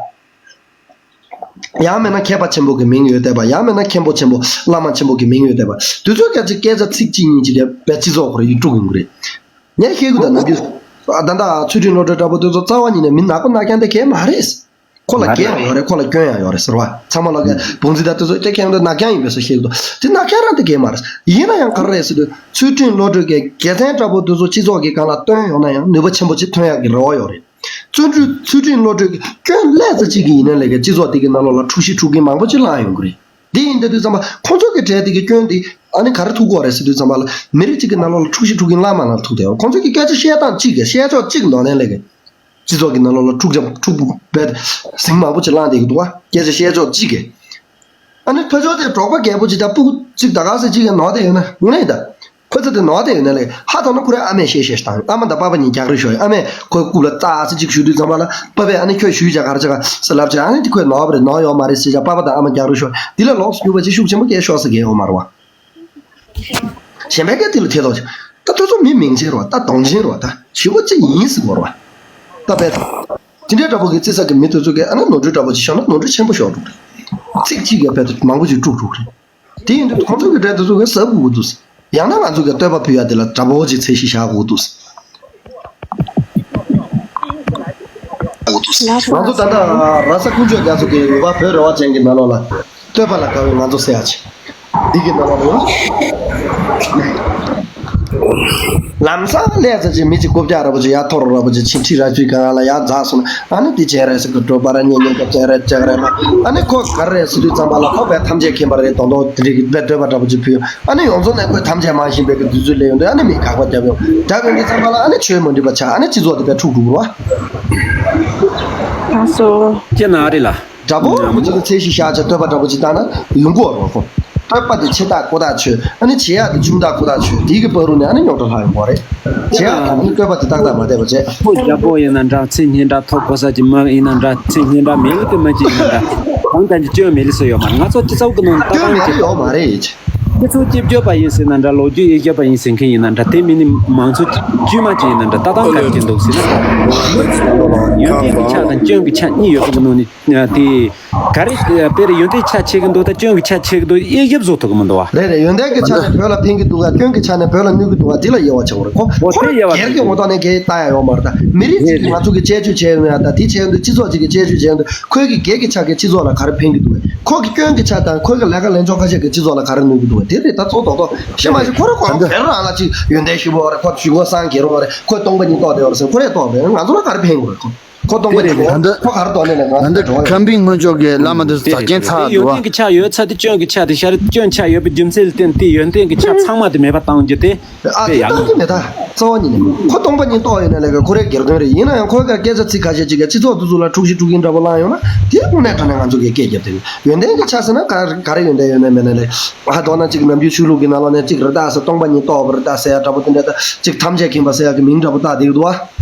ཡང་མིན་ན་མཁས་པ་ཆེན་པོ་གི་མིང་ཡོད་བསྡད་པ། ཡང་མིན་ན་མཁན་པོ་ཆེན་པོ་བླ་མ་ཆེན་པོ་གི་མིང་ཡོད་བསྡད་པ། དུས་ཚོད་ཀྱང་གཅིག་སྐད་ཆ་ཚིག་གཅིག་གཉིས་ཅིག་ལས་བས་སྤྱི་ཚོགས་ཁོ་ར་ཡིད་དཀྲུག་ཡོང་གི་རེད། ངས་ཤེས་གི་ད་ནམ་རྒྱུན་ད་ལྟ་ཚུལ་ཁྲིམས་བློ་གྲོས་འདྲ་པོ་དེ་ཚོ་རྩ་བ་ཉིད་ནས་མི་ནག་པོ་ནག་རྐྱང་དེ་གས་མ་རེད། ཁོ་ལ་འགན་ཡང་ཡོད་རེད། ཁོ་ལ་སྐྱོན་ཡང་ཡོད་རེད་ཟེར་བ། ཚང་མ་ལོག་ག་བུང་རྫི་དང་དེ་ཚོ་སྐྱ་ཁྱེད་ཚོ་ནག་རྐྱང་ཡིན་པས་སོ་ཤེས་ཀྱི་འདུག་དེ་ནག་རྐྱང་རང་དེ་འགན་མ་རེད། ཡིན་ན་ཡང་ག་རེ་རེད་ཟེར་དུས་ཚུལ་ཁྲིམས་བློ་གྲོས་ཀྱི་དགེ་མཚན་འདྲ་པོ་དེ་ཚོ་སྤྱི་ཚོགས་ཀྱི་སྒང་ལ་བཏོན་ཡོང་ན་ཡང་ནུས་པ་ཆེན་པོ་ཅིག་ཐོན་ཡག་གི་རེ་བ་ཡོད་རེད། བརྩོན་འགྲུས་ཚུལ་ཁྲིམས་བློ་གྲོས་ཀྱི་སྐྱོན་ལས་ཙམ་ཅིག་གི་ཡིན་ན་ལས་ཀ་སྤྱི་ཚོགས་དེ་གི་ནང་ལོགས་ལ་འཁྲུག་གཞི་འཁྲུག་གིན་མང་པོ་ཅིག་བསླངས་ཡོང་གི་རེད། དེ་ཡིན་དུས་ཙམ་པ་ཁོང་ཚོ་གི་གྲས་དེ་གི་སྐྱོན་དེ་ཨ་ནི་ག་རེ་ཐུག་གི་ཡོད་རེད་ཟེར་དུས་ཙམ་པ་ལ་མི་རིགས་གཅིག་གི་ནང་ལོགས་ལ་འཁྲུག་གཞི་འཁྲུག་གིན་བསླངས་མ་བསླངས་ཐུག་བསྡད་ཡོད། ཁོང་ཚོ་གི་སྐད་ཆ་བཤད་སྟངས་གཅིག་གི་བཤད་ཕྱོགས་གཅིག་ནང་ནས་ལས་ཀ་སྤྱི་ཚོགས་ཀྱི་ནང་ལོགས་ལ་འཁྲུག་ཆ་འཁྲུག་པའི་ཟིང་མང་པོ་ཅིག་བསླངས་བསྡད་ཀྱི་འདུག་བ། སྐད་ཆ་བཤད་ཕྱོགས་གཅིག་གི། ཨ་ནི་ཕ་ཆོས་དེ་འབྲོག་པ་རྒད་པོ་ཅིག་དང་སྤུ་གུ་གཅིག་ད་ག་ཟེ་གཅིག་གི་ནོར་དེ་ཡོད་ན་དངོས་གནས་ད། ཁོ་ཚོ་དེ་ནོར་དེ་ཡོད་ན་ལས་ཧ་ཐོག་ན་ཁོ་རའི་ཨ་མས་བཤད་བཤད་ཞིག་དང་ཨ་མ་དང་པ་ཕ་གཉིས་རྒྱག་རེས་ཤོར་ཡོད། ཨ་མས་ཁོའི་རྐུབ་ལ་ཙག་ཙིག་ཅིག་གཞུ་དུས་ཙམ་པ་ལ་པ་ཕས་ཨ་ནི་ཁྱོད་གཞུས་བྱས་ག་རེ་བྱས་ག་ཟེར་ལབ་བྱས་ཨ་ནི་དེ་ཁོས་ནོར་བ་རེད་ནོར་ཡོད་མ་རེད་ཟེར་བྱས་པ་ཕ་དང་ཨ་མ་རྒྱག་རེས་ཤོར་དེ་ལས་ལོགས་སུ་གྱུར་པ་ཅིག་ཤུགས་ཆེན་པོ་སྐྱེས་ཤོག་ཟེར་གྱི་ཡོད་མ་རེད་བ། གཞན་པའི་སྐད་དེ་ལ་ཐེ་ལོག་ཅིག་ད་དེ་ཚོ་མི་མིང་ཆེན་རེད་བ། ད་གདོང་ཅན་རེད་བ། ད་ཞི་བོ་ཅིག་ཡིན་ཟེར་གོ་རེད་བ། ད་དཔེ་དེ་འདྲའི་འདྲ་པོ་གི་རྩི་ས་གི་མི་དེ་ཚོ་གི་ཨ་ནི་ནོར་འཁྲུལ་འདྲ་པོ་ཅིག་ཤོར་ན་ནོར་འཁྲུལ་ཆེན་པོ་ཤོར་འགྲོ་གི་རེད། ཚིག་གཅིག་གིས་དཔེ་དེ་མང་པོ་ཅིག་དཀྲུག་འགྲོ་གི་རེད། དེ་ཡིན་དུས་ཁོང་ཚོ་གི་གྲས་དེ་ཚོ་གི་ཟབ་དགོས་ཀྱི་འདུག་ཡང་ན་ང་ཚོ་གི་བསྟོད་པ་ཕུལ་ཡ་དེ་ལ་དྲག་པོ་ཅིག་ཚད་གཞི་བཞག་དགོས་ཀྱི་འདུག་ང་ཚོ་ད་ལྟ་ར་ས་ཀུན་སྤྱོད་རྒྱ་མཚོ་གི་འོལ་པ་བོད་རེ་བ་ཅན་གྱི་ནང་ལོགས་ལ་བསྟོད་པ་ལ་དགའ་བའི་ང་ཚོ་ཟེར་ཡ་ཅིག་འདི་གི་ནང་ལོགས་ལ་ཡང་ལམ་སང་ལས་ཚ་ཅིག་མི་ཅིག་རྐུབ་བཀྱག་ར་པོ་ཅིག་ཡར་འཐོར་ར་པོ་ཅིག་ཕྱིན་ཁྲི་ར་ཅུའི་སྒང་ལ་ཡར་འཛེགས་སོང་ན་ཨ་ནི་འདི་བྱས་རེད་ཟེར་གི་འགྲོ་པ་ར་ཉེ་ཉེ་ག་བྱས་རེད་བྱས་རེད་ལ་ཨ་ནི་ཁོ་ག་རེ་རེད་ཟེར་དུས་ཙམ་པ་ལ་ཁོ་བས་ཐམས་ཅད་མཁྱེན་པ་རེད་མདོག་མདོག་དེ་འདྲའི་གི་བས་བསྟོད་པ་འདྲ་པོ་ཅིག་ཕུལ། ཨ་ནི་ཡོངས་རྫོགས་ནས་ཁོས་ཐམས་ཅད་མང་བཞིན་པའི་གི་དུས་ཚོད་སླེབས་ཡོང་དུས་ཨ་ནི་མིས་དགག་པ་བརྒྱབ་ཡོང་། བརྒྱབ་ཡོང་དུས་ཙམ་པ་ལ་ཨ་ནི་ཆོས་མ་འགྲིག་པ་ཆགས། ཨ་ནི་སྤྱི་ཚོགས་དེ་བས་འཁྲུག་འགྲོ་གི་རེད་བ། ལགས་སོ། ཁྱེད་ན་ཨ་རི་ལ། དྲག་པོ་ར་པོ་ཅིག་ལ་ཚད་གཞི་བཞག་བྱས་བསྟོད་པ་འདྲ་པོ་ཅིག་བཏང་ན་ཡོང་གི་ཡོད་རེད་བ་ཁོ། བསྟོད་པ་དེ་ཆེ་ཐག་ཀོ་ཐག་ཆོད། ཨ་ནི་བྱེད་ཡག་དེ་ཆུང་ཐག་ཀོ་ཐག་ཆོད། དེའི་གི་བར་དུ་ནས་ཨ་ནི་རྙོག་དྲ་ལྷག་ཡོང་གི་རེད། བྱེད་ཡག་དང་ཨ་ནི་བསྟོད་པ་དེ་ཏག་ཏག་མ་བསྡད་པ་བྱས། ཕོ་རྒྱལ་པོ་ཡིན་ན་འདྲ། ཚེ་སྔོན་འདྲ། ཐོབ་གོ་ས་ཀྱི་མི་ཡིན་ན་འདྲ། ཚེ་སྔོན་འདྲ་མེད་ལ་གི་མི་གཅིག་ཡིན་ན་འདྲ། གང་ལྟར་གྱི་སྐྱོན་མེད་ལ་སུ་ཡོད་མ་རེད། ང་ཚོ་སྤྱི་ཚོགས་ཀྱི་ནང་ལྟ་སྐྱོན་སྟངས་མེད་ལ་ཡོད་མ་རེད། སྤྱི་ཚོགས་སྐྱིད་སྐྱོ་པ་ཡིན་ཟེར་ན་འདྲ། ལོ་རྒྱུས་ཡིད་སྐྱོ་པ་ཡིན་ཟེར་མཁན་ཡིན་ན་འདྲ། དེ་མིན་ནི་མང་ཚོགས་དཀྱུས་མ་ཅན་ཡིན་ན་འདྲ། ལྟ་སྟངས་ག་རེ་ཅིག་འདུག་ཟེར་ན། ཡོན་ཏན་གྱི་ཆ་དང་སྐྱོན་གྱི་ཆ་གཉིས་ཡོད་པའི་ནང་ནས། དེ་ག་རེ་དཔེར་ཡོན་ཏན་ཆ་ཆེ་གི་འདུག་ད་སྐྱོན་གྱི་ཆ་ཆེ་གི་འདུག་དབྱེ་ཞིབ་བཟོ་ཐུབ་གི་མི་འདུག་བ། རེད་རེད། ཡོན་ཏན་གྱི་ཆ་ནས་བོད་ལ་ཕན་གི་འདུག་ག་སྐྱོན་གྱི་ཆ་ནས་བོད་ལ་གནོད་གི་འདུག་ག་དེ་ལ་དབྱེ་བ་ཕྱེ་དགོས་རེད། ཁོ་ཁོ་རང་སྒེར་གྱི་ངོ་ཐོག་ནས་གས་ལྟ་ཡ་ཡོད་མ་རེད། ད་མི་རིགས་གཅིག་གིས་ང་ཚོ་གི་ཁྱད་ཆོས་བྱས་ཡོད་ན་ཡང་། ད་དེ་བྱས་ཡོང་དུས་སྤྱི་ཚོགས་གཅིག་གི་ཁྱད་ཆོས་བྱས་ཡོང་དུས། ཁོའི་གི་སྒེར་གྱི་ཆ་གིས་སྤྱི་ཚོགས་ལ་ག་རེ་ཕན་གི་འདུག་ག་ཁོ་གི་སྐྱོན་གྱི་ཆ་དང་ཁོའི་གི་ལས་ཀ་ལས་ཕྱོགས་ཁ་ཤས་ཀྱིས་སྤྱི་ཚོགས་ལ་ག་རེ་གནོད་གི་འདུག་ག་དེ་རེད། ད་གཙོ་དོག་དོག་ཤེས་མ་ཤེས། ཁོ་རང་ཁོ་རང་རེད། བོད་རང་ལ་ཅིག་ཡོན་ཏན་ཞེ་པོ་ཡོད་རེད། ཁོ་གཞུག་གུ་སངས་རྒྱས་རུང་བ་རེད། ཁོ་སྟོང་པ་ཉིད་རྟོགས་བསྡད་ཡོད་རེད་ཟེར། ཁོ་རས་རྟོགས་པས་ང་ཚོ་ལ་ག་རེ་ཕན་གི་རེད། ཁོ་ཁོ་སྟོང་པ་ཉིད་རེད། ད་ལྟ་ཁོ་ག་རེ་རྟོགས་ནས་ལས་ང་ད་ཚོ་ལྟ་གྲོགས་ཁམས་པའི་སྔོན་ཆོག་གི་བླ་མ་འདི་ཚོ་ཟ་རྒྱན་ཚ་འདུག་བ། ཡོན་ཏན་གྱི་ཆ་ཡོད་ཚ་དེ་སྐྱོན་གྱི་ཆ་དེ་ཤར། སྐྱོན་ཆ་ཡོད་པའི་རྒྱུ་མཚན་ལ་བརྟེན་ཏེ་ཡོན་ཏན་གྱི་ཆ་ཚང་མ་དེ་མེད་པ་བཏང་རྒྱུ་དེ། ཨ་དེ་ཡག་ཡོད་ད་གི་མེད། ད་རྩ་བ་ཉིད་ནས་ཁོ་སྟོང་པ་ཉིད་རྟོགས་ཡོད་ན་ལས་ཀ་ཁོ་རའི་སྒེར་དོན་རེད། ཡིན་ན་ཡང་ཁོའི་ག་སྐད་ཆ་ཚིག་ཁ་ཤས་ཅིག་གིས་སྤྱི་ཚོགས་འདི་ཚོ་ལ་འཁྲུག་གཞི་འཁྲུག་གིན་འདྲ་པོ་བསླངས་ཡོང་ན། དེ་དངོས་གནས་དྲང་གནས་ང་ཚོ་གིས་སྐད་རྒྱབ་དེ། ཡོན་ཏན་གྱི་ཆ་ཟེར་ན་ག་ག་རེ་ཡོན་ཏན་ཡོད་ན་མེད་ན་ལས། ཨ་མདོར་ན་ཅིག་ནམ་རྒྱུན་ཆོས་ལུགས་ཀྱི་ནང་ལོགས་ནས་ཅིག་རེད་ད་ཟེར། སྟོང་པ་ཉིད་རྟོགས་པ་རེད་ད་ཟེར་ཡ་འདྲ་པོ་དེ་འདྲ། ད་ཅིག་ཐམས་ཅད་མཁྱེན་པ་ཟེར་ཡ་གི་མིང་འདྲ་པོ་བཏགས་བསྡད་ཀྱི་འདུག་བ།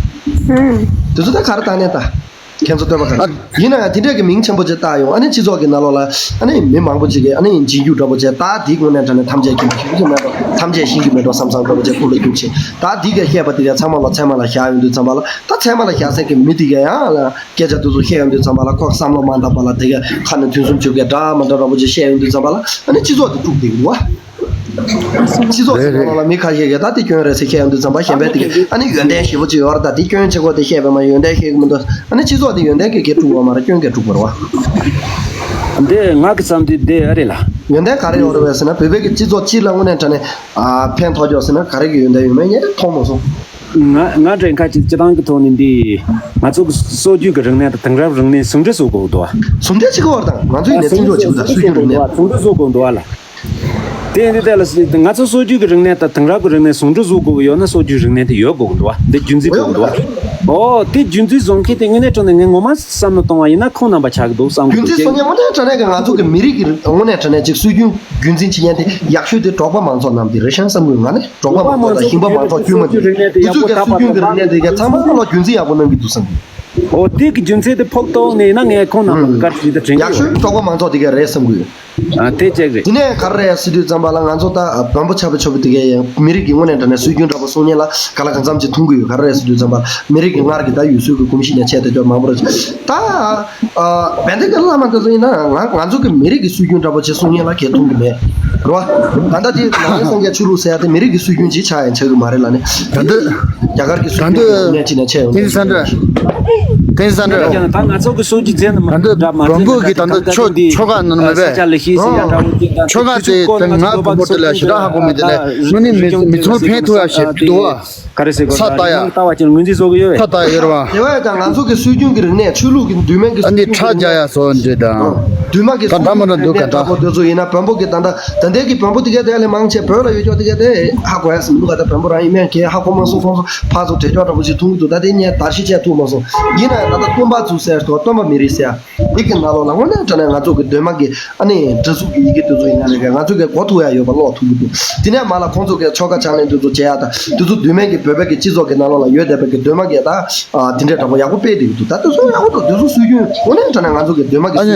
ཨུམ། དེ་ཚོ་ད་ག་རེ་བཏགས་ནས་ད། ཁྱེད་ཚོ་བསྟོད་པ་ག་རེ། ཡིན་ན་ཡང་དེ་འདྲས་ཀྱི་མིང་ཆེན་པོ་ཅིག་བཏགས་ཡོང་། ཨ་ནི་སྤྱི་ཚོགས་ཀྱི་ནང་ལོགས་ལ་ཨ་ནི་མི་མང་པོ་ཅིག་གིས་ཨ་ནི་འཇིགས་རྒྱུ་འདྲ་པོ་བྱས། ད་དེ་དངོས་གནས་དྲང་གནས་ཐམས་ཅད་མཁྱེན་པ་ཞིག་གི་མེད་འགྲོ། ཐམས་ཅད་ཤེས་ཀྱི་མེད་འགྲོ་བསམ་བསམ་འདྲ་པོ་བྱས་ཁུག་ལ་རྒྱུག་བྱས། ད་དེ་ག་བཤད་པ་དེ་ག་ཚང་མ་ལ་ཚད་མ་ལ་བཞག་ཡོང་དུས་ཙམ་པ་ལ། ད་ཚད་མ་ལ་བཞག་སའི་གི་མི་དེ་ག་ཡང་ལ་སྐད་ཆ་དེ་ཚོ་བཤད་ཡོང་དུས་ཙམ་པ་ལ། ཁོ་བསམ་བློ་མ་བཏང་བ་ལ་དེ་ག་ཁ་ནས་ཐུན་གསུམ་ཆོས་སྐད་འདྲ་མ་འདྲ་འདྲ་པོ་ཅིག་བཤད་ཡོང་དུས་ཙམ་པ་ལ། ཨ་ནི་སྤྱི་ཚོགས་དེ་དཀྲུགས་བསྡད་ཀྱི་འདུག་བ། སྤྱི་ཚོགས་ཀྱི་ནང་ལོགས་ལ་མི་ཁ་ཤས་ཀྱིས་ད་དེ་སྐྱོན་རེད་ཟེར་བཤད་ཡོང་དུས་ཙམ་པ་གཞན་པས་དེ་གས་ཨ་ནི་ཡོན་ཏན་ཞེ་པོ་ཅིག་ཡོད་རེད། ད་དེ་སྐྱོན་ཆེ་ཁོ་དེ་བཤད་པས་མ་ཡོན་ཏན་ཤེས་ཀྱི་མི་འདུག་ཨ་ནི་སྤྱི་ཚོགས་དེ་ཡོན་ཏན་གྱིས་གས་དཀྲུགས་པ་མ་རེད། སྐྱོན་གྱིས་དཀྲུགས་པ་རེད་བ། འདི་ང་གི་བསམ་ཚུལ་འདི་ཨ་རེད་ལ། ཡོན་ཏན་ག་རེ་ཡོད་རེད་བས་ཟེར་ན། བོད་པའི་གི་སྤྱི་ཚོགས་སྤྱི་ལ་དངོས་གནས་དྲང་གནས་ཨ་ཕན་ཐོགས་ཀྱོག་ཟེར་ན་ག་རེ་གི་ཡོན་ཏན་ཡོད་མེད་ངས་མཐོང་མ་སོང་། ང་ང་འདྲ་ཁ་ཅིག་སྤྱི་བཏང་གི་ཐོག་ནས་འདི་ང་ཚོ་གི་སྲོལ་རྒྱུན་གྱི་རིག་གནས་དང་དེང་རབས་རིག་གནས་ཟུང་འབྲེལ་བཟོ་དགོས་འདུག་བ། ཟུང་འབྲེལ་བྱེད་དགོས་པ་དང་། ང་ཚོ་ཡིན་ནས་བརྩི་འཇོག་བྱེད་དགོས། ད་སྲོལ་རྒྱུན་རིག་གནས་དང་། ཟུང་འབྲེལ་བཟོ་དགོས་འདུག་བ་ལ། དེ་ཡིན་དུས་དེ་ལ་ང་ཚོ་སྲོལ་རྒྱུན་གྱི་རིག་གནས་དང་དེང་རབས་ཀྱི་རིག་གནས་ཟུང་འབྲེལ་བཟོ་དགོས་ཀྱི་ཡོད་ན་སྲོལ་རྒྱུན་རིག་གནས་དེ་ཡོད་དགོས་ཀྱི་འདུག་བ། འདི་རྒྱུན་འཛིན་དགོས་ཀྱི་འདུག་བ། ཨོ་དེ་རྒྱུན་འཛིན་བཟོ་མཁན་དེ་དངོས་གནས་དྲང་གནས་ངས་ངོ་མ་བསམ་བློ་གཏོང་བ་ཡིན་ན་ཁོང་རྣམ་པ་ཆགས་ཀྱི་འདུག་བསམ་གྱི་འདུག་རྒྱུན་འཛིན་བཟོ་མཁན་དངོས་གནས་དྲང་གནས་ཀྱི་ང་ཚོ་གི་མི་རིགས་ཀྱི་དངོས་གནས་དྲང་གནས་ཅིག་སྲོལ་རྒྱུན་རྒྱུན་འཛིན་བྱེད་མཁན་དེ་ཡག་ཤོས་དེ་འབྲོག་པ་མང་ཚོགས་རྣམས་དེ་རེད་ཤག་བསམ་གྱི་ཡོད། ང་ནི་འབྲོག་པ་མང་ཚོགས་དང་ཞིང་པ་མང་ཚོགས་དཀྱུས་མ་དེ་དེ་ཚོས་ཀྱི་སྲོལ་རྒྱུན་གྱི་རིག་གནས་དེ་ག་ཚང་མ་ལ་རྒྱུན་འཛིན་ཡག་པོ་གནང་གི་འདུག་བསམ་གྱི་འདུག་ཨོ་དེ་གི་རྒྱུ་མཚན་དེ་ཕོག་ཐུག་ནས་ཡིན་ན་ངས་ཁོང་རྣམས་ལ་བཀའ་དྲིན་དེ་དྲན་གྱི་ཡོད། ཡག་ཤོས་འབྲོག་པ་མང་ཚོགས་དེ་ག་རེད་བསམ་གྱི་ཡོད། ཨ་དེ་གཅིག་རེད། དེ་ནས་ག་རེ་རེད་ཟེར་དུས་ཙམ་པ་ལ་ང་ཚོ་ད་བོན་པོ་ཆབ་པ་ཆོབ་པ་དེ་གས་ཡང་མི་རིགས་ཀྱི་དངོས་གནས་དྲང་གནས་སྲོལ་རྒྱུན་འདྲ་པོ་སྲུང་མཁན་ལ་ག་ལ་གང་འཚམ་ཅིག་མཐོང་གི་ཡོད། ག་རེ་རེད་ཟེར་དུས་ཙམ་པ་མི་རིགས་ཀྱི་སྔར་གྱི་ད་ཡུལ་སྲོལ་གྱི་གོམས་གཤིས་ནས་ཆད་དེ་ཅོག་མང་པོ་རེད། ད་ཨ་བན་དེ་ག་བླ་མ་དེ་ཚོ་ཡིན་ན་ང་ང་ཚོ་གི་མི་རིགས་ཀྱི་སྲོལ་རྒྱུན་འདྲ་པོ་ཅིག་སྲུང་མཁན་ལ་གས་མཐོང་གི་མེད་རེད་བ། ད་ལྟ་དེ་ནང་པའི་སངས་རྒྱས་ཆོས་ལུགས་ཟེར་ཡ་དེ་མི་རིགས་ཀྱི་སྲོལ་རྒྱུན་ཅིག་ཆགས་ཡང་ཆགས་གི་མ་རེད་ལ་ནི། ད་ལྟ་རྒྱ་གར་གྱི་སྲོལ་རྒྱུན་གྱི་ངོས་ནས་ཅིག་ནས་ཆད་ཡོང་གི་རེད། ད་ང་ཚོ་གི་སྲོལ་རྒྱུན་ཟེར་ན་མ་ད་ལྟ་འདྲ་མ་བོན་པོ་གི་ད་ལྟ་ཆོ་ཆོ་ག་ནང་མེད་པས། ཆོ་ག་ལ་ཤི་སི་ཡ་འདྲ་བོ་ཅིག་དང་ཆོ་ག་ཅིག་དེ་ང་བོན་པོ་དེ་ལ་ཞེ་དྲག་ཧ་གོ་མི་དེ་ལ་དངོས་གནས་མི་མི་ཚང་ཕན་ཐོགས་ཡ་ཞེ་པོ་འདུག་བ། ག་རེ་ཟེར་དགོས་ས་ལྟ་ཡ། ལྟ་བ་ཅན་ངོས་འཛིན་བཟོ་གི་ཡོད་པས། ས་ལྟ་ཡ་ཡོད་རེད་བ། དེ་བས་ཀྱང་ང་ཚོ་གི་སྲོལ་རྒྱུན་གྱི་རིག་གནས་ཆོས་ལུགས་ཀྱི་མདུན་མན་གྱི་ཨ་ནི་ཁྲ་རྒྱག་ཡ་སོགས་འདྲ་དང་། མདུན་མ་གི་ད་ད་མ་ན་འདུག་ག་འདྲ་པོ་དེ་ཚོ་ཡིན་ན་བོན་པོ་གི་ད་ད་ད་ལྟའི་གི་བོན་པོ་དེ་ག་དེ་ལས་མང་ཆེ་བོད་ལ་ཡོད་ཀྱོག་དེ་ག་དེ་ཧ་གོ་ཡ་ཟིན་འདུག་ག་ད་བོན་པོ་རང་ཡིན་མིན་གྱི་ཧ་གོ་མ་སོང་། ཁོང་ཚོ་ཕར་ཚུར་བྲེལ་ཀྱོག་འདྲ་པོ་ཞིག་མཐོང་གི་འདུག་ད་དེ་ངས་དར་ཤི་བྱས་ཐུབ་མ་སོང་། ཡིན་ན་ཡང་ད་ལྟ་སྟོན་པ་ཚོ་ཟེར་དོ་སྟོན་པ་མི་རིགས་ཟེར་ཡ། དེ་གི་ནང་ལོགས་ལ་དངོས་གནས་དྲང་གནས་ང་ཚོ་གི་གདོད་མ་གི་ཨ་ནི་སྒྲ་གཟུགས་ཀྱི་ཡི་གེ་དེ་ཚོ་ཡིན་ན་རེད། ང་ཚོ་གི་གོ་ཐུབ་ཡ་ཡོད་པ་ཀློག་ཐུབ་ཀྱི་འདུག་དེ་ནས་མ་ལ་ཁོང་ཚོ་གི་ཆོ་ག་ཕྱག་ལེན་དེ་ཚོ་བྱེད་ཡ་དང་དེ་ཚོ་གདོད་མའི་གི་བོད་པའི་གི་སྤྱི་ཚོགས་ཀྱི་ནང་ལོགས་ལ་ཡོད་བསྡད་པའི་གི་གདོད་མ་གི་ད་ཨ་དེ་འདྲའི་འདྲ་པོ་ཡག་པོ་སྤེལ་བསྡད་ཀྱི་འདུག་ད་དེ་ཚོ་ཡག་པོ་འདུག་དེ་ཚོ་སྲོལ་རྒྱུན་དངོས་གནས་དྲང་གནས་ང་ཚོ་གི་གདོད་མ་གི་ཨ་ནི་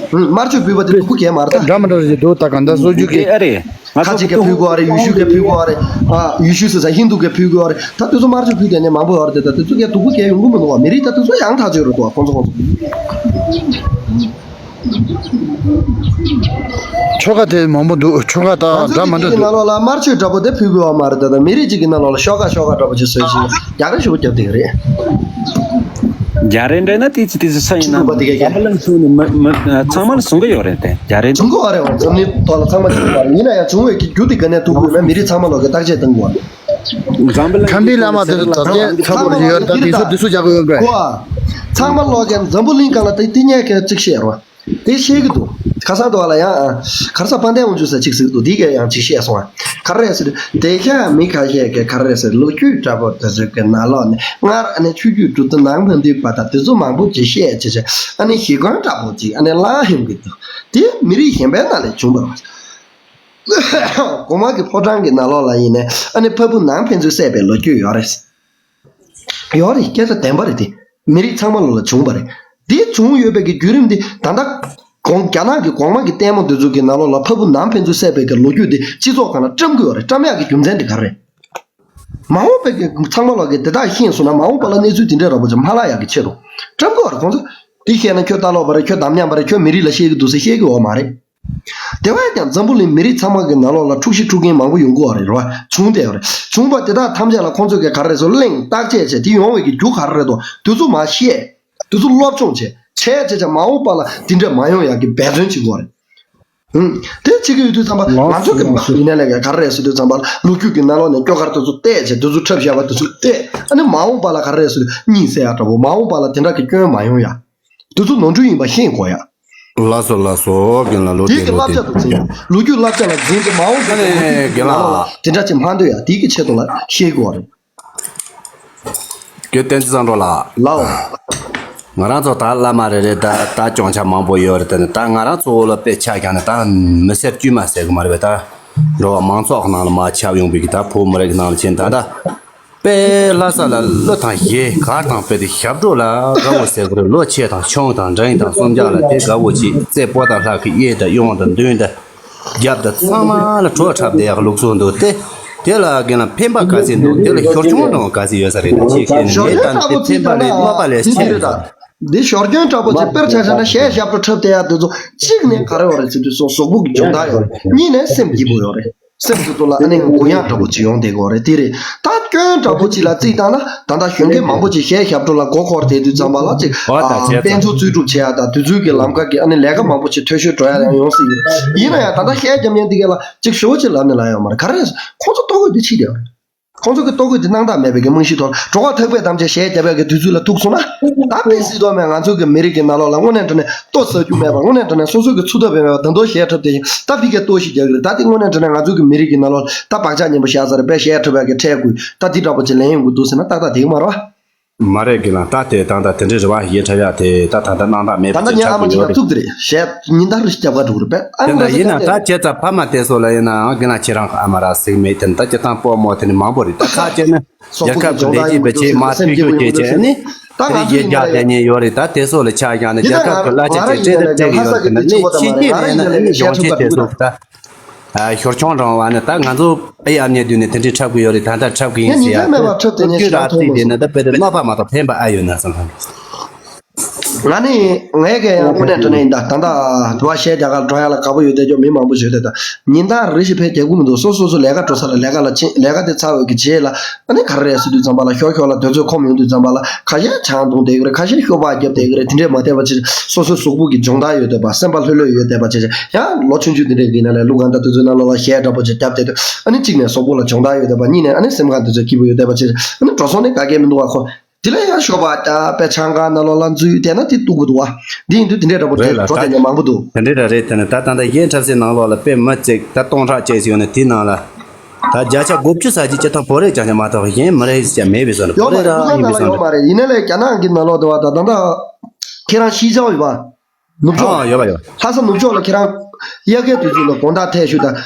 སྲོལ་རྒྱུན་དམར་མཆོད་ཕུལ་བ་དེ་སྡུག་པོ་གས་མ་རེད་ད། འདྲ་མི་འདྲ་ཞིག་འདུག་ད་གང་ལྟར་སྲོལ་རྒྱུན་གི་ཨ་རེད། ང་ཁ་ཚོ་ཅིག་གིས་ཕུལ་དགོས་རེད། ཡུལ་ཤུལ་གྱིས་ཕུལ་དགོས་རེད། ཨ་ཡུལ་ཤུལ་ཟེར་ས་ཧིན་དུ་གིས་ཕུལ་དགོས་རེད། ད་དེ་ཚོ་དམར་མཆོད་ཕུལ་བསྡད་ནས་མང་པོ་ཡོད་རེད་དེ། ད་དེ་ཚོ་གས་སྡུག་པོ་གས་ཡོང་གི་མི་འདུག་བ། མི་རིགས་ད་དེ་ཚོ་ཡང་ཐག་ཆོད་རེད་འདུག་བ། ཁོང་ཚོ་ཁོང་ཚོ། ཆོ་ག་དེ་མང་པོ་འདུག་ཆོ་ག་ད་ང་ཚོ་འདྲ་མི་འདྲ་གཅིག་གི་འདུག་ནང་ལོགས་ལ་དམར་མཆོད་འདྲ་པོ་དེ་ཕུལ་དགོས་བ་མ་རེད། ད་ད་མི་རིགས་གཅིག་གི་ནང་ལོགས་ལ་ཤོག་ཁ་ཤོག་ཁ་འདྲ་པོ་ཅིག་བཟོས་ཅིག་རྒྱག་རེས་ཞེ་པོ་བརྒྱབ་བསྡད་ཀྱི་རེད། རྒྱ་རེད་འདྲ་ན་ཏི་ཙི་ཏི་ཙི་ས་ཡིན་ན་ཁྲི་ཕྲུག་པ་དེ་གས་ཀྱང་འཛམ་བུ་གླིང་ཐོག་ནས་མི་མི་ཚང་མ་ལ་བཟུང་གི་ཡོད་རེད་དེ། རྒྱ་རེད་བཟུང་གི་ཡོད་རེད། འཛམ་གླིང་ཐོག་ལ་ཚང་མ་བྱུང་བ་རེད། ཡིན་ན་ཡང་བྱུང་བའི་གི་རྒྱུ་དེ་ག་ནས་ཐུག་དགོས་ན་མི་རིགས་ཚང་མ་ལོག་གི་བརྟག་དཔྱད་གཏང་དགོས་རེད། འཛམ་བུ་གླིང་ཁམས་པའི་བླ་མ་དེ་ཚོ་ད་ལྟའི་ཚ་པོ་རེ་ཡོད་ད་དེ་ཚོ་དེ་ཚོ་རྒྱག་གི་ཡོད་པས། ཁོ་ཚང་མ་ལོག་གི་འཛམ་བུ་གླིང་སྒང་ལ་དེ་དེ་སྙད་གི་གཅིག་བཤད་རོགས། དེ་ཤེས་ཀྱི་འདུག་ཁ་སང་དུ་བ་ལ་ཡང་ཨ། ཁར་ས་དཔལ་ལྡན་དབང་ཕྱུག་ཟེར་གཅིག་ཟེར་གྱི་འདུག་དེ་གས་ཡང་གཅིག་བཤད་སོང་ཨ། ག་རེ་རེད་ཟེར་དུས་དེང་སང་མི་ཁ་ཤས་ཀྱིས་ག་རེ་རེད་ཟེར། ལོ་རྒྱུས་འདྲ་པོ་དེ་ཚོའི་གི་ནང་ལོགས་ནས་སྔར་ཨ་ནི་ཆོས་བརྒྱུད་འབྲུག་སྡེ་ནང་མ་འདུས་པ་དང་དེ་ཚོ་མང་པོ་ཅིག་བཤད་བྱས་བྱས་ཨ་ནི་ཞི་རྒོལ་འདྲ་པོ་ཅིག་ཨ་ནི་བསླངས་ཡོང་གི་འདུག་དེ་མི་རིགས་གཞན་པའི་ནང་ལས་བྱུང་བ་རེད། གོང་མ་གི་ཕོ་བྲང་གི་ནང་ལོགས་ལ་ཡིན་ནའི་ཨ་ནི་ཕ་བུ་ནང་ཕན་ཚུན་བསད་པའི་ལོ་རྒྱུས་ཡོད་རེད། ཡོད་རེད། སྐད་ཆ་བདེན་པ་རེད་དེ། མི་རིགས་ཚང་མ་ལོ་ལ་བྱུང་བ་རེད། འདི་བྱུང་ཡོད་པའི་གི་བརྒྱུད་རིམ་འདི་ད་ལྟ་གོང་རྒྱ་ནག་གི་གོང་མ་གི་ལྟད་མོ་འདི་ཚོ་གི་ནང་ལོགས་ལ་ཕ་བུ་ནང་ཕན་ཚུན་བསད་པའི་གི་ལོ་རྒྱུས་འདི་སྤྱི་ཚོགས་སྒང་ལ་བཀྲམ་གི་ཡོད་རེད། བཀྲམ་ཡག་གི་རྒྱུ་མཚན་འདི་ག་རེ་རེད། མ་འོངས་པའི་གི་ཚང་མ་ལོག་གི་དེ་དག་ཤེས་སོང་ན་མ་འོངས་པ་ལ་གནས་ཚུལ་དེ་འདྲའི་ར་པོ་ཅིག་མ་ལྷག་ཡག་གི་ཆེད་དུ་བཀྲམ་གི་ཡོད་རེད། ཁོང་ཚོ་འདི་བཤད་ན་ཁྱོད་ལྟ་ལོག་པ་རེད། ཁྱོད་དམ་ཉམས་པ་རེད། ཁྱོད་མི་རིགས་ལ་བཤད་གི་འདུག་ཟེར་བཤད་གི་ཡོད་མ་རེད། དེ་བས་ཀྱང་འཛམ་བུ་གླིང་མི་རིགས་ཚང་མ་གི་ནང་ལོགས་ལ་འཁྲུག་གཞི་འཁྲུག་མཁན་མང་པོ་ཡོང་གི་ཡོད་རེད། རེད་བ། བྱུང་བསྡད་ཡོད་རེད། བྱུང་བ་དེ་དག་ཐམས་ཅད་ལ་ཁོང་ཚོས་གི་ག་རེ་རེད་ཟེར་གླེང་བརྟག་དཔྱད་བྱས། དེ་ཡོང་བའི་གི་རྒྱུ་ག་རེ་རེད་དོ། དེ་ཚོ་མར་བཤད། དེ་ཚོ་སློབ་སྦྱོང་བྱས། བྱས་བྱས་བྱས་མ་འོངས་པ་ལ་དེ་འདྲ་མ་ཡོང་ཡག་གི་འབད་བརྩོན་བྱེད་དགོས་རེད། ཧུམ། དེ་བྱེད་ཀྱི་ཡོད་དུས་ཙམ་པ་ལགས་ང་ཚོ་གི་སོ་ལགས་སོ། ཡིན་ན་ལས་ཀ་ག་རེ་རེད་ཟེར་དུས་ཙམ་པ་ལ་ལོ་རྒྱུས་ཀྱི་ནང་ལོགས་ནས་སྐྱོ་གར་དེ་ཚོ་བལྟས་བྱས། དེ་ཚོ་འཁྲབ་བཞག་པ་དེ་ཚོ་བལྟས། ཨ་ནི་མ་འོངས་པ་ལ་ག་རེ་རེད་ཟེར་དུས་གཉིད་སད་ཡག་འདྲ་པོ། མ་འོངས་པ་ལ་དེ་འདྲ་གི་སྐྱོན་མ་ཡོང་ཡག་དེ་ཚོ་ནོར་འཁྲུལ་ཡིན་པ་ཤེས་དགོས་ཡ། ལགས་སོ་ལགས་སོ། རྒན་ལགས་ལོ། དེ་དེ་གི་ལོ་བསླབ་བྱ་དེ་དུ་འཛིན། ལོ་རྒྱུས་བསླབ་བྱ་ལ་འཛིན་ཏེ་མ་འོངས་པའི་ཨ་ནི་རྒན་ལགས། དེ་འདྲ་ཅིག་མ་འདོད་ཡ་དེ་གི་ཆེད་དུ་ལ་ཤེས་དགོས་རེད། རྒན་བསྟན་འཛིན་བཟང་གྲོགས་ལགས། ལགས། ང་རང་ཚོ་ད་བླ་མ་རེ་རེ་ད་ད་སྐྱོང་ཆ་མང་པོ་ཡོད་རེད། དེ་ནི་ད་ང་རང་ཚོ་བོད་ལ་དཔེ་ཆ་བཞག་ནས་ད་མི་སེར་དཀྱུས་མ་ཟེར་གི་མ་རེད་པས། ད་འགྲོ་བ་མང་ཚོགས་ནང་ལ་མར་ཁྱབ་ཡོང་པའི་གི་ད་བོད་མི་རིགས་ནང་ལ་ཕྱིན་ད་ད། དཔེ་ལྷ་ས་ལ་གླུ་དང་གཞས་གར་དང་དཔེ་དེ་ཞབས་བྲོ་ལ་དགའ་བོ་ཟེར་གི་རེད། ལོ་ཆེ་དང་ཆུང་དང་འབྲིང་དང་སུམ་བརྒྱ་ལ་དེ་དགའ་བོ་ཅིག་རྩེ་པོ་དང་ལྷ་གི་གཡས་དང་གཡོན་དང་མདུན་དང་རྒྱབ་དང་ཚང་མ་ལ་བྲོ་འཁྲབ་བསྡད་ཡག་ལུགས་སྲོལ་འདུག་སྟེ། དེ་ལ་རྒན་ལགས་ཕན་པ་ག་ཚད་འདུག་དེ་ལ་ཞོར་སྐྱོན་རང་ག་ཚད་ཡོད་ས་རེད། ཅིག་བཤད་ན་ཞོར་སྐྱོན་དེ་ཕན་པ་ལས་གནོད་པ་ལས་ཆེ་རེད་ད། འདི་ཞོར་སྐྱོན་འདྲ་པོ་ཅིག་དཔེར་ཆ་བཞག་ན་གཞས་ཞབས་བྲོ་འཁྲབ་བསྡད་ཡག་དེ་ཚོ་གཅིག་ནས་ག་རེ་ཡོད་རེད་ཟེར་དུས་སོ་གཟུགས་པོ་གི་སྦྱོང་བརྡར་ཡོད་རེད། གཉིས་ནས་སེམས་སྐྱིད་པོ་ཡོད་རེད། སེམས་སུ་ཐོག་ལ་ཨ་ནི་གུ་ཡངས་འདྲ་པོ་ཅིག་ཡོང་བསྡད་ཀྱི་ཡོད་རེད། དེ་རེད། ད་སྐྱོན་འདྲ་པོ་ཅིག་ལ་རྩིས་བཏང་ན་ད་ལྟ་གཞོན་སྐྱེས་མང་པོ་ཅིག་གཞས་ཞབས་བྲོ་ལ་མགོ་འཁོར་བསྡད་དུས་ཙམ་པ་ལ་ཅིག་ཨོ་ད་ཨ་བྱས་ཙང་དཔལ་འབྱོར་རྩིས་སྒྲུབ་བྱེད་ཡ་དང་དུས་ཚོད་ཀྱི་ལམ་ཁ་གི་ཨ་ནི་ལས་ཀ་མང་པོ་ཅིག་འཐུས་ཤོར་འགྲོ་ཡ་ཡང་ཡོང་སྲིད་ཀྱི་རེད། ཡིན་ན་ཡང་ད་ལྟ་གཞས་རྒྱབ་མཁན་འདི་གས་ལ་ཅིག་ཞེ་པོ་ཅིག་ལབ་ནས་ལབ་ཡོད་མ་རེད། ག་རེ་རེད། ཁོང་ཚོ་ལྟོ་གོས་འདི་ཕྱིས་བསྡད་ཡོད་རེད། ཁོང་ཚོ་གི་ལྟོ་གོས་འདི་སྣང་དག་མེད་པའི་གི་རྨང་གཞི་ཐོག་ལ་གྲོད་ཁོག་ཐག་པས་བསྡམས་བྱས་གཞས་རྒྱབ་ཡག་གི་དུས་ཚོད་ལ་ཐུག་སོང་ན། ད་དཔེ་སྲིད་དོན་མེད། ང་ཚོ་གི་མི་རིགས་ཀྱི་ནང་ལོགས་ལ་དངོས་གནས་དྲང་གནས་ལྟོ་ཟ་རྒྱུ་མེད་པ། དངོས་གནས་དྲང་གནས་སོ་སོ་གི་འཚོ་ཐབས་མེད་པ། ད་དུང་གཞས་འཁྲབ་བསྡད་ཤིང་ད་ཕ་གིར་ལྟོ་ཞིག་རྒྱག་གི་རེད། ད་དེ་དངོས་གནས་དྲང་གནས་ང་ཚོ་གི་མི་རིགས་ཀྱི་ནང་ལོགས་ལ་ད་བག་ཆགས་ངན་པ་བཞག་ས་རེད་པས། གཞས་འཁྲབ་ཡག་གི་ཁྲལ་དགོས་ད་འདི་འདྲ་པོ་ཅིག་ལེན་ཡོང་གི་འདུག་ཟེར་ན་ཏག་ཏག་དེ་གི་མ་རེད་པ། མ་རེད་རྒན་ལགས། ད་དེ་ད་ད་དེ་འདྲའི་རེ་བ་ཡེ་འཁྲབ་ཡག་དེ་ད་ད་ད་སྣང་དག་མེད་ད་པ་ལྟ་ཅིག་ཉན་ཨ་ཆགས་མ་ཀྱི་ཅིག་ཡོད་ད་རེད། ཐུག་དེ་རེད། གཞས་ཉིན་ལྟར་རེ་བཞིན་རྒྱབ་ག་འགྲོ་གི་རེད་པས། ཨ་དེ་ནི་འདྲ་ང་ཡིན་ན་ཚོ་ད་ལྟ་བྱས་ཙང་ཕ་མ་དེ་ཚོ་ལ་ཡིན་ནའང་རྒན་ལགས་ཁྱེད་རང་གི་ཨ་མ་རག་ཟིག་མེད་དེ་ནི་ད་སྤྱིར་བཏང་སྤོ་རྨོ་དེ་ནི་མང་པོ་རེད། ད་ཁ་ཅིག་ནི་སོག་རྒྱལ་པོ་ཁབ་གི་ཀྱི་ལས་སྦྱོང་བྱེད་བརྡར་པ་ཡོང་གི་འདུག་ཟེར་ན་བྱེད་མ་སེམས་ཐུགས་སྐྱིད་པོ་ཡོང་གི་འདུག་ཟེར་ན། ད་ང་ཚོ་ཡིན་ན་ཡང་ད་ལྟ་ཡིན་ན་ཡང་ཚོགས་པ་ཀྱི་སྦྱོང་བརྡར་ཡོང་གི་འདུག་ཟེར་ན། ད་ང་ཚོ་ཡིན་ན་ཡང་རྒྱལ་ཁབ་ཀྱི་ལས་བྱེད་པ་བྱེད་མ་ཐུབ་ཤོག་བྱེད་བྱས་ནི་རྒྱལ་ཁབ་ཀྱི་གླ་ཆ་ཅིག་སྤྲད་དེ་སྤྲད་ཀྱི་ཡོད་ཟེར་ན། ལས་བྱེད་ཀྱི་ལས་ན་ཨ་ནི་སྦྱོང་བྱེད་དེ་ཚོ་ད། ཨ་ཞོར་ཆུང་རང་བ་ནི་ད་ང་ཚོ་ཨེ་ཨ་ནེ་དུས་ནས་དེ་འདྲའི་འཁྲབ་གི་ཡོད་རེད། ད་ལྟ་འཁྲབ་གི་ཡིན་ཟེར་ཡ། ཉིན་མཐའ་མེད་པར་འཁྲབ་དེ་ནས་ཞག་ཁ་ཐོག་རྩིས་དེ་ནས་ད་དཔེ་དེ་གནོད་པ་མ་གཏོགས་ཕན་པ་ཨ་ཡོད་ན་བསམ་བསམ། ང་ནི་ངས་ཀྱང་ཡང་དངོས་གནས་དྲང་གནས་ཡིན་ད། ད་ལྟ་དུ་བ་གཞས་རྒྱ་གར་འགྲོ་ཡ་ལ་དགའ་པོ་ཡོད་དེ་ཅོ་མི་མང་པོ་ཞིག་ཡོད་དེ། ད་ཉིན་ལྟར་རེ་ཞིག་ཕན་རྒྱག་གི་མི་འདུག་སོ་སོ་སོ་ལས་ཀ་འགྲོ་ས་ལ་ལས་ཀ་ལ་ཕྱིན། ལས་ཀ་དེ་ཚར་བའི་གི་རྗེས་ལ་ཨ་ནི་ག་རེ་རེད་ཟེར་དུས་ཙམ་པ་ལ་ཞོག་ཞོག་ལ་དུས་ཚོད་ཁོམ་ཡོང་དུས་ཙམ་པ་ལ་ཁ་ཤས་ཆང་འཐུང་བསྡད་གི་རེད། ཁ་ཤས་ཤོ་སྦག་རྒྱབ་བསྡད་གི་རེད། དེ་འདྲས་མ་བསྡད་པ་ཅིག་སོ་སོའི་གཟུགས་པོ་གི་སྦྱོང་བརྡར་ཡོད་བསྡད་པ། སེམས་པ་ལྷོད་ལྷོད་ཡོད་བསྡད་པ་བྱས་བྱས། ཡང་ལོ་ཆུང་ཆུང་དེ་འདྲས་ཀྱི་ནང་ལ་གླུ་གང་ལྟར་དུས་ཚོད་ནང་ལོགས་ལ་གཞས་འདྲ་པོ་ཅིག་རྒྱབ་བསྡད་དུས་ཨ་ནི་གཅིག་ནས་གཟུགས་པོ་ལ་སྦྱོང་བརྡར་ཡོད་བསྡད་པ། གཉིས་ནས་ཨ་ནི་སེམས་ཁམས་དུས་ཚོད་སྐྱིད་པོ་ཡོད་བསྡད་པ་བྱས་བྱས། ཨ་ནི་འགྲོ་སོང་ནི་ག་གེ་མི་འདུག་བ། ཁོ་དེ་ལ་ཡང་ཤོ་སྦག་རྒྱབ་པའི་ཆང་ཁང་ནང་ལོགས་ལ་འཛུལ་བསྡད་ན་དེ་སྡུག་གི་འདུག་བ། འདི་ཡིན་དུས་དེ་འདྲས་འདྲ་པོ་རེད་ལ། འགྲོ་ད་བསྡད་མཁན་མང་པོ་འདུག་དེ་འདྲས་འདྲ་རེད། དེ་ནི་ད་ད་ལྟ་གཞས་འཁྲབ་སའི་ནང་ལོགས་ལ་དཔེ་མི་གཅིག་ད་སྟོང་ཕྲག་གཅིག་ཡོད་ནི་དེའི་ནང་ལ་ད་བརྒྱ་ཆ་དགུ་བཅུ་ཙམ་ཅིག་སྤྱིར་བཏང་བོད་རིགས་རྐྱང་རྐྱང་མ་གཏོགས་གཞན་མི་རིགས་ཅིག་མེད་པའི་བཟོ་འདྲ། ཡོད་བོད་མ་རེད། རེད་ལ་ཡིན་པའི་བཟོ་འདྲ། ཡོད་མ་རེད། ཡིན་ན་ལས་རྒྱ་ནག་གི་ནང་ལོགས་དུ་བ་ད་ད་ད་ཁྱེད་རང་ཤི་ཅའོ་ཡོད་པ། ནུབ་ཕྱོགས། ཨ་ཡོད་པ་ཡོད་པ། ལྷ་ས་ནུབ་ཕྱོགས་ལ་ཁྱེད་རང་དབྱར་ཁའི་དུས་ཚོད་ལ་དགོང་དག་ཐལ་ཞུ་དང་།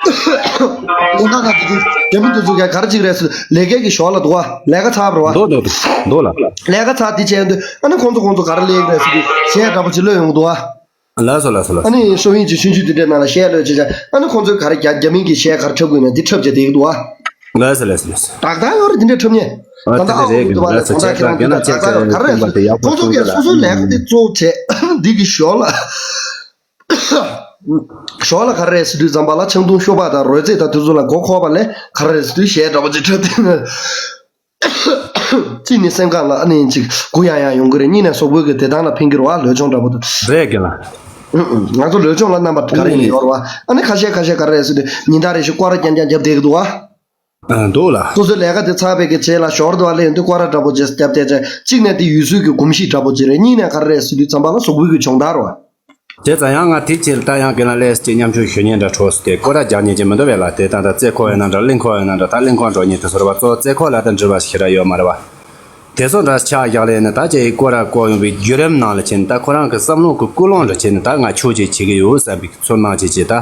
དགོང་དག་དང་དེ་དུས་རྒན་པོ་དེ་ཚོ་ག་ག་རེ་ཅིག་རེད་ཟེར་ལས་ཀའི་གི་ཞོར་ལ་འདུག་བ། ལས་ཀ་ཚར་བ་རེད་བ། འདུག་འདུག་འདུག་འདུག་ལ། ལས་ཀ་ཚར་དེ་བྱས་དུས་ཨ་ནི་ཁོང་ཚོ་ཁོང་ཚོ་ག་རེ་ལས་ཀ་རེད་ཟེར་དུས་གཞས་འདྲ་པོ་ཅིག་གློད་ཡོང་གི་འདུག་བ། ལགས་སོ་ལགས་སོ་ལགས་སོ། ཨ་ནི་ཤོ་ཧིན་གྱི་ཆུང་ཆུང་དེ་འདྲའི་ནང་ལ་གཞས་གློད་བྱས་བྱས་ཨ་ནི་ཁོང་ཚོས་ག་རེ་རྒྱ་རྒྱ་མིང་གི་གཞས་ག་རེ་འཁྲབ་དགོས་ན་དེ་འཁྲབ་བྱས་བསྡད་ཀྱི་འདུག་བ། ལགས་སོ་ལགས་སོ་ལགས་སོ། ཏག་ཏག་ཡོད་རེད་དེ་འདྲའི་འཁྲབ་མཁན། ཨ་ད་ལྟ་དེ་ཨ་རེད་ཁོང་ཚོ་ག་ལ་ཁོང་ཚོ་ཁྱེད་རང་དེ་ལ་ཏག་ཏག་ཡོད་ག་རེ་རེད་ཟེར་ན་ཁོང་ཚོ་གིས་སོ་སོའི་ལས་ཀ་དེ་གཙོ་བོ་བྱས་འདི་གི་ཞོར་ལ། ཞོར་ལ་ག་རེ་རེད་ཟེར་དུས་ཙམ་པ་ལ་ཆང་འཐུང་ཤོ་སྦག་དང་རོལ་རྩེད་དང་དེ་ཚོ་ལ་མགོ་འཁོར་བ་ལས་ག་རེ་རེད་ཟེར་དུས་གཞས་འདྲ་པོ་ཅིག་འཁྲབ་དེ་ནི། གཅིག་ནི་སེམས་ཁམས་ལ་ཨ་ནི་ཅིག་གུ་ཡངས་ཡངས་ཡོང་གི་རེད། གཉིས་ནས་གཟུགས་པོའི་གི་བདེ་ཐང་ལ་ཕན་གི་རེད་བ། ལོས་སྦྱོང་འདྲ་པོ་དེ། རེད་རྒན་ལགས། ཨུ་ཨུ། ང་ཚོ་ལོས་སྦྱོང་ལ་རྣམ་པ་ག་རེ་ཡིན་ཡོད་རེད་བ། ཨ་ནི་ཁ་ཤས་ཁ་ཤས་ག་རེ་རེད་ཟེར་དུས་ཉིན་ལྟར་རེ་བཞིན་སྐོར་ར་རྐྱང་རྐྱང་རྒྱབ་བསྡད་ཀྱི་འདུག་བ། ཨ་འདུག་ལ། སོ་སོའི་ལས་ཀ་དེ་ཚར་བའི་གི་རྗེས་ལ་ཞོར་དུ་བ་ལས་ཡོང་དུས་སྐོར་ར་འདྲ་པོ་ཅིག་རྒྱབ་བསྡད་བྱས། གཅིག་ནས་དེ་ཡུལ་སྲོལ་གྱི་གོམས་གཤིས་འདྲ་པོ་ཅིག་རེད། གཉིས་ནས་ག་རེ་རེད་ཟེར་དུས་ཙམ་པ་ལ་གཟུགས་པོའི་གི་སྦྱོང་བརྡར་རེད་བ། བྱས་ཙང་ཡང་ང་དེ་ཕྱིར་ད་ཡང་རྒན་ལགས་ལས་ཅིག་མཉམ་ཞུགས་ཞུ་མཁན་འདྲ་འཕྲོ་སུ་དེ་སྐོར་ར་རྒྱག་མཁན་ཅིག་མི་འདུག་བས་ལ། དེ་ད་ད་རྩེ་འཁོར་ཡོད་ན་འདྲ་གླིང་འཁོར་ཡོད་ན་འདྲ་ད་གླིང་འཁོར་འགྲོ་མཁན་དེ་ཚོ་རེད་བ། གཙོ་བོ་རྩེ་འཁོར་ལ་ད་འགྲུལ་པ་ཞེ་དྲག་ཡོད་མ་རེད་བ། དེ་ཚོ་འདྲ་ཆགས་བཞག་ལས་ནི་ད་ཅིག་སྐོར་ར་སྐོར་ཡོང་བའི་བརྒྱུད་རིམ་ནང་ལ་ཕྱིན་ད་ཁོ་རང་གི་བསམ་བློ་གི་ཀུན་སློང་འདྲ་ཕྱིན་ད་ང་ཆོས་ཅིག་བྱེད་ཀྱི་ཡོད་བསམ་པའི་ཚོར་སྣང་ཅིག་ཅིག་ད།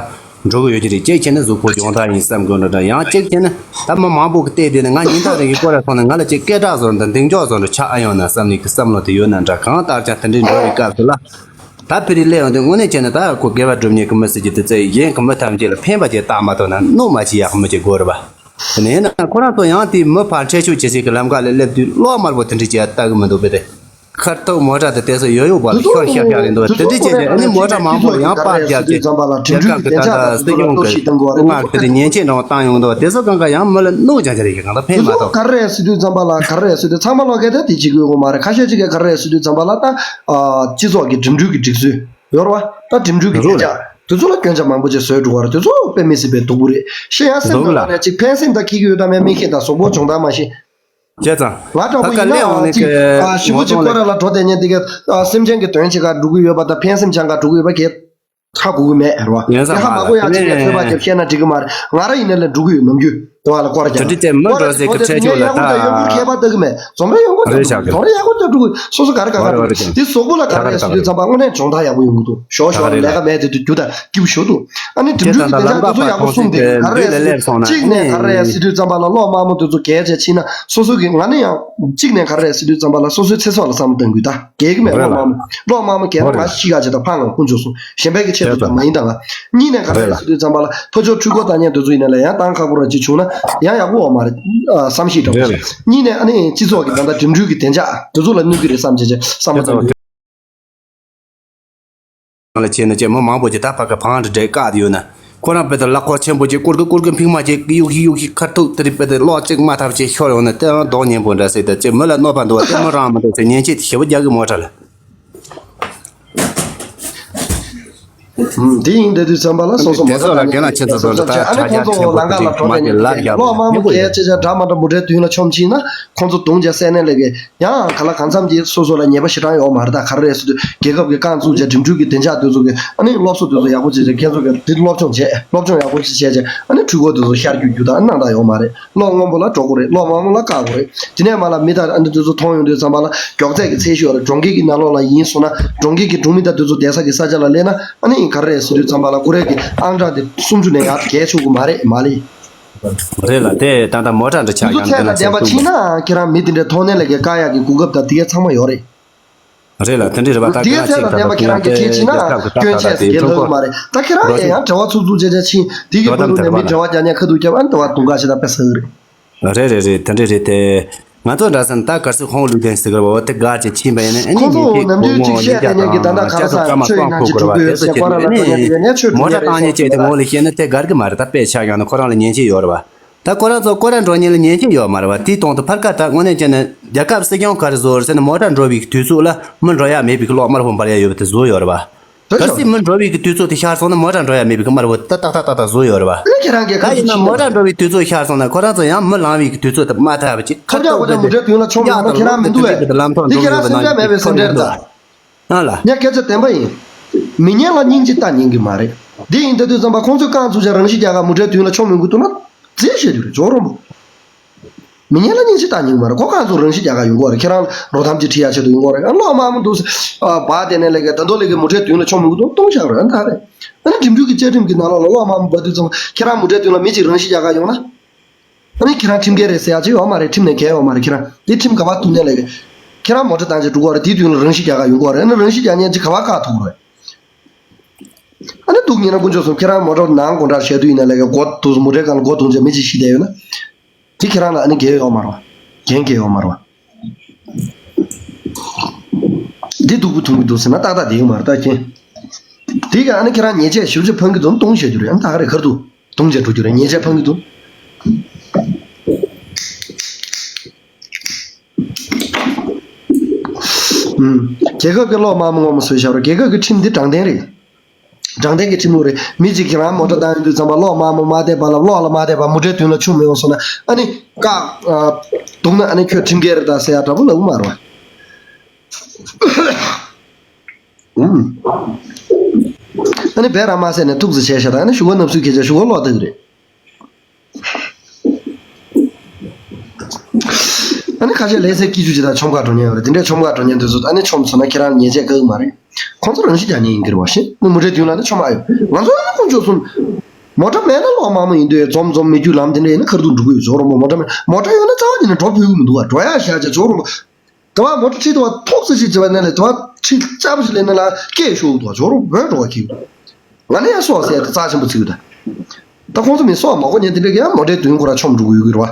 འགྲོ་གི་ཡོད་ཀྱི་རེད། གཅིག་བྱས་ན་གཟུགས་པོ་སྦྱོང་བརྡར་ཡིན་བསམ་དགོས་འདྲ་འདྲ། ཡང་གཅིག་བྱས་ན་ད་མི་མང་པོ་གི་བལྟས་བསྡད་ནས་ང་ཉིན་ལྟར་རིང་གི་སྐོར་ར་སོང་ན་ང་ལ་ཅིག་སྐད་གྲགས་བཟོ་འདྲ་འདེང་འཇོག་བཟོ་འདྲ་ཆགས་ཨ་ཡོང་ན་བསམ་ནས་ཀྱི་བསམ་བློ་དེ་ཡོད་ན་འདྲ། གང་ལྟར་ཀྱང་དེ་འདྲའི་འགྲོ་བའི་སྐབས་སུ་ལ། ད་ཕི་རི་སླེབས་ཡོང་དུས་དངོས་གནས་བྱས་ན་ད་ཁོ་དགེ་བ་སྒྲུབ་མཁན་གྱི་མི་ཟེར་གྱི་དེ་ཚེ་གཞན་གྱི་མི་ཐམས་ཅད་ལ་ཕན་པ་ཅིག་བཏགས་མ་ཐུབ་ན་གནོད་མ་བྱེད་ཡག་གི་མི་ཅིག་དགོས་རེད་པ། དེ་ནས་ཡིན་ན་ཁོ་རང་ཚོ་ཡང་དེའི་མི་ཕར་འཕྲལ་ཕྱོགས་བྱེད་སའི་གི་ལམ་ཁ་ལ་སླེབས་དུས་གློག་དམར་པོ་དེ་འདྲ་ཅིག་ལྟ་གི་མི་འདུག་པས་དེ། ཁ་ཐུག་མོ་ཊ་དེ་དེ་ཚོ་ཡོད་ཡོད་པ་ལ་ཤོར་ཤག་ཤག་རེད་འདུག་དེ་འདྲ་བྱས་ཏེ་ཨ་ནི་མོ་ཊ་མང་པོ་ལ་ཡང་པར་བརྒྱབ་ཀྱི་རྒྱལ་ཁབ་ཀྱི་ད་ལྟ་སྲིད་སྐྱོང་གི་སྐུ་ངག་དེ་དེ་ཉེས་ཆད་འདྲ་བཏང་ཡོང་འདུག་དེ་ཚོ་གང་ག་ཡང་མི་ལ་གནོད་ཀྱང་ཅི་རེད་ཀྱི་གང་ལྟར་ཕན་མ་ཐོགས། ག་རེ་ཟེར་དུས་ཙམ་པ་ལ་ག་རེ་ཟེར་དུས་ཚང་མ་ལོག་གེ་དེ་དེ་བྱེད་དགོས་ཀྱི་མ་རེད། ཁ་ཤས་ཅིག་གིས་ག་རེ་ཟེར་དུས་ཙམ་པ་ལ་ད་སྤྱི་ཚོགས་ཀྱི་འགྲིམ་འགྲུལ་གྱི་སྒྲིག་སྲོལ་ཡོད་རེད་བ། ད་འགྲིམ་འགྲུལ་གྱི་བདེ་འཇགས་དེ་ཚོ་ལ་སྐྱོན་ཆ་མང་པོ་ཅིག་བཟོས་འགྲོ་བ་རེད། དེ་ཚོ་དཔེ་མི་སྲིད་པའི་སྡུག་པོ་རེད། ཤེས་ཡ་སེམས་ནང་ལ་ནས་ཅིག་ཕན་སེམས་དང་འཁྱེར་གྱི་ཡོད་དམ་མེད་མི་ཤེས། ད་གཟུགས་པོ་སྦྱོང་སྟངས་མ་ཤེས། བྱས་ཙང་། ང་འདྲ་པོ་ཕ་ག་ཡིན་ན་སླེབས་འོང་ནས་ཅིག་ཀྱི་ཞི་བོ་ཅིག་སྐོར་ར་ལ་འགྲོ་བསྡད་མཁན་དེ་ག་སེམས་ཅན་གྱི་དོན་བྱེད་ག་འགྲོ་གི་ཡོད་པ་དང་ཕན་སེམས་བྱང་ག་འགྲོ་གི་ཡོད་པ་གས་ཧ་གོ་གི་མེད་རེད་བ། ཡིན་ས་དེ་ཧ་མ་གོ་ཡ་ཅིག་གས་ཚོད་དཔག་རྒྱབ་བཤད་ན་འགྲིག་གི་མ་རེད། ང་ར་ཡིན་ན་ལས་འགྲོ་གི་ཡོད་ནམ་རྒྱུན་དེ་བ་ལ་སྐོར་ར་རྒྱག་དེ་འདྲ་ཅིག་མི་འགྲོ་ཟེར་གི་ཁྲལ་ཆོད་ལ་ད་ཡག་པོ་ད་ཡོང་གི་ཁྱད་པར་ལྟ་གི་མེད། རྫོང་ར་ཡོང་གི་ད་རེད་འགྲོ་ཤག་གི་རྫོང་ར་ཡག་པོ་ད་འགྲོ་གི་སོ་སོ་ག་རེ་ག་རེ་བྱེད་དེ་གཟུགས་པོ་ལ་ག་རེ་ཟེར་དུས་ཙམ་པ་དངོས་གནས་སྦྱོང་བརྡར་ཡག་པོ་ཡོང་གི་འདུག་ཞོ་ཞོ་ལས་ཀ་མེད་དེ་དུས་རྒྱུ་ད་སྐྱིད་པོ་ཞོ་འདུག་ཨ་ནི་འགྲིམ་འགྲུལ་གྱི་བདེ་འཇགས་དེ་ཚོ་ཡག་པོ་གསུངས་ཏེ་ག་རེ་ཟེར་དུས་གཅིག་ནས་ག་རེ་ཟེར་དུས་ཙམ་པ་ལ་གློག་དམར་མོ་དེ་ཚོ་གལ་ཆེ་ཕྱིན་ན་སོ་སོ་གི་ང་ནི་ཡང་གཅིག་ནས་ག་རེ་ཟེར་དུས་ཙམ་པ་ལ་སོ་སོའི་ཚེ་སྲོག་ལ་བསམ་བློ་གཏང་དགོས་ད་གལ་གི་མེད། གློག་དམར་མོ་གློག་དམར་མོ་གལ་ན་ང་ཤི་ག་བྱེད་ད་ཕ་ང་ཁུངས་བཅོལ་སོང་གཞན་པའི་གི་ཆེད་དུ་ད་མ་ཡིན་ད་ང་གཉིས་ནས་ག་རེ་ཟེར་དུས་ཙམ་པ་ལ་ཕ་ཆོས་འཕྲུལ་འཁོར་བཏང་མཁན་དེ་ཚོ་ཡིན་ན་ལ་ཡང་བཏང་ཁག་པོ་ར་ཅིག་བྱུང་ན་ཡང་ཡག་པོ་འོ་མ་རེད་བསམ་ཤེས་འདྲ་པོ་ཞིག་གཉིས་ནས་ཨ་ནི་སྤྱི་ཚོགས་ཀྱི་ད་ལྟ་འགྲིམ་འགྲུལ་གྱི་བདེ་འཇགས་དེ་ཚོ་ལ་གནོད་ཀྱི་རེད་བསམ་བྱས་བྱས་བསམ་བློ་གཏང་དགོས། ལ་བྱས་ན་ཅེས་མི་མང་པོ་ཅིག་ད་ཕ་གི་བང་འདྲ་འདྲ་བཀག་དེ་ཡོད་ན་ཁོ་རང་དཔེ་དེ་གླ་འཁོར་ཆེན་པོ་ཅིག་ཀུར་ཀི་ཀུར་ཀི་ཕིག་མ་ཅིག་གཡུག་ཤིག་གཡུག་ཤིག་ཁ་ཐུག་དེ་རིགས་དཔེ་དེ་གློག་ཅིག་མ་ཐབས་ཅིག་ཤོར་ཡོང་ན་དེ་རང་མདོག་ཉེས་པོ་འདྲ་ཟེར་ད་ཅེས་མི་ལ་གནོད་པ་འདུག་བ་དེ་མི་རང་མི་འདུག་ཟེར་ཉེས་ཆད་དེ་ཞེ་པོ་རྒྱག་གི་མོ་ཊ་ལ། དེ་ཡིན་དེ་དུས་ཙམ་པ་ལ་སོ་སོ་མོ་ཊ་བཏང་ནས་དེ་ཚོ་ལ་གན་ལ་ཁྱེད་ཚོ་ཚོ་ད་ཁྲ་ཆག་ཆེན་པོ་ཅིག་མ་ཅིག་ལར་རྒྱག་གློག་དམར་མོ་ཉེས་པོ་ཡོད། སྐད་ཆ་འདྲ་མ་འདྲ་མོ་ཊའི་མདུན་ལ་མཆོངས་ཕྱིན་ན་ཁོང་ཚོ་རྡུང་བྱས་བསད་ནས་ལས་ཀའི། ཡང་ག་ལ་གང་འཚམ་གྱིས་སོ་སོ་ལ་ཉེས་པ་ཞེ་དྲག་ཡོད་མ་རེད། ད་ག་རེ་རེད་ཟེར་དུས་རྒྱལ་ཁབ་ཀྱི་རྐང་བཙུགས་བྱས་འགྲིམ་འགྲུལ་གྱི་བདེ་འཇགས་དེ་ཚོ་གི་ཨ་ནི་སློབ་གསོ་དེ་ཚོ་ཡག་པོ་བྱས་བྱས་ཁྱེད་ཚོ་གི་དེ་སློབ་སྦྱོང་བྱས་སློབ་སྦྱོང་ཡག་པོ་ཅིག་བྱས་བྱས་ཨ་ནི་འཕྲུལ་འཁོར་དེ་ཚོ་ཤར་རྒྱུག་རྒྱུག་དང་སྣང་དག་ཡོད་མ་རེད། གློག་སྔོན་པོ་ལ་འགྲོ་དགོས་རེད། གློག་དམར་མོ་ལ་བཀག་དགོས་རེད། དེ་ནས་མ་ལ་མི་དང་ཨ་ནི་དེ་ཚོ་མཐོང་ཡོང་དུས་ཙམ་པ་ལ་མགྱོགས་ཚད་ཀྱི་ཚད་གཞི་ཡོད་རེད། གྲོང་ཁྱེར་གྱི་ནང་ལོགས་ལ་ཡིན་སོང་ན་གྲོང་ཁྱེར་གྱི་གྲོང་མི་དང་དེ་ཚོ་བསྡད་ས་གི་ས་ཆ་ལ་སླེབས་ན་ཨ་ནི་ག་རེ་རེད་ཟེར་དུས་ཙམ་པ་ལ་ཀུ་རེ་གི་ཨང་གྲངས་དེ་སུམ་ཅུ་ནས་ཡར་བརྒལ་ཆོག་གི་མ་རེད་མ་ལེ། རེད་ལ་དེ་ད་ལྟ་མོ་ཊ་འདྲ་ཆགས་དུས་ཚོད་ཀྱང་དེ་དང་ལྡན་པ་ཕྱིན་ན་ཁྱེད་རང་མི་དེ་འདྲའི་མཐོང་སྣེ་ལ་གི་བཀག་ཡག་གི་གོ་སྐབས་དང་དེ་གའི་ཚང་མ་ཡོད་རེད། རེད་ལ་དེ་འདྲའི་རེད་པ། ད་དེ་གའི་ཚད་དང་ལྡན་པ་ཁྱེད་རང་གི་ཁྱེད་ཕྱིན་ན་སྐྱོན་ཆེ་ཟེར་གྱི་ལྷག་གི་མ་རེད། ད་ཁྱེད་རང་གིས་ཡང་གྲྭ་བ་ཚུགས་ཚུགས་བྱས་བྱས་ཕྱིན་དེ་གི་བར་དུ་ནས་མི་གྲྭ་བ་རྒྱག་མཁན་ཁ་ཐུག་རྒྱབ་ཨ་ནི་ད་བར་དུང་ག་ཞེ་དྲག་དཔེ་ཟ་གི་རེད། རེད་རེད་རེད། དེ་འདྲ་རེད་དེ། ང་ཚོ་འདྲ་ཟེར་ན་ད་གལ་སྲིད་ཁོང་ལུས་ལྡན་ཟེར་གི་རེད་པ། དེ་སྒར་གྱི་ཕྱིན་པ་ཡིན་ན་ཨ་ནི་ཁོང་ཚོ་ཉིན་ཐེངས་ནམ་གོ་རྒྱུན་ངོ་ཅིག་བཤད་ཉིན་བསྡད་མཁན་གྱི་ད་ལྟ་ག་རེ་ཟ་ཆོས་ཡིན་ན་ཅི་འགྲུབ་དགོས་རེད་པ། དེ་ཚོ་ཁྱེད་ནས་མོ་ཊ་བཏང་ཉེས་ཆད་དེ་ངོ་ལ་བཤད་ན་དེ་དགར་གི་མ་རེད། ད་དཔེ་ཆ་བཞག་ན་ཁོ་རང་ལ་ཉེས་ཆད་ཡོད་རེད་པ། ད་ཁོ་རང་ཚོ་སྐོར་ར་འགྲོ་མཁན་ལ་ཉེས་ཆད་ཡོད་མ་རེད་པ། དེའི་དོན་དུ་ཕར་ཁ་ད་དངོས་གནས་བྱས་ན་རྒྱལ་ཁབ་སྲིད་སྐྱོང་ག་རེ་བཟོ་རེད་ཟེར་ན་མོ་ཊ་འགྲོ་བའི་དུས་ཚོད་ལ་མི་འགྲོ་ཡ་མེད་པའི་གློག་དམར་པོ་འབར་ཡ་ཡོད་པ་དེ་བཟོས་ཡོད་རེད་པ། གལ་སྲིད་མི་འགྲོ་བའི་གི་དུས་ཚོད་དེ་ཤར་སོང་ན་མོ་ཊ་འགྲོ་ཡ་མེད་པའི་གི་དམར་པོ་ཏག་ཏག་ཏག་ཏག་བཟོས་ཡོད་རེད་པ། ཨ་ནི་ཁྱེད་རང་གིས་ད་ཡིན་ན་མོ་ཊ་འགྲོ་བའི་དུས་ཚོད་ཤར་སོང་ན་ཁོ་རང་ཚོ་ཡང་མི་ལང་བའི་གི་དུས་ཚོད་དེ་མ་ཐར་བ་ཅིག་ཁ་ཁོ་ཐག་ཁོ་ཐག་མོ་ཊའི་མདུན་ལ་མཆོང་ཡོང་ན་ཁྱེད་རང་མི་འདུག་བས། འདི་ཁྱེད་རང་སེམས་ཁྲལ་མེད་པའི་སེམས་ཁྲལ་རེད་ད། ཨ་ལ། ངས་སྐད་ཆ་བདེན་པ་ཡིན། མི་ངན་ལ་སྙིང་རྗེ་ལྟ་ཉན་གི་མ་རེད། འདི་ཡིན་ད་དུས་ཙམ་པ་ཁོང་ཚོས་རྐང་བཙུགས་བྱས་རང་ཤི་རྒྱག་ག་མོ་ཊའི་མདུན་ལ་མཆོང་མི་དགོས་འདུག་ན། རྫིག་བཤད་རྒྱུ་རེད་ཇོ་རོང་པོ། མི་ངན་ལ་སྙིང་རྗེ་ལྟ་ཉན་གི་མ་རེད། ཁོ་རྐང་བཙུགས་རང་ཤི་རྒྱག་ག་ཡོང་གི་རེད། ཁྱེད་རང་རོ་ཐམ་ཅིག་ཁྲིད་ཡ་ཆེད་དུ་ཡོང་གི་རེད། ཨ་གློག་དམར་མོ་འདུག་ཟེར། ཨ་བ་དེ་ནས་ལས་ཀ་ད་དུང་ལས་ཀའི་མོ་ཊའི་མདུན་ལ་མཆོང་མི་དགོས་འདུག་སྟོང་བཞག་རེད། ཨ་ད་རེད། ཨ་ནི་འགྲིམ་འགྲུལ་གྱི་བཅའ་ཁྲིམས་ཀྱི་ནང་ལོགས་ལ་གློག་དམར་མོ་འབབ་དུས་ཙམ་ཁྱེད་རང་མོ་ཊའི་མདུན་ལ་མི་གཅིག་རང་ཤི་རྒྱག་ག་ཡོང་ན། ཨ་ནི་ཁྱེད་རང་ཁྲིམས་འགལ་རེད་ཟེར་ཡ་ཅིག་ཡོད་མ་རེད། ཁྲིམས་ནས་འགལ་ཡོད་མ་རེད། ཁྱེད་རང་དེ་ཁྲིམས་ག་པར་གཏུགས་ནས་ལས་ཀ། ཁྱེད་རང་མོ་ཊ་བཏང་བྱས་འགྲོ་གི་རེད། དེའི་མདུན་ལ་རང་ཤི་རྒྱག་ག་ཡོང་གི་རེད། ཨ་ནི་རང་ཤི་རྒྱག་མཁན་ཅིག་ག་པར་བཀག་ཐུབ་ཀྱི་རེད། ཨ་ནི་སྡུག་ཉེས་ན་དཀོན་མཆོག་གསུམ། ཁྱེད་རང་མོ་ཊ་ནང་སྒོ་འགྲམ་བཞག་དུས་ཡིན་ན་ལས་ཀ་སྒོ་བརྡུངས་མོ་ཊའི་སྒང་ལ་སྒོ་བརྡུངས་བྱས་མི་གཅིག་ཤི་བསྡད་ཡོད་ན། དེ་ཁྱེད་རང་ལ་ཨ་ནི་འགན་ཡོད་མ་རེད་པ། འགན་འགན་ཡོད་མ་རེད་པ། འདི་སྡུག་པོ་མཐོང་གི་འདུག་ཟེར་ན་ཏག་ཏག་འདི་ཡོད་མ་རེད་ད་རྐྱེན། དེ་ག་ཨ་ནི་ཁྱེད་རང་ཉེས་ཆད་ཞེ་པོ་ཅིག་ཕོག་གི་འདུག་ན་སྟོང་བཤད་རྒྱུ་རེད། ཨ་ནི་ད་ག་རེ་གར་འདུག་རྡུང་བྱས་འགྲོ་རྒྱུ་རེད། ཉེས་ཆད་ཕོག་གི་འདུག་ཨུམ། རྒྱལ་ཁབ་ཀྱི་གློག་དམར་མོ་སྔོན་མ་བཟོས་བཞག་རོགས། རྒྱལ་ཁབ་ཀྱི་ཁྲིམས་འདི་དྲང་བདེན་རེད། དྲང་བདེན་གྱི་ཁྲིམས་ལུགས་རེད། མི་གཅིག་གིས་རང་མོ་ཊ་བཏང་ཡོང་དུས་ཙམ་པ་གློག་དམར་མོ་མ་བསྡད་པ་ལ་གློག་ལ་མ་བསྡད་པ་མོ་ཊའི་མདུན་ལ་མཆོང་མི་ཡོང་སོང་ན་ཨ་ནི་བཀག་ཨ། བརྡུངས་ན་ཨ་ནི་ཁྱོད་ཁྲིམས་འགལ་རེད་ད་ཟེར་ཡ་འདྲ་པོ་ལབ་ཀྱི་མ་རེད་པ། ཨུམ། ཨ་ནི་བས་ར་མ་ཟེར་ནས་ཐུག་ཙམ་བྱས་ཤག་ད་ཨ་ནི་གཞུག་གུ་ནབ་སུ་ཁྱེད་ཅག་གཞུག་གུ་ལོག་ལྟ་གི་རེད། ཨ་ནི་ཁ་ཤས་ལས་སའི་སྐྱིད་ཆུ་ཅིག་དང་ཆོམ་ཁ་འགྲོ་མཁན་ཡོད་རེད། དེ་འདྲའི་ཆོམ་ཁ་འགྲོ་མཁན་དེ་ཚོ་ཨ་ནི་ཆོམ་སོང་ན་ཁྱེད་རང་ཉེས་ཆད་བཀག་གི་མ་རེད། ཁོང་ཚོ་རང་ཤི་རྒྱག་མཁན་ཡིན་གྱི་རེད་པ། ཤེས་ནི་མོ་ཊའི་མདུན་ལ་ནི་ཆོམ་ཨ་ཡོད། ང་ཚོ་ཨ་ནི་ཁོང་ཚོ་གསུམ། མོ་ཊ་མེད་ན་གློག་དམར་མོ་ཡིན་དུས་འཛོམས་འཛོམས་མི་རྒྱུ་ལམ་དེ་འདྲ་ཡིན་ན་ཁ་ཐུག་འགྲོ་གི་ཡོད། ཇོ་རོང་པོ་མོ་ཊ་མེད། མོ་ཊ་ཡོད་ན་རྩ་བ་ཉིད་ནས་འགྲོ་ཕོད་གི་མི་འདུག་བ། འགྲོ་ཡག་བཞག་བྱས་ཇོ་རོང་པོ། དེ་བ་མོ་ཊ་ཁྲིད་དུ་བ་ཐོག་ཙེ་ཞིག་བྱེད་པ་ནས་ལས་དེ་བ་ཁྲིད་ལྕགས་པོ་ཞིག་ལེན་ན་ལ་སྐད་ཤོར་འདུག་བ། ཇོ་རོང་པོ་འགྲོ་བ་ཁྱེར་འདུག་ང་ནི་ཡང་སོག་ཟེར་རྩ་ཆེན་པོ་ཚིག་ད། ད་ཁོང་ཚོ་མི་སོག་མ་གོ་ཉན་དེ་འདྲ་གི་ཡང་མོ་ཊའི་མདུན་ཁོ་ར་མཆོང་འགྲོ་གི་ཡོད་གི་རེད་བ།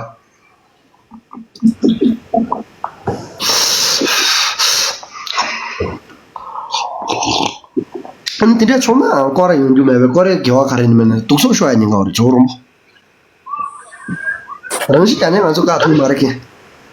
ཨ་ནི་དེ་འདྲ་བྱུང་ན་སྐོར་ར་ཡོང་རྒྱུ་མེད་པས། སྐོར་རའི་དགེ་བ་ག་རེ་ནི་མེད་ན་སྡུག་སོག་ཤོར་ཡ་ཉེན་ཁ་བ་རེད་ཇོ་རོང་པོ། རང་ཤི་རྒྱག་ནས་ང་ཚོ་བཀག་ཐུབ་མ་རེད་ཀྱི།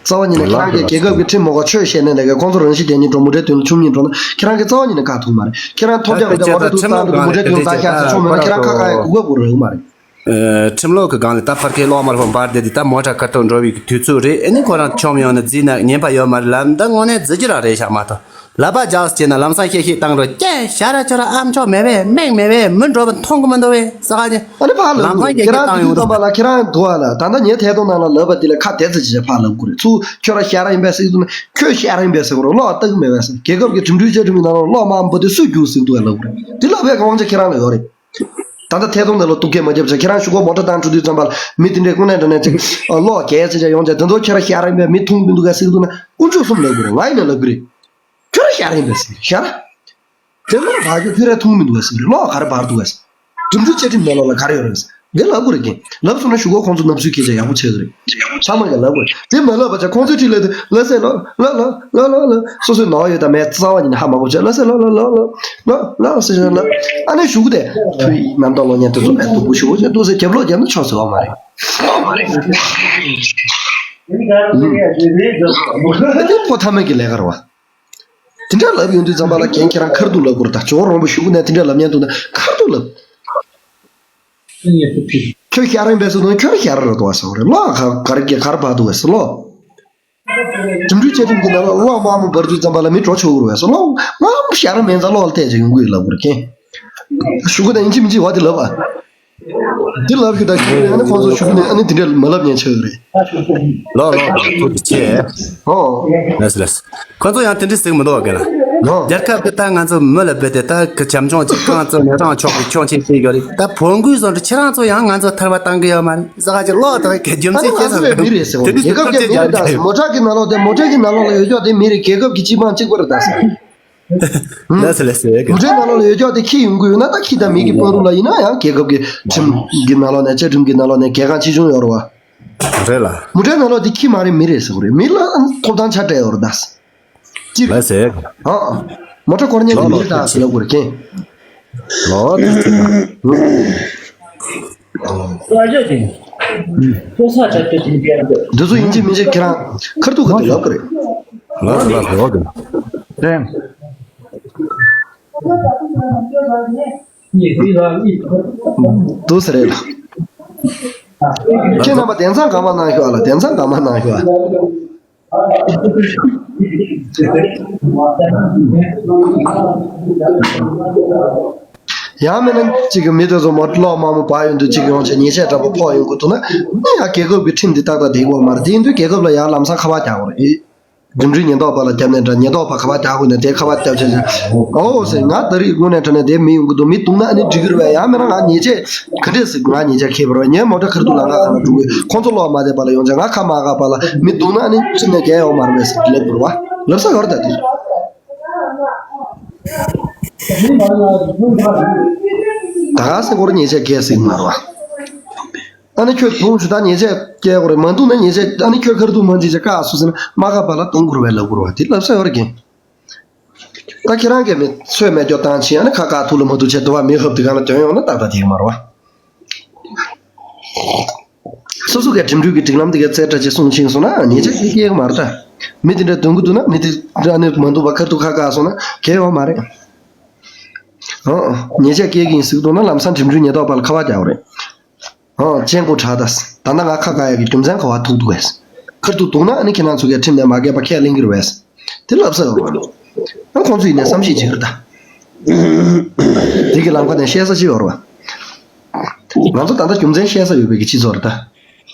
རྩ་བ་ཉིད་ནས་ཁྱེད་རང་གིས་རྒྱལ་ཁབ་ཀྱི་ཁྲིམས་མ་གོ་ཆོས་བཤད་ནས་ལས་ཀའི་ཁོང་ཚོ་རང་ཤི་རྒྱག་ཉིན་འགྲོ་མོ་ཊའི་མདུན་ལ་མཆོང་ཉིན་འགྲོ་ན་ཁྱེད་རང་གིས་རྩ་བ་ཉིད་ནས་བཀག་ཐུབ་མ་རེད། ཁྱེད་རང་ཐོབ་རྒྱག་རེད། མོ་ཊའི་མདུན་བཏང་དུས་མོ་ཊའི་མདུན་བཏང་ཤག་ཟེར་ཆོག་མེད་ན་ཁྱེད་རང་ཁ་བཀག་ཡ་གུ་ག་གུ་རེད་མ་རེད། ཁྲིམས་ལུགས་ཀྱི་སྒང་ལ་ད་ཕར་ཁའི་གློག་དམར་པོ་འབར་བསྡད་དེ་ད་མོ་ཊ་ཁ་ཐུག་འགྲོ་བའི་དུས་ཚོད་རེད། ཨ་ནི་ཁོ་རང་མཆོང་ཡོང་ན་རྫིས་ན་ཉན་པ་ཡོད་མ་རེད་ལ། ད་དངོས་གནས་རྫི་རྒྱུ་རང་རེད་ཤག་མ་གཏོགས། ལབ་པ་རྒྱག་ཟེར་ན་ལམ་སང་བཤད་བཤད་བཏང་རོགས་ཀྱེ་ཞ་ར་ཅོ་ར་ཨ་མཆོག་མེད་པས་མིག་མེད་པས་མི་འགྲོ་བ་མཐོང་གི་མི་འདུག་བས་ཟ་ག་ཉེ། ཨ་ནི་ཕར་ལབ་དགོས་རེད། ཁྱེད་རང་དུས་ཚོད་ཙམ་པ་ལ་ཁྱེད་རང་འདུག་བ་ལ། ད་ལྟ་ངའི་ཐད་གཏོང་ནང་ལ་ལབ་པ་དེ་ལ་ཁ་དེ་ཙམ་ཅིག་ཕར་ལབ་དགོས་རེད། ཚུར་ཁྱོད་རང་ཤ་ར་ཡིན་པས་ཟེར་གི་འདུག་ན་ཁྱོད་ཤ་ར་ཡིན་པས་ཟེར་དགོས་རེད། ལོག་ལྟ་གི་མེད་པས་ཟེར། རྒྱལ་ཁབ་ཀྱི་འགྲིམ་འགྲུལ་བཅའ་ཁྲིམས་ཀྱི་ནང་ལ་གློག་དམར་པོ་དེ་སུས་བསྒྱུར་ཟེར་གི་འདུག་བས་ལབ་དགོས་རེད། དེ་ལབ་པའི་དབང་ཆ་ཁྱེད་རང་ལ་ཡོད་རེད། ད་ལྟ་ཐད་གཏོང་དེ་ལ་གཏུག་སྐྱེལ་མ་བརྒྱབ་ཚེ་ཁྱེད་རང་གཞུག་གུ་མོ་ཊ་བཏང་འགྲོ་དུས་ཙམ་པ་ལ་མི་དེ་འདྲའི་དངོས་གནས་དྲང་གནས་ཅིག་གློག་གས་ཚེ་ཆ་ཡོང་ཚེ་དེ་ཚོ་ཁྱོད་རང་ཤ་ར་ཡིན་པས་མི་མཐོང་མི་འདུག་གས་ཟེར་གི་འདུག་ན་དཀོན་མཆོག་གསུམ་ལབ་དགོས་རེད། ང་ཡིན་ན་ལབ་གི་རེད། ཁྱོད་རང་ཤ་ར་ཡིན་པས་ཟེར་ཤ་ར། དེ་ལོག་བར་རྒྱུ་ཁྱོད་རང་མཐོང་མི་འདུག་གས་ཟེར་གི་རེད། གློག་ག་རེ་འབར་འདུག་གས་ཟེར། འགྲིམ་འགྲུལ་བཅའ་ཁྲིམས་ནང་ལོགས་ལ་ག་རེ་ཡོད་རེད་ཟེར། འདི་ལབ་དགོས་རེད་ཀྱི། ལབ་སོང་ན་གཞུག་གུ་ཁོང་ཚོ་ནམ་སུའི་སྐད་ཆ་ཡག་པོ་ཆགས་ཀྱི་རེད། ཚང་མ་གིས་ལབ་དགོས་རེད། དེ་མ་ལབ་པ་ཆ་ཁོང་ཚོའི་འཁྲིས་ལ་དེ་ལབ་ཟེར་ལོ་ལོ་ལོ་ལོ་ལོ་ལོ། སོ་སོའི་ནང་ཡོད་དང་མེད་རྩ་བ་ཉིད་ནས་ཧ་མ་གོ་བྱས་ལབ་ཟེར་ལོ་ལོ་ལོ་ལོ་ལོ་ཟེར་ལབ། ཨ་ནི་གཞུག་གུ་དེ་ཕུའི་རྣམ་རྟོག་གློག་བརྙན་དེ་ཚོ་མེད་འདུག་གུ་ཞུ་བོ་ཆེ་འདུག་ཟེར་རྒྱབ་ལོག་རྒྱབ་ན་ཆོག་ཟེར་བ་མ་རེད། ཨ་ནི་ཕོ་ཐ་མལ་གྱི་ལས་ཀ་རེད་བ། དེ་འདྲ་ལབ་ཡོང་དུས་ཙམ་པ་ལ་རྒན་ཁྱེད་རང་ཁ་ཐུག་ལབ་དགོས་རེད། ད་ཇོ་རོང་པོ་གཞུག་གུ་ནས་དེ་འདྲ་ལབ་མཁན་འདུག་ན་ཁ་ཐུག་ལབ། ཁྱོད་ཤ་ར་ཡིན་པས་ཟེར་དུས་ཁྱོད་ཤ་ར་རེད་འདུག་བ་ཟེར་བ་རེད། གློག་ག་ག་རེ་ག་རེ་འབར་འདུག་བས་ཟེར་ལོ། འགྲིམ་འགྲུལ་བཅའ་ཁྲིམས་ཀྱི་ནང་ལ་གློག་དམར་མོ་འབར་དུས་ཙམ་པ་ལ་མི་འགྲོ་ཆོག་གི་རེད་བས་ཟེར་ལོ། ང་ཤ་ར་མེད་ཙང་གློག་ལ་བལྟས་བྱས་ཡོང་གི་ཡོད་ལབ་དགོས་རེད་རྒན། གཞུག་གུ་ནས་ཡིན་གཅིག་མིན་གཅིག་བ་དེ་ལབ་ཨ། འདི་ལབ་རྒྱུ་ད་ཞུ་ཡང་ནི་ཁོང་ཚོ་ཞུ་གི་ནས་ཨ་ནི་འདི་འདྲ་མ་ལབ་ཉན་ཆགས་རེད། ལོ་ལོ་ཐུགས་རྗེ་ཆེ། ཨོ། ལགས་ལགས། ཁོང་ཚོ་ཡང་དེ་འདྲ་ཟེར་གི་མི་འདུག་བ་ག་ལ། ལོ། རྒྱལ་ཁབ་ཀྱི་ད་ང་ཚོ་མི་ལ་བོས་ཏེ་ད་གི་བྱམས་སྐྱོང་ཅིག་གང་ཚོ་ནས་རང་ཆོག་གི་ཁྱོང་ཆེན་བྱེད་ཡོད་རེད། ད་བོན་གུས་བཟོ་འདྲ་ཁྱེད་རང་ཚོ་ཡང་ང་ཚོ་ཐར་བ་བཏང་གི་ཡོད་མ་རེད་ཟ་ག་ཅིག་ལོག་ད་གི་རྒྱུ་མཚན་ཤེས་ས་རེད། མི་རེད་ཟེར་བ་རྒྱལ་ཁབ་ཀྱི་མི་རེད། ད་མོ་ཊ་གི་ནང་ལོགས་དེ་མོ་ཊ་གི་ནང་ལོགས་ལ་ཡོད་ཀྱོག་དེ་མི་རེད། རྒྱལ་ཁབ་ཀྱི་སྤྱི་དཔང་གཅིག་པ་རེད་ད་ཟེར། ལགས་སོ་ལགས་སོ། མུ་འབྲེལ་ནང་ལོགས་ལ་ཡོད་ཀྱོག་དེ་ཁྱི་ཡོང་གི་ཡོད་ན་ད་ཁྱི་དང་མི་གི་བར་དུ་ལ་ཡིན་ན་ཡང་རྒྱལ་ཁབ་ཀྱི་ཁྲིམས་ཀྱི་ནང་ལོགས་ནས་བཅའ་ཁྲིམས་ཀྱི་ནང་ལོགས་ནས་གལ་འགངས་ཆེ་ཆུང་ཡོད་རེད་བ། རེད་ལ། མུ་འབྲེལ་ནང་ལོགས་དེ་ཁྱི་མ་རེད་མི་རེད་ཟེར་གི་རེད། མི་ལ་ཐོབ་ཐང་ཆ་སྤྲད་ཡོད་རེད་ད། ཅི་རེད། ལགས་སོ། ཨ། མོ་ཊ་འཁོར་མཁན་དེ་མི་རེད་ད་ཟེར་ལབ་དགོས་རེད་ཀྱེ། ལོ་དེ་ཚོ་དང་། འདི་ཚོ་ཡིན་གཅིག་མིན་གཅིག་ཁྱེད་རང་ཁར་ཐུག་ག་དུ་ལབ་དགོས་རེད། ལགས་སོ་ལགས་སོ་ལོ་དེ། རེད། འདུག་ཟེར་རེད། ཁྱེད་རྣམ་པ་གདན་ཚང་གང་མ་གནང་ཤོག་ཨ་ལ། གདན་ཚང་གང་མ་གནང་ཤོག་ཨ། ཡང་མིན་ན་གཅིག་གི་མི་དེ་ཚོ་མོ་གློག་དམར་མོ་འབར་ཡོང་དུས་གཅིག་ཡོང་བྱས་ཉེས་ཆད་འདྲ་པོ་ཕོག་ཡོང་གི་འདུག་ན་ནི་ཡང་རྒྱལ་ཁབ་ཀྱི་ཁྲིམས་འདི་ཏག་ཏག་བསྡད་ཀྱི་ཡོད་མ་རེད། དེ་ཡིན་དུས་རྒྱལ་ཁབ་ལ་ཡང་ལམ་སང་ཁ་པར་རྒྱག་དགོས་རེད། འགྲིམ་འགྲུལ་ཉེན་རྟོག་པ་ལ་བརྒྱབ་ནས་འདྲ། ཉེན་རྟོག་པ་ཁ་པར་རྒྱག་དགོས་ནས་དེ་ཁ་པར་བརྒྱབ་བྱས་བྱས་ཨོ་ཟེར་ང་ད་རེས་དངོས་གནས་དྲང་གནས་དེ་མི་ཡོང་གི་འདུག་མི་བརྡུངས་ན་ཨ་ནི་འགྲིག་གི་རེད་པས། ཡང་མིན་ན་ང་ཉེས་ཆད་ག་འདྲས་ཟེར་ང་ཉེས་ཆད་ཁེལ་བ་རེད་པས། ངའི་མོ་ཊ་ཁ་ཐུག་ལམ་ཁ་གང་ལ་འགྲོ་གི་ཁོང་ཚོ་གློག་མ་བསྡད་པ་ལ་ཡོང་བྱས་ང་ཁ་མ་བཀག་པ་ལ་མི་བརྡུངས་ན་ཨ་ནི་ཁྲིམས་ནས་འགལ་ཡོད་མ་རེད་པས་ཟེར་ལབ་དགོས་རེད་པ། ལབ་ས་ཡོད་རེད་ད་དེ། ད་ག་སེ་སྐོར་ཉེས་ཆད་འགལ་ཟེར་གི་མ་རེད་པ། ཨ་ནི་ཁྱོད་བརྡུངས་ཞུ་ད་ཉེས་ཆད་བཀལ་དགོས་རེད། མ་བརྡུངས་ན་ཉེས་ཆད་ཨ་ནི་ཁྱོད་ཁ་ཐུག་མ་འཇིགས་བྱས་བཀག་སོང་ཟེར་ན་མ་བཀག་པ་ལ་གཏོང་དགོས་རེད་པས་ལབ་དགོས་རེད་པ། དེ་ལབ་ས་ཡོད་རེད་ཀྱེ། ད་ཁྱེད་རང་གིས་མི་ཚོད་མེད་སྐྱོ་བཏང་ཕྱིན་ཨ་ནི་ཁ་བཀག་ཐུག་ལ་མ་ཐུག་བྱས་དུ་བ་མི་ཧབ་དེ་ག་ལ་དོན་ཡོང་ན་ཏག་ཏག་དེ་གི་མ་རེད་པ། སོ་སོ་གའི་འགྲིམ་འགྲུལ་གྱི་སྒྲིག་ལམ་དེ་གའི་རྩེ་གྲ་ཅིག་སྲུང་ཕྱིན་སོང་ན་ཉེས་ཆད་སྐྱེལ་གྱི་མ་རེད་ད། མི་དེ་འདྲ་འདོན་གྱི་འདུག་ན་མི་དེ་འདྲ་ནི་མ་འདུག་པ་ཁ་ཐུག་ཁ་བཀག་སོང་ན་འགལ་ཡོད་མ་རེད། ཨང་། ཉེས་ཆད་སྐྱེལ་གྱི་ཡིན་ཟེར་གྱི་འདུག་ན་ལམ་སང་འགྲིམ་འགྲུལ་ཉེན་རྟོག་པ་ལ་ཁ་པར་རྒྱག་དགོས་རེད། ཨང་། མཆན་བཀོད་དྲག་ད། ད་ལྟ་ང་ཁ་བཀག་ཡག་གི་རྒྱུ་མཚན་ག་བ་ཐུག་འདུག་གས། ཁ་ཐུག་འདུག་ན་ཨ་ནི་ཁྱེད་རང་ཚོ་གའི་ཁྲིམས་ནས་མ་འགལ་བ་ཁས་ལེན་གྱི་རེད་པས། དེ་ལབ་ས་ཡོད་མ་རེད། ཨ་ཁོང་ཚོ་ཡིན་ནའི་བསམ་ཤེས་བྱེད་ཀྱི་རེད་ད། དེ་གི་ལམ་ཁ་ནས་བཤད་ས་ཅིག་ཡོད་རེད་པ། ང་ཚོ་ད་ལྟ་རྒྱུ་མཚན་བཤད་ས་ཡོད་པའི་གི་སྤྱི་ཚོགས་རེད་ད།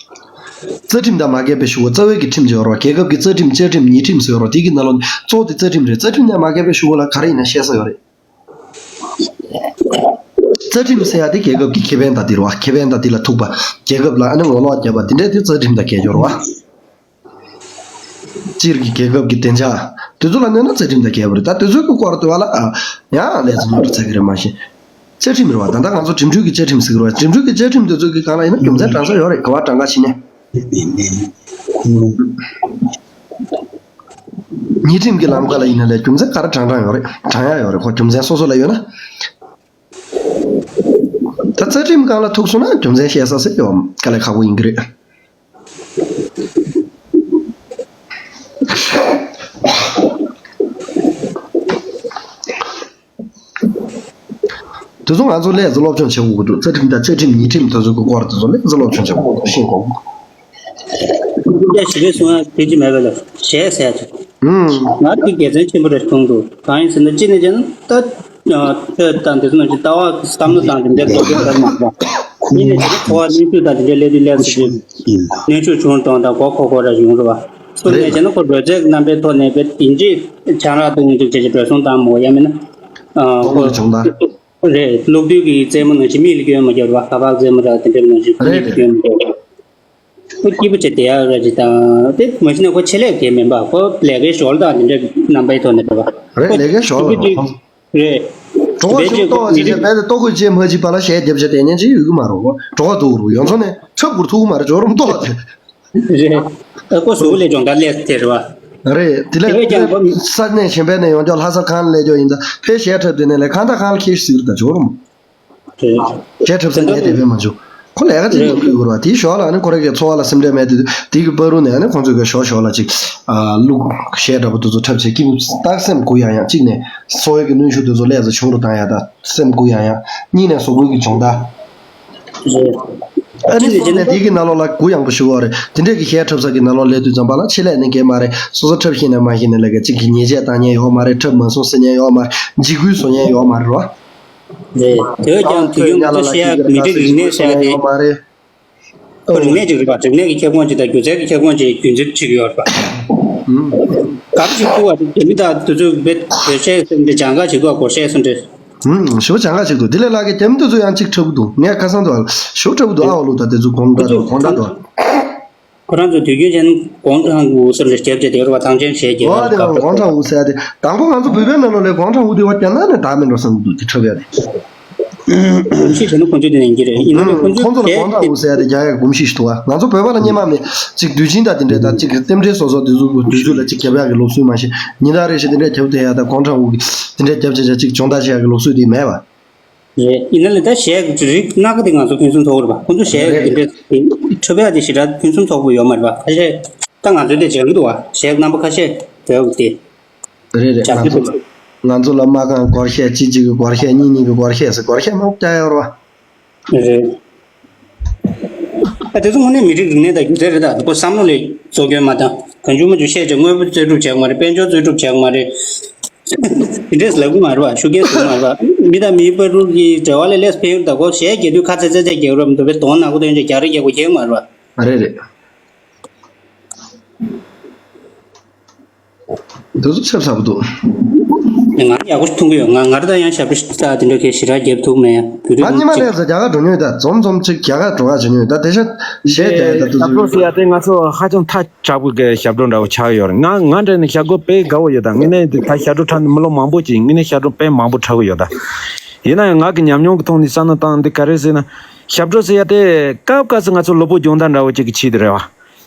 རྩ་ཁྲིམས་དང་མ་འགལ་བའི་ཞུ་བ་རྩ་བའི་གི་ཁྲིམས་ཅིག་ཡོད་རེད་པ། རྒྱལ་ཁབ་ཀྱི་རྩ་ཁྲིམས་བཅའ་ཁྲིམས་ཉེས་ཁྲིམས་ཟེར་ཡོད་རེད་པ། དེ་གི་ནང་ལོགས་ནས་གཙོ་བོ་དེ་རྩ་ཁྲིམས་རེད། རྩ་ཁྲིམས་ནས་མ་འགལ་བའི་ཞུ་བ་ལ་ག་རེ་ཡིན་ན་བཤད་ས་ཡོད་རེད། རྩ་ཁྲིམས་ཟེར་ཡ་དེ་རྒྱལ་ཁབ་ཀྱི་ཁེ་ཕན་དང་དེ་རེད་བ། ཁེ་ཕན་དང་དེ་ལ་ཐུག་པ། རྒྱལ་ཁབ་ལ་ཨ་ནི་ངོ་ལོག་བརྒྱབ་པ་དེ་འདྲས་དེ་རྩ་ཁྲིམས་དང་འགལ་འགྱུར་བ། སྤྱིར་གྱི་རྒྱལ་ཁབ་ཀྱི་བདེ་འཇགས་དེ་ཚོ་ལ་གནོད་ན་རྩ་ཁྲིམས་དང་འགལ་བ་རེད། ད་དེ་ཚོའི་གི་སྐོར་དུ་བ་ལ་ཨ་ཡང་ལས་ཚོ་ཉོ་རུ་ཚ་གི་རེད་མ་གཞི། བཅའ་ཁྲིམས་རེད་བ། ད་ལྟ་ང་ཚོ་འགྲིམ་འགྲུལ་གྱི་བཅའ་ཁྲིམས་ཟེར་གི་རེད་བ། འགྲིམ་འགྲུལ་གྱི་བཅའ་ཁྲིམས་དེ་ཚོ་གི་སྒང་ལ་ཡིན་ན་རྒྱུ་མཚན་དྲང་ས་ཡོད་རེད། ག་བ་དྲང་ག་བྱེད་ནས། ཉེས་ཁྲིམས་ཀྱི་ལམ་ཁ་ལ་ཡིན་ན་ལས་རྒྱུ་མཚན་ག་རེ་དྲང་དྲང་ཡོད་རེད། དྲང་ཡ་ཡོད་རེད། ཁོ་རྒྱུ་མཚན་སོ་སོ་ལ་ཡོད་ན། ད་རྩ་ཁྲིམས་སྒང་ལ་ཐུག་སོང་ན་རྒྱུ་མཚན་བཤད་ས་ཟེར་ཡོད་དཀའ་ལས་ཁག་པོ་ཡིན་གྱི་རེད། དེ་ཚོ་ང་ཚོ་ལས་ཀ་སློབ་སྦྱོང་བྱེད་དགོས་ཀྱི་འདུག་རྩ་ཁྲིམས་དང་བཅའ་ཁྲིམས་ཉེས་ཁྲིམས་དེ་ཚོ་གི་སྐོར་དེ་ཚོ་ལས་ཀ་སློབ་སྦྱོང་བྱེད་དགོས་ཀྱི་འདུག་ཤེས་དགོས། སྐད་ཆ་ཞིག་རེ་གསུང་ཡ་དེ་ཅི་མེད་པ་ལ་གཞས་ཟེར་ཡ་ཅིག་ང་དེ་དགེ་མཚན་ཆེན་པོ་རེད་མཐོང་འདུག་གང་ཡིན་ཟེར་ན་གཅིག་ནས་བྱས་ན་ད་ཆོས་དང་དེ་ཚོ་ནང་བཞིན་ལྟ་བ་བསམ་བློ་དང་དེ་འདྲའི་སློབ་སྦྱོང་བྱེད་མ་དགོས། གཉིས་ནས་བྱས་ན་འཚོ་བ་སྣོད་བཅུད་དང་དེ་འདྲའི་སླེབས་དུས་སླེབས་སྲིད་དུས་གནོན་ཤུགས་ཆུང་གཏོང་དང་མགོ་འཁོར་འཁོར་ར་ཡོང་རེད་བ། གསུམ་ནས་བྱས་ན་ཁོ་རོལ་རྩེད་རྣམ་པའི་ཐོག་ནས་བེད་དེ་འདྲའི་ཆང་རག་འཐུང་འདུག་བྱས་བྱས་འགྲོ་སོང་བཏང་མོ་ཡ་མིན་ན། ཨ་ཁོ་སྦྱོང་བརྡར། རེད། གློག་རྡུལ་གྱི་རྩེད་མོ་ནང་བཞིན་མིག་ལ་སྐྱོན་མ་རྒྱག་རེད་བ། ཁ་པར་རྩེད་མོ་ར་དེ་འདྲའི་ནང་བཞིན་མིག་ལ་སྐྱོན་མ་རྒྱག་ཁོ་སྐྱིད་པོ་བྱས་བསྡད་ཡག་ར་ཅིག་དང་དེ་མ་གཞི་ནས་ཁོ་ཆེད་ལས་གལ་མིན་པ་ཁོ་ལས་ཀའི་ཞོར་དང་དེ་འདྲའི་རྣམ་པའི་ཐོག་ནས་འགྲོ་བ། རེད། ལས་ཀའི་ཞོར་ལ་ཁོ་རེད། གྲོགས་པོ་ཞིག་ལྟོ་བ་ཅིག་བྱས་པས་ལྟོ་གོས་ཅན་མ་བྱིས་པ་ལ་གཞས་རྒྱབ་བྱས་བསྡད་ཉན་ཅིག་ཡོད་ཀྱི་མ་རེད། གྲོགས་པོ་ཐུག་རུ་ཡོང་ཚོ་ནས་ཁྲབ་གུར་ཐུག་གི་མ་རེད། ཇོ་རུམ་ལྟོ་བ་དེ། རེད། ཨ་ཁོ་ཟུག་ལས་སྦྱོང་བརྡར་སླེབས་ཏེ་རེད་བ། རེད། དེ་ལས་དེ་བས་ཀྱང་ཁོ་ས་གནས་གཞན་པའི་ནས་ཡོང་ཀྱོག་ལྷ་ས་ཁང་ལ་སླེབས་ཀྱོག་ཡིན་ད་ཕེ་གཞས་འཁྲབ་དེ་ནས་ལས་གང་ལྟར་ཁང་ལ་ཁྱེར་ཟིག་རེད་ད་ཇོ་རུམ། རེད། གཞས་འཁྲབ་ས་ངས་དེ་བས་མ་བྱུང་། ཁོ་ལས་ཀ་ཅིག་ཡོང་གི་ཡོད་རེད་བ། དེའི་ཞོར་ལ་ནི་ཁོ་རང་གི་འཚོ་བ་ལ་སེམས་ཁྲལ་མེད་དུས་དེ་གི་བར་དུ་ནས་ནི་ཁོང་ཚོས་གི་ཞོར་ཞོར་ལ་ཅིག་ཨ་གླུ་གཞས་འདྲ་པོ་དེ་ཚོ་འཁྲབ་བྱས་ཀྱི་སྟག་སེམས་གུ་ཡང་ཡང་གཅིག་ནས་སོ་ཡོད་ཀྱི་གནོན་ཤུགས་དེ་ཚོ་ལས་ཚོ་ཆུང་རུ་བཏང་ཡ་ད་སེམས་གུ་ཡང་ཡང་གཉིས་ནས་བཟོ་བཀོད་ཀྱི་སྦྱོང་བརྡར། ཨ་ནི་སོང་ནས་དེ་གི་ནང་ལོགས་ལ་གུ་ཡངས་པོ་ཞུ་བ་རེད། དེ་འདྲས་ཀྱི་གཞས་འཁྲབ་ས་གི་ནང་ལོགས་སླེབས་དུས་ཙམ་པ་ལ་ཆེད་ལས་ནི་གས་མ་རེད། སོ་སོ་འཁྲབ་ཤེས་ན་མ་ཤེས་ན་ལས་ཀ་གཅིག་གི་ཉེས་ཆད་བཏང་མཁན་ཡོད་མ་རེད། འཁྲབ་མ་སོང་ཟེར་མཁན་ཡོད་མ་རེད། འཇིགས་སྐུལ་བཟོ་མཁན་ཡོད་མ་རེད་རོ། རེད། དེ་བས་ཀྱང་དུས་རྒྱུན་ང་ཚོ་བཤད་ཡ་མི་རིགས་རིག་གནས་ཟེར་ཡ་དེ། ཡོད་མ་རེད། ཁོ་རིག་གནས་ཅིག་རེད་པ། རིག་གནས་ཀྱི་ཁྱབ་ཁོངས་ཅིག་དང་སྒྱུ་རྩལ་གྱི་ཁྱབ་ཁོངས་ཅིག་རྒྱུན་འཛིན་བྱེད་ཀྱི་ཡོད་རེད་པ། ཧུམ། ག་རེ་ཞིག་ཐུག་པ་དེ་རྒྱ་མི་དང་དེ་ཚོས་བེད་བེད་བཤད་སེམས་འདྲ་སྦྱང་ག་བྱེད་དགོས་སྒོར་བཤད་སེམས་འདྲ། ཧུམ། ཞེ་པོ་སྦྱང་ག་བྱེད་དགོས། དེ་ལས་ལྷག་གི་རྒྱ་མི་དེ་ཚོ་ཡང་གཅིག་འཁྲབ་གི་འདུག་ངས་ཁ་སང་དུ་ཞེ་པོ་འཁྲབ་གི་འདུག་ཨ་བ་ལུག་དང་དེ་ཚོ་གོང་ཁྲ་དང་གོང་ཁྲ་དང་། ཁོ་རང་ཚོ་དུས་རྒྱུན་ཅན་གོང་ཐང་གུ་སེམས་འདྲ་རྒྱབ་བྱས་དེ་རུ་བ་ཐང་ཆེན་བྱས་རྒྱབ་ཨོ་ཡོད་དེ་རེད་པ། གོང་ཐང་གུ་ཟེར་ཡ་དེ་དང་པོ་ང་ཚོ་བོད་པའི་ནང་ལོགས་ལས་གོང་ཐང་གུ་དེ་བ་རྒྱ་ནག་ནས་དག་མིན་འགྲོ་བསམ་གི་འདུག་དེ་འཁྲབ་ཡ་དེ། གོམས་གཤིས་དེ་ནི་ཁོང་ཚོས་དེ་ནས་ཡིན་གྱི་རེད། ཡིན་ན་ནི་ཁོང་ཁོང་ཚོ་ཚོ་ལ་གོང་ཐང་དེ་འུ་ཟེར་ཡ་དེ་རྒྱག་ཡ་གོམས་གཤིས་ཤིག་འདུག་ང་ཚོ་བོད་པ་ལ་སྔོན་མ་ནས་ཅིག་དུས་ཆེན་དང་དེ་འདྲས་དང་ཅིག་རྟེན་འབྲེལ་སོ་སོ་དེ་ཚོ་དུས་ཚོད་ལ་ཅིག་རྒྱབ་ཡ་གི་ལུགས་སྲོལ་མ་གཞི་ཉིན་ལྟར་རེ་བཞིན་དེ་འདྲས་རྒྱབ་བསྡད་ཡ་དང་གོང་ཐང་དེ་འདྲས་རྒྱབ་བྱས་བྱས་ཅིག་སྦྱོང་བརྡར་བྱེད་ཡ་གི་ལུགས་སྲོལ་དེ་མེད་པ། རེད། ཡིན་ན་ལས་ད་གཞས་རིགས་སྣ་ཁ་དེ་ང་ཚོ་ཕུན་སུམ་ཚོགས་རེད་པ། ཁོང་ཚོ་གཞས་དེ་འདྲས་འཁྲབ་ཡ་དེ་ཞེ་དྲག་ཕུན་སུམ་ཚོགས་པོ་ཡོད་མ་རེད་པ། ཁ་ཤས་ད་ང་ཚོའི་དེ་སྦྱང་གི་འདུག་བ། གཞས་རྣམ་པ་ཁ་ཤས་བོད་དེ། རེད་རེད། ང་ཚོ་ང་ཚོ་ལ་མ་རྐང་སྒོར་གཞས་གཅིག་གཅིག་གི་སྒོར་གཞས་གཉིས་གཉིས་ཀྱི་སྒོར་གཞས་ཟེར་སྒོར་གཞས་མང་པོ་རྒྱག་ཡོད་རེད་བ། རེད། ཨ་དེ་ཚོ་དངོས་གནས་མི་རིགས་རིག་གནས་དང་སྒྱུ་རྩལ་རེད་ད། ཁོ་བསམ་བློ་ལས་གཙོ་སྐྱོན་མ་བཏང་། གང་བྱུང་མ་བྱུང་བཤད་བྱས་དངོས་པོ་རྩོད་སྒྲུབ་བྱས་མ་རེད། དཔལ་འབྱོར་རྩོད་སྒྲུབ་བྱས་མ་རེད། དེ་འདྲས་ལབ་གི་མ་རེད་བ། ཤུགས་རྐྱེན་བཟོ་གི་མ་རེད་བ། མི་དང་མིའི་བར་དུ་གི་འབྲེལ་བ་ལས་ལས་ཕན་ཡོན་ད་ཁོ་གཞས་རྒྱག་དུས་ཁ་ཚེ་ཚེ་ཚེ་རྒྱག་རབས་འདུག་པས་གདོང་ནག་པོ་སྟོན་བྱས་རྒྱག་རེས་རྒྱག་དགོས་ཁེལ་མ་རེད་བ། རེད་རེད། དེ་ཚོ་ཆབ་ཚ་པོ་འདུག་ང་ཡག་པོ་མཐོང་གི་ཡོད། ང་ང་རང་ད་ཡང་ཞབས་བྲོ་ཞིག་ལྟ་དེ་འདྲ་གས་ཞེ་དྲག་རྒྱབ་ཐུབ་མེད་ཡ། བོད་ང་རིགས་ཉི་མ་གཅིག་ལས་ས་རྒྱ་གར་འགྲོ་མྱོང་ཡོད་ད། འཛོམས་འཛོམས་ཅིག་རྒྱ་གར་འགྲོ་ག་བྱེད་མྱོང་ཡོད་ད། དེ་ཤ་གཞས་དེ་ད་དུ་ཞབས་བྲོ་ཟེར་ཡ་དེ་ང་ཚོ་ཧ་ཅང་ཐག་དྲག་པོའི་གི་ཞབས་བྲོ་འདྲ་བོ་ཆགས་ཡོད་རེད། ང་ང་འདྲ་ནི་ཞབས་བྲོ་དཔེ་དགའ་བོ་ཡོད་ད། ངས་ནི་ད་ཞབས་བྲོ་འཁྲབ་ནི་མི་ལོ་མང་པོ་ཅིག་ངས་ནི་ཞབས་བྲོ་དཔེ་མང་པོ་འཁྲབ་གི་ཡོད་ད། ཡིན་ན་ཡང་ང་གི་ཉམས་མྱོང་གི་ཐོག་ནས་བསམ་བློ་བཏང་འདི་ག་རེ་ཟེར་ན། ཞབས་བྲོ་ཟེར་ཡ་དེ་སྐབས་སྐབས་སུ་ང་ཚོ་ལུས་པོ་སྦྱོང་བརྡར་འདྲ་བོ་ཅིག་གི་ཆེད་དུ་རེད་བ།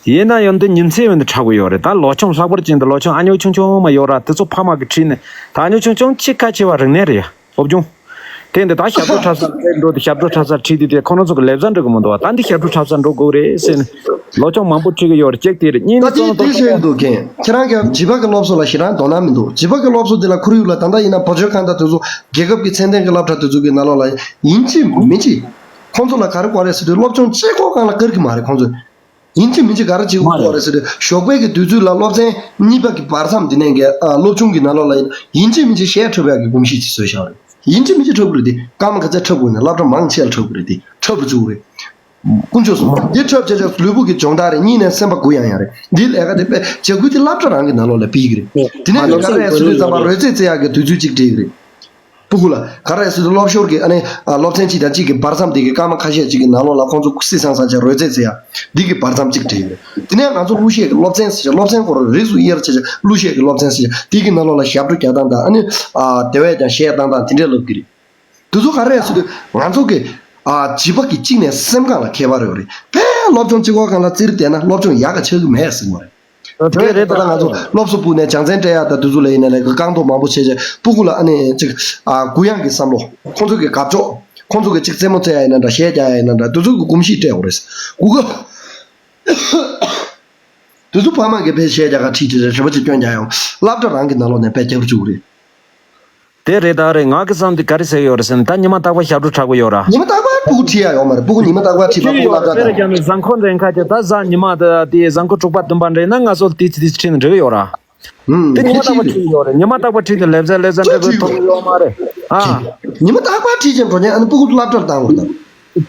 ཡིན་ན་ཡང་འདི་ཉིན་མཚན་བས་འདི་འཁྲབ་གི་ཡོད་རེད། ད་ལོ་ཆུང་ལྷག་པར་ཅན་དུ་ལོ་ཆུང་ཨ་ཉོ་ཆུང་ཆུང་མ་ཡོད་ར་དེ་ཚོ་ཕ་མ་གི་ཁྲིད་ནས་ད་ཨ་ཉོ་ཆུང་ཆུང་གཅིག་ཁ་ཆེ་བ་རིག་གནས་རེད་ཡ། སློབ་སྦྱོང་། དེ་འདི་ད་ཞབས་བྲོ་འཁྲབ་ས་ལ་འགྲོ་དེ་ཞབས་བྲོ་འཁྲབ་སར་ཁྲིད་དེ་དེ་ཁོང་རང་ཚོ་གི་ལེབ་ཟ་འགྲོ་གི་མི་འདུག་བ། ད་འདི་ཞབས་བྲོ་འཁྲབ་སར་འགྲོ་དགོས་རེད་ཟེར་ནས་ལོ་ཆུང་མང་པོ་ཁྲིད་གི་ཡོད་རེད། གཅིག་དེ་རེད། གཉིས་ནི་ད་གཙོ་བོ་དེ་དེ་བཤད་གི་འདུག་གན་ཁྱེད་རང་གི་བྱིས་པ་གི་སློབ་གསོ་ལ་ཞེ་དྲག་དོ་སྣང་མི་འདུག་བྱིས་པ་གི་སློབ་གསོ་དེ་ལ་ཁོར་ཡུག་ལ་ད་ལྟ་ཡིན་ན་བུ་བཅོལ་ཁང་དང་དེ་ཚོ་རྒྱལ་ཁབ་ཀྱི་ཚད་ལྡན་གི་སློབ་གྲྭ་དེ་ཚོ་གི་ནང་ལོགས་ལ་ཡིན་གཅིག་མིན་གཅིག་ཁོང་ཚོ་ལ་ག་རེ་དགོས་རེད་ཟེར་དུས་སློབ་སྦྱོང་གཅིག་པོ་སྒང་ལ་བཀར་གི་མ་རེད་ཁོང་ཚོས། ཡིན་གཅིག་མིན་གཅིག་ག་རེ་བྱེད་དགོས་རེད་ཟེར་དུས་ཞོགས་པའི་གི་དུས་ཚོད་ལ་སློབ་ཚན་གཉིས་པ་གི་བར་མཚམས་འདི་ནས་གི་ཨ་སློབ་ཆུང་གི་ནང་ལོགས་ལ་ཡིན་གཅིག་མིན་གཅིག་གཞས་འཁྲབ་ཡག་གི་གོམས་གཤིས་ཅིག་བཟོས་བཞག་རེད། ཡིན་གཅིག་མིན་གཅིག་འཁྲབ་དགོས་རེད་དེ། སྐར་མ་ག་ཚད་འཁྲབ་དགོས་ནས་སློབ་གྲྭ་མང་ཆེ་ལ་འཁྲབ་དགོས་རེད་དེ། འཁྲབ་རུ་བཅུག་རེད། དཀོན་མཆོག་གསུམ་འདི་འཁྲབ་བྱས་བྱས་ལུས་པོ་གི་སྦྱོང་བརྡར་རེད། གཉིས་ནས་སེམས་པ་གུ་ཡངས་ཡངས་རེད། འདི་ལས་ཀ་དེ་དཔེ་བྱ་འགུལ་དེ་སློབ་གྲྭ་རང་གི་ནང་ལོགས་ལ་སྤེལ་གི་རེད། དེ་ནས་ལོ་ག་རེ་ཟེར་དུས་ཙམ་པ་རོལ་རྩེད་རྩེ་ཡག་གི་དུས་ཚོད་ཅིག་སྤྲད་གི་རེད། སྤུ་གུ་ལ་ག་རེ་ཟེར་དུས་སློབ་ཞོར་གྱི་ཨ་ནི་ཨ་སློབ་ཚན་གཅིག་དང་གཅིག་གི་བར་མཚམས་དེ་གི་སྐར་མ་ཁ་ཤས་གཅིག་གི་ནང་ལོགས་ལ་ཁོང་ཚོ་སི་སང་སང་བྱས་རོལ་རྩེད་རྩེ་ཡ་འདི་གི་བར་མཚམས་གཅིག་བྲིས་ཡོད་རེད། དེ་ནས་ང་ཚོ་གླུ་གཞས་ཀྱི་སློབ་ཚན་ཟེར་བྱས་སློབ་ཚན་ཁོ་རང་རིགས་སུ་དབྱེར་བྱས་བྱས་གླུ་གཞས་ཀྱི་སློབ་ཚན་ཟེར་བྱས་དེ་གི་ནང་ལོགས་ལ་ཞབས་བྲོ་རྒྱག་སྟངས་དང་ཨ་ནི་ཨ་དེ་བས་ཀྱང་གཞས་བཏང་སྟངས་དེ་འདྲས་སློབ་ཀྱི་རེད། དེ་ཚོ་ག་རེ་ཟེར་དུས་ང་ཚོ་གི་ཨ་བྱིས་པ་གི་གཅིག་ནས་སེམས་ཁམས་ལ་ཁྱད་པར་ཡོད་རེད། ཕན་སློབ་སྦྱོང་གཅིག་པོ་སྒང་ལ་བཙིར་བསྡད་ན་སློབ་སྦྱོང་ཡག་ག་ཆགས་ཀྱི་མེད་ཟེར་གྱི་ཡོད་རེད། དེ་རེད། ད་ལྟ་ང་ཚོ་སློབ་གསོ་པུ་ནས་སྦྱོང་ཚན་སྤྲད་ཡག་དང་དེ་ཚོ་ལ་ཡིན་ན་ལས་ཀ་རྐང་ཐོག་མང་པོ་བྱས་བྱས་སྤུ་གུ་ལ་ཨ་ནི་ཅིག་ཨ་གུ་ཡངས་ཀྱི་བསམ་བློ། ཁོང་ཚོ་གི་དགའ་ཕྱོགས། ཁོང་ཚོ་གི་ཅིག་རྩེད་མོ་རྩེ་ཡ་ཡིན་ན་འདྲ། གཞས་རྒྱག་ཡ་ཡིན་ན་འདྲ། དེ་ཚོ་གི་གོམས་གཤིས་སྤྲད་དགོས་རེད། གུ་གུ། དེ་ཚོ་ཕ་མ་གི་ཕའི་གཞས་རྒྱག་ག་ཁྲིད་ཁྲིད་རེད། རེ་བ་ཅིག་སྐྱོན་རྒྱག་ཡོང་། སློབ་གྲྭ་རང་གི་ནང་ལོགས་ནས་དཔེ་རྒྱབ་བཅུག་རེད། དེ་རེད། ད་རེད། ང་གི་བསམ་དེ་ག་རེ་ཟེར་གི་ཡོད་རེད་ཟེར་ན། ད་ཉི་མ་རྟག་པར་ཞབས་བྲོ་འཁྲབ་གི་ཡོད་ར། ཉི་མ་རྟག་པར་སྤུ་གུ་ཁྲིད་ཡ་ཡོད་མ་རེད། སྤུ་གུ་ཉི་མ་རྟག་པར་ཁྲིད་པ་ཁྲིད་ཡ་སྤུ་གུ་ཡོད་ར། སློབ་གྲྭ་དཔེར་དང་བཞག་ན་གཟའ་འཁོར་རེ་ཁ་ཅིག་ད་གཟའ་ཉི་མ་ད་དེ་གཟའ་འཁོར་དྲུག་པ་བདུན་པ་རེད་ན་ང་ཚོ་དེ་དེ་ཁྲིད་ནས་འགྲོ་གི་ཡོད་ར། ཧུམ། དེ་ཉི་མ་རྟག་པར་ཁྲིད་ཡོད་རེད། ཉི་མ་རྟག་པར་ཁྲིད་དེ་ལེབ་ཟ་ལེབ་ཟ་འདྲ་པོ་མཐོང་གི་ཡོད་མ་རེད། ཨ། ཉི་མ་རྟག་པར་ཁྲིད་ཅིང་འགྲོ་མཁན་ཨ་ནི་སྤུ་གུ་སློབ་གྲྭར་བཏང་དགོས་དང་།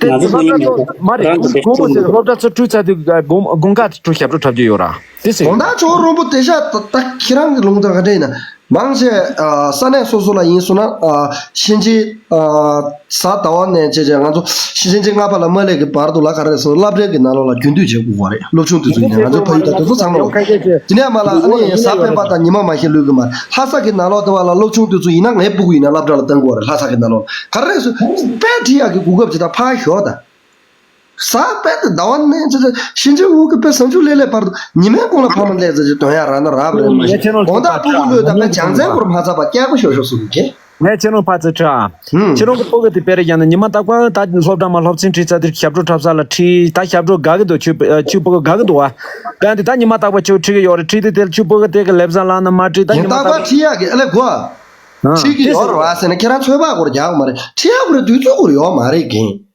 དེ་ང་ཚོ་སློབ་གྲྭ་ཚོ་མ་རེད། རང་གི་ཁོང་ཁོང་ཚོ་ཟེར་སློབ་གྲྭ་ཚོ་ཁྲུས་ཚར་དུས་དགོང་དགོང་ཁ་ཁྲུས་ཞབས་བྲོ་འཁྲབ་རྒྱུ་ཡོད་ར། དེ་ཟེར། དགོང་དག་ཇོ་བོ་རོང་པོ་དེ་ཤ་ད་ད་ཁྱེད་རང་གི་ལུང་དང་ག་འདྲ་ཡིན་ན། མང་ཆེ་ཨ་ས་གནས་སོ་སོ་ལ་ཡིན་སོང་ན་ཨ་ཕྱིན་ཆད་ཨ་གཟའ་ཟླ་བ་ནས་བྱས་བྱས་ང་ཚོ་ཕྱིན་ཆད་ལྔ་པ་ལ་མ་སླེབས་ཀྱི་བར་དུ་ལ་ག་རེ་སོང་སློབ་གྲྭའི་གི་ནང་ལོགས་ལ་རྒྱུན་མཐུད་བྱེད་དགོས་པ་རེད། སློབ་ཆུང་དེ་ཚོ་ཡིན་ན་ང་ཚོ་ཕ་ཡུལ་དང་དེ་ཚོ་ཚང་མ་ལོ། དེ་ནས་མ་ལ་ཨ་ནི་གཟའ་སྤེན་པ་དང་ཉི་མ་མ་ཤེས་ལུས་གི་མ་རེད། ལྷ་ས་གི་ནང་ལོགས་དེ་བ་ལ་སློབ་ཆུང་དེ་ཚོ་ཡིན་ན་ངའི་སྤུ་གུ་ཡིན་ན་སློབ་གྲྭ་ལ་བཏང་དགོས་རེད། ལྷ་ས་གི་ནང་ལོགས་ག་རེ་སོང་དཔེ་ཁྲིད་ཡག་གི་གོ་སྐབས་ཅིག་དང་ཕར་ཞོག་དང་། གཟའ་སྤེན་པ་ཟླ་བ་ནས་ཅི་ཅི་ཕྱིན་ཆད་འུ་གི་དཔེ་བཟང་ཕྱུག་ལས་ལས་བར་དུ་ཉི་མའི་གོང་ལ་ཕ་མ་སླེབས་ཚེ་ཅི་དོན་ཡག་རག་ན་རག་པ་རེད་མ་གཞི། དགོང་དག་སྤུ་གུ་ལོས་དང་པའི་སྦྱོང་ཚན་སྐོར་མ་ཚར་བ་སྐྱག་པ་ཤོར་ཤོར་སོང་གི། ངས་ཁྱེད་རང་ཕར་ཚུར་ཁྲིད་ཨ། ཧུམ། ཁྱེད་རང་གི་སྤུ་གུ་དེ་དཔེར་བཞག་ན་ཉི་མ་རྟག་པར་ད་སློབ་གྲྭ་མ་སློབ་ཚན་ཁྲིད་ཚར་དུས་ཞབས་བྲོ་འཁྲབ་ས་ལ་ཁྲིད། ད་ཞབས་བྲོ་དགའ་གི་འདུག་ཁྱོད་ཁྱོད་སྤུ་གུ་དགའ་གི་འདུག་བ། ད་འདི་ད་ཉི་མ་རྟག་པར་ཁྱོད་ཁྲིད་གི་ཡོད་རེད། ཁྲིད་དུས་དེར་ཁྱོད་སྤུ་གུ་དེ་གི་ལེབ་ཟ་ལངས་ན་མ་ཁྲིད། ད་ཉི་ཉིན་མ་རྟག་པར་ཁྲིད་ཁྲིད་ཡག་གི་ཨ་ལས་གོ་ཨ། ཨ། ཁྲིད་གི་ཡོད་རེད་བ་ཟེར་ན་ཁྱེད་རང་ཚོད་དཔག་སྐོར་རྒྱག་གི་མ་རེད། ཁྲིད་ཡག་གི་རེད། དུས་ཚོད་སྐོར་ཡོད་མ་རེད་གན།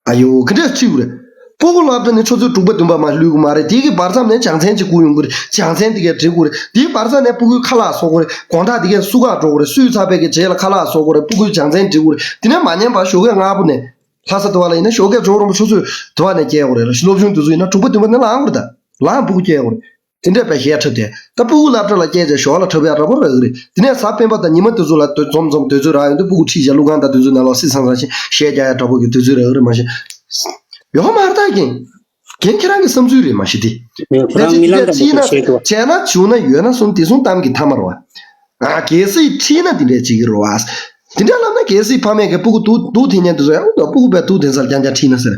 ཨ་ཡོ་ག་འདྲས་ཁྲིད་དགོས་རེད། སྤུ་གུ་སློབ་གྲྭ་ནས་ཆུ་ཚོད་དྲུག་པ་བདུན་པ་མ་ལུས་ཀྱི་མ་རེད། དེ་གི་བར་མཚམས་ནས་སྦྱོང་ཚན་གཅིག་བསྐུར་ཡོང་གི་རེད། སྦྱོང་ཚན་དེ་གས་འགྲིག་དགོས་རེད། དེའི་བར་མཚམས་ནས་སྤུ་གུའི་ཁ་ལག་བཟོ་དགོས་རེད། དགོང་དག་དེ་གས་བསུ་ག་འགྲོ་དགོས་རེད། བསུས་ཚར་བའི་གི་རྗེས་ལ་ཁ་ལག་བཟོ་དགོས་རེད། སྤུ་གུའི་སྦྱོང་ཚན་འགྲིག་དགོས་རེད། དེ་ནས་མ་ཉན་པར་ཞོགས་ཀས་སྔ་པོ་ནས་ལྷ་ས་དེ་བ་ལ་ཡིན་ན་ཞོགས་ཀས་ཇོ་བོ་རོང་པོ་ཆུ་ཚོད་དེ་བ་ནས་སྐྱེལ་དགོས་རེད་ལ། སློབ་ཆུང་དེ་ཚོ་ཡིན་ན་དྲུག་པ་བདུན་པ་ནས་ལངས་དགོས་རེད། ད་ལངས་སྤུ་གུ་སྐྱེལ་དགོས་རེད། དེ་འདྲས་པའི་གཞས་འཁྲབ་དེ་ད་སྤུ་གུ་སློབ་གྲྭ་ལ་སྐྱེལ་རྗེས་ཞོར་ལ་འཁྲབ་ཡག་འདྲ་པོ་རག་གི་རེད། དེ་ནས་གཟའ་སྤེན་པ་དང་ཉི་མ་དེ་ཚོ་ལ་འཛོམས་འཛོམས་དུས་ཚོད་རག་ཡོང་དུས་སྤུ་གུ་ཁྲིད་བྱས་གླུ་ཁང་དང་དེ་ཚོའི་ནང་ལོགས་སི་སང་སང་ཞིག་གཞས་རྒྱག་ཡག་འདྲ་པོ་གི་དུས་ཚོད་རག་གི་རེད་མ་གཞི། ཡོད་མ་རེད་ད་རྒན། རྒན་ཁྱེད་རང་གི་བསམ་ཚུལ་རེད་མ་གཞི་དེ། ཁོ་རང་རྨི་ལམ་འདྲ་པོ་བྱེད་འདུག་བ། བྱས་ན་བྱུང་ན་ཡོད་ན་སོང་དེ་སོང་གཏམ་གྱི་མཐའ་མ་རེད་བ། ཨ་གལ་སྲིད་ཁྲིད་ན་དེ་འདྲས་བྱེད་ཀྱི་རེད་བ། དེ་འདྲ་ལབ་ན་གལ་སྲིད་ཕ་མས་ཀྱི་སྤུ་གུ་དུག་དུག་འཐེན་མཁན་དེ་ཚོ་ཡང་སྤུ་གུ་བས་དུག་འཐེན་སར་རྐྱང་རྐྱང་ཁྲིད་ན་ཟེར།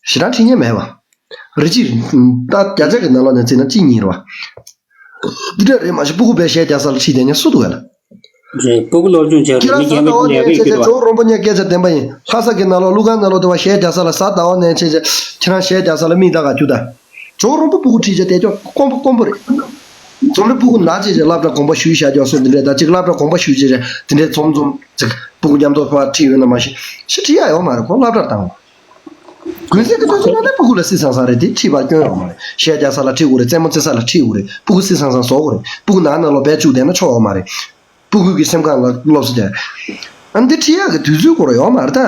ཞེ་དྲག་ཁྲིད་མཁན་མེད་པ། རེ་གཅིག་ད་བརྒྱ་ཆ་གི་ནང་ལོགས་ནས་བརྩིས་ན་གཅིག་གཉིས་རེད་བ། འདི་འདྲ་རེད་མ་གཞི་སྤུ་གུ་བས་གཞས་རྒྱག་ས་ལ་ཁྲིད་བསྡད་མཁན་སུ་འདུག་ག་ལ། རེད། སྤུ་གུ་སློབ་སྦྱོང་བྱས་རེད་མི་རྒན་པ་ཁྱེད་རང་ཟླ་བ་ནས་བྱས་བྱས་ཇོ་བོ་རོང་པོ་ཉག་སྐད་ཆ་བདེན་པ་ཡིན། ལྷ་ས་གི་ནང་ལོགས་ཀླུ་ཁང་ནང་ལོགས་དེ་བ་གཞས་རྒྱག་ས་ལ་གཟའ་ཟླ་བ་ནས་བྱས་བྱས་ཁྱེད་རང་གཞས་རྒྱག་ས་ལ་མིག་ལྟ་ག་རྒྱུ་ད། ཇོ་བོ་རོང་པོ་སྤུ་གུ་ཁྲིད་བྱས་བསྡད་ཀྱོག་དཀོན་པོ་དཀོན་པོ་རེད། རྩོམ་རིག་སྤུ་གུ་ནག་བྱས་བྱས་སློབ་གྲྭ་གོམ་པ་ཞུས་བཞག་ཀྱོག་སོ་འདི་འདྲས་ད་ཅིག་སློབ་གྲྭ་གོམ་པ་ཞུས་བྱས་བྱས་དེ་འདྲས་འཛོམས་འཛོམས་ཅིག་སྤུ་གུ་མཉམ་དུ་ཕར་ཁྲིད་ཡོད་ན་མ་གཞི་ཤི་ཁྲིད་ཡ་ཡོད་མ་རེད་ཁོ་སློབ་གྲྭར་བཏང་བ། དགོན་སྡེ་གི་དུས་ཚོད་ནང་ནས་སྤུ་གུ་ལ་སི་སང་སང་རེད་དེ་ཁྲིད་པར་སྐྱོན་ཡོད་མ་རེད། གཞས་རྒྱག་ས་ལ་ཁྲིད་དགོས་རེད། རྩེད་མོ་རྩེ་ས་ལ་ཁྲིད་དགོས་རེད། སྤུ་གུ་སི་སང་སང་བཟོ་དགོས་རེད། སྤུ་གུ་ནང་ན་ལོག་བེད་བཅུག་བསྡད་ན་ཆོག་ཡོད་མ་རེད། སྤུ་གུ་གི་སེམས་ཁམས་ལ་སློབ་གསོ་རྒྱག་ཨ་འདི་ཁྲིད་ཡག་གི་དུས་ཚོད་སྐོར་ཡོད་མ་རེད་ད།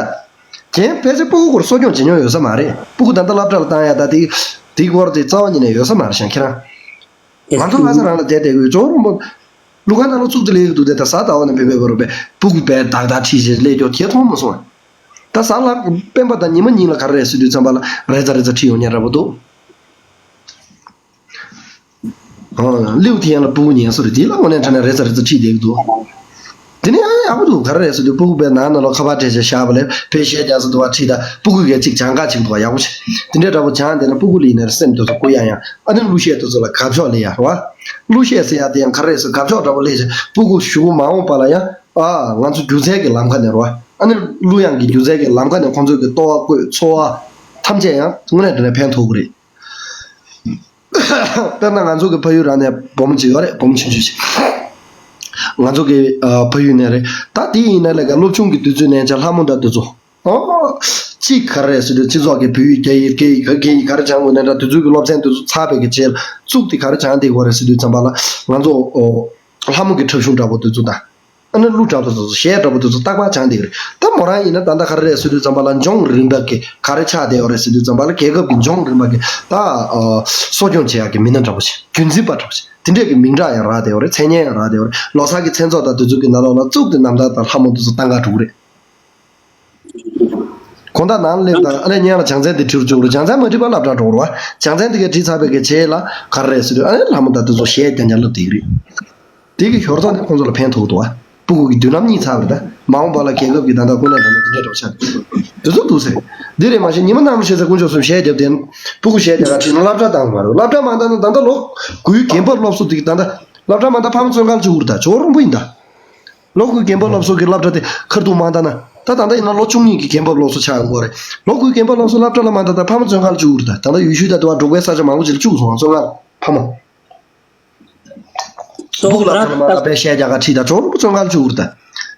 རྒན་ཕལ་ཆེར་སྤུ་གུ་སྐོར་གསོ་སྐྱོང་བྱེད་མྱོང་ཡོད་ས་མ་རེད། སྤུ་གུ་ད་ལྟ་སློབ་གྲྭ་ལ་བཏང་ཡ་ད་དེ་དེ་སྐོར་དེ་རྩ་བ་ཉིད་ནས་ཡོད་ས་མ་རེད་ཤག་ཁྱེད་རང་། ང་ཚོ་ལྷ་ས་རང་ལ་བསྡད་བསྡད་ཡོད་ཅོག་རོང་པོ། ཀླུ་ཁང་ནང་ལ་བཙུགས་ཏེ་ལས་ཀྱི་འདུག་སྟེ་ད་གཟའ་ཟླ་བ་ནས་བོད་པའི་བོད་རུ་པས་སྤུ་གུ་པས་དག་དག་ཁྲིད་བྱས་སླེབས་ཀྱོག་ཁྱེད་མཐོང་མ་སོང་ཨ། ད་གཟའ་ལ་སྤེན་པ་དང་ཉི་མ་གཉིས་ལ་ག་རེ་རེད་ཟེར་དུས་ཙམ་པ་ལ་རེ་ཙ་རེ་ཙ་ཁྲིད་ཡོང་མཁན་འདྲ་པོ་འདུག་ཨོ་ལིའུ་ཐི་ཡན་ལ་སྤུ་གུ་ཉལ་སོ་རེད་དེ་ལ་དངོས་གནས་དྲང་གནས་རེ་ཙ་རེ་ཙ་ཁྲིད་བསྡད་ཀྱི་འདུག་དེ་ནས་ཨ་ཡག་པོ་འདུག་ག་རེ་རེད་ཟེར་དུས་སྤུ་གུ་པས་ནང་ན་ལོག་ཁ་པར་སྤྲད་བྱས་བཞག་པ་ལས་ཕའི་གཞས་རྒྱག་ས་འདུག་བ་ཁྲིད་ད་སྤུ་གུ་གས་གཅིག་སྦྱང་ག་ཅིག་འདུག་བ་ཡག་པོ་བྱས་དེ་འདྲས་འདྲ་པོ་སྦྱངས་བསྡད་ན་སྤུ་གུ་ལ་ཡིན་ན་རེ་སེམས་དེ་ཚོ་གུ་ཡང་ཡང་ཨ་ནི་གླུ་གཞས་དེ་ཚོ་ལ་དགའ་ཕྱོགས་སླེབས་ཡ་རེད་བ། གླུ་གཞས་ཟེར་ཡ་དེ་ཡང་ག་རེ་རེད་ཟེར་དགའ་ཕྱོགས་འདྲ་པོ་སླེབས་བྱས་སྤུ་གུ་གཞུག་གུ་མ་འོངས་པ་ལ་ཡང་ཨ་ང་ཚོ་སྒྱུ་རྩལ་གྱི་ལམ་ཁ་ནས་རེད་བ། ཨ་ནི་གླུ་དབྱངས་ཀྱི་སྒྱུ་རྩལ་གྱི་ལམ་ཁ་ནས་ཁོང་ཚོའི་གི་ལྟོ་བ་བཀོད་འཚོ་བ་ཐམས་ཅད་ཡང་དངོས་གནས་དྲང་གནས་ཕན་ཐོགས་ཀྱི་རེད། དཔེར་ན་ང་ཚོ་གི་ཕ་ཡུལ་རང་ནས་བུ་མོ་གཅིག་ཡོད་རེད། བུ་མོ་ཆུང་ཆུང་ཞིག་ང་ཚོ་གི་ཨ་ཕ་ཡུལ་ནས་རེད། ད་དེ་ཡིན་ན་ལས་ཀ་སློབ་ཆུང་གི་དུས་ཚོད་ནས་ཀྱང་ལྷ་མོ་འདྲ་དེ་ཚོ་ཨོ་གཅིག་ག་རེ་རེད་ཟེར་དུས་སྤྱི་ཚོགས་ཀྱི་བོད་ཡིག་རྒྱ་ཡིག་སྐད་ཡིག་ག་སྐད་ཡིག་ག་རེ་སྦྱང་དགོས་ན་འདྲ་དེ་ཚོའི་གི་སློབ་ཚན་དེ་ཚོ་ཚར་བའི་གི་རྗེས་ལ་གཙུག་དེ་ག་རེ་སྦྱང་བསྡད་ཡོད་རེད་ཟེར་དུས་ཙམ་པ་ལ་ང་ཚོ་ཨོ་ལྷ་མོ་གི་འཁྲབ་གཞུང་འདྲ་པོ་དེ་ཚོ་དང་། ཨ་ནི་གླུ་འདྲ་པོ་དེ་ཚོ་གཞས་འདྲ་པོ་དེ་ཚོ་རྟག་པར་སྦྱངས་བསྡད་ཀྱི་རེད། ད་མོ་རང་ཡིན་ན་ད་ལྟ་ག་རེ་རེད་ཟེར་དུས་ཙམ་པ་ལ་ལྗོངས་རིམ་པ་གི་ག་རེ་ཆགས་བསྡད་ཡོད་རེད་ཟེར་དུས་ཙམ་པ་ལ་རྒྱལ་ཁབ་ཀྱི་ལྗོངས་རིམ་པ་གི་ད་ཨ་གསོ་སྐྱོང་བྱེད་ཡག་གི་མི་སྣ་འདྲ་པོ་ཞིག་རྒྱུན་འཛིན་པ་འདྲ་པོ་ཞིག་དེ་འདྲས་ཀྱི་མིང་གྲགས་ཡང་རག་བསྡད་ཡོད་རེད། མཚན་སྙན་ཡང་རག་བསྡད་ཡོད་རེད། ལོ་གསར་གྱི་མཚན་ཚོགས་དང་དེ་ཚོ་གི་ནང་ལོགས་ལ་བཙུགས་ཏེ་རྣམ་ཐར་དང་ལྷ་མོ་དེ་ཚོ་བཏང་ག་འགྲོ་གི་རེད། དགོང་དག་ནང་སླེབས་དང་ཨ་ནེ་སྙན་ལ་སྦྱོང་ཚན་དེ་བྲིས་རུ་བཅུག་རུ། སྦྱོང་ཚན་མ་བྲིས་པར་སློབ་གྲྭར་འགྲོ་རུ་བ། སྦྱོང་ཚན་དེ་གའི་བྲིས་ཚར་བའི་གི་རྗེས་ལ་ག་རེ་རེད་ཟེར་དུས་ཨ་ནེ་ལྷ་མོ་དང་དེ་ཚོ་གཞས་རྒྱག་རྒྱག་སློབ་བསྡད་ཀྱི་རེད། དེ་གི་ཞོར་ཐོག་ནས་ཁོང་ཚོ་ལ་ཕན་ཐོགས་འདུག་བ། སྤུ་གུ་གི་མདུན་ལམ་རྙེད་ཚར་བ་རེད་ད། མ་འོངས་པ་ལ་རྒྱལ་ཁབ་ཀྱི་ད་ལྟ་ཀུན་ལས་འདྲ་མི་དེ་འདྲས་འགྲོ་ཆགས་དེ་ཚོ་འདུག་ཟེར། འདི་རེད་མ་གཞི་ཉི་མ་གནམ་ཤེས་ཚེ་དཀོན་མཆོག་གསུམ་གཞས་རྒྱབ་དེ་སྤུ་གུ་གཞས་རྒྱག་ག་ཁྲིད་ན་སློབ་གྲྭ་བཏང་དགོས་མ་རེད། སློབ་གྲྭ་མ་བཏང་ན་ད་ལྟ་ལོ་དགུའི་རྒན་བབ་སློབ་གསོ་དེ་གི་ད་ལྟ་སློབ་གྲྭ་མ་བཏང་ཕ་མ་བཙོན་ཁང་བཅུག་རུ་ད་ཇོ་རོང་པོ་ཡིན་ད། ལོ་དགུའི་རྒན་བབ་སློབ་གསོ་གི་སློབ་གྲྭ་དེ་ཁ་ཐུག་མ་བཏང་ན་ད་ད་ལྟ་ཡིན་ན་ལོ་བཅུ་གཉིས་ཀྱི་རྒན་བབ་སློབ་གསོ་ཆགས་ཡོང་གི་རེད། ལོ་དགུའི་རྒན་བབ་སློབ་གསོ་སློབ་གྲྭ་ལ་མ་བཏང་ད་ཕ་མ་བཙོན་ཁང་བཅུག་རུ་ད། ད་ལྟ་ཡུལ་ཤུལ་ད་དུ་བ་འབྲོག་པའི་ས་ཆ་མང་པོ་ཅིག་ལ་བཅུག་སོང་བ་བཙོན་ཁང་ཕ་མ། སྤུ་གུ་ལ་ཐོན་མ་ལ་པའི་གཞས་རྒྱག་ག་ཁྲིད་དང་ཇོ་རོང་པོ་བཙོན་ཁང་བཅུག་རུ་ད།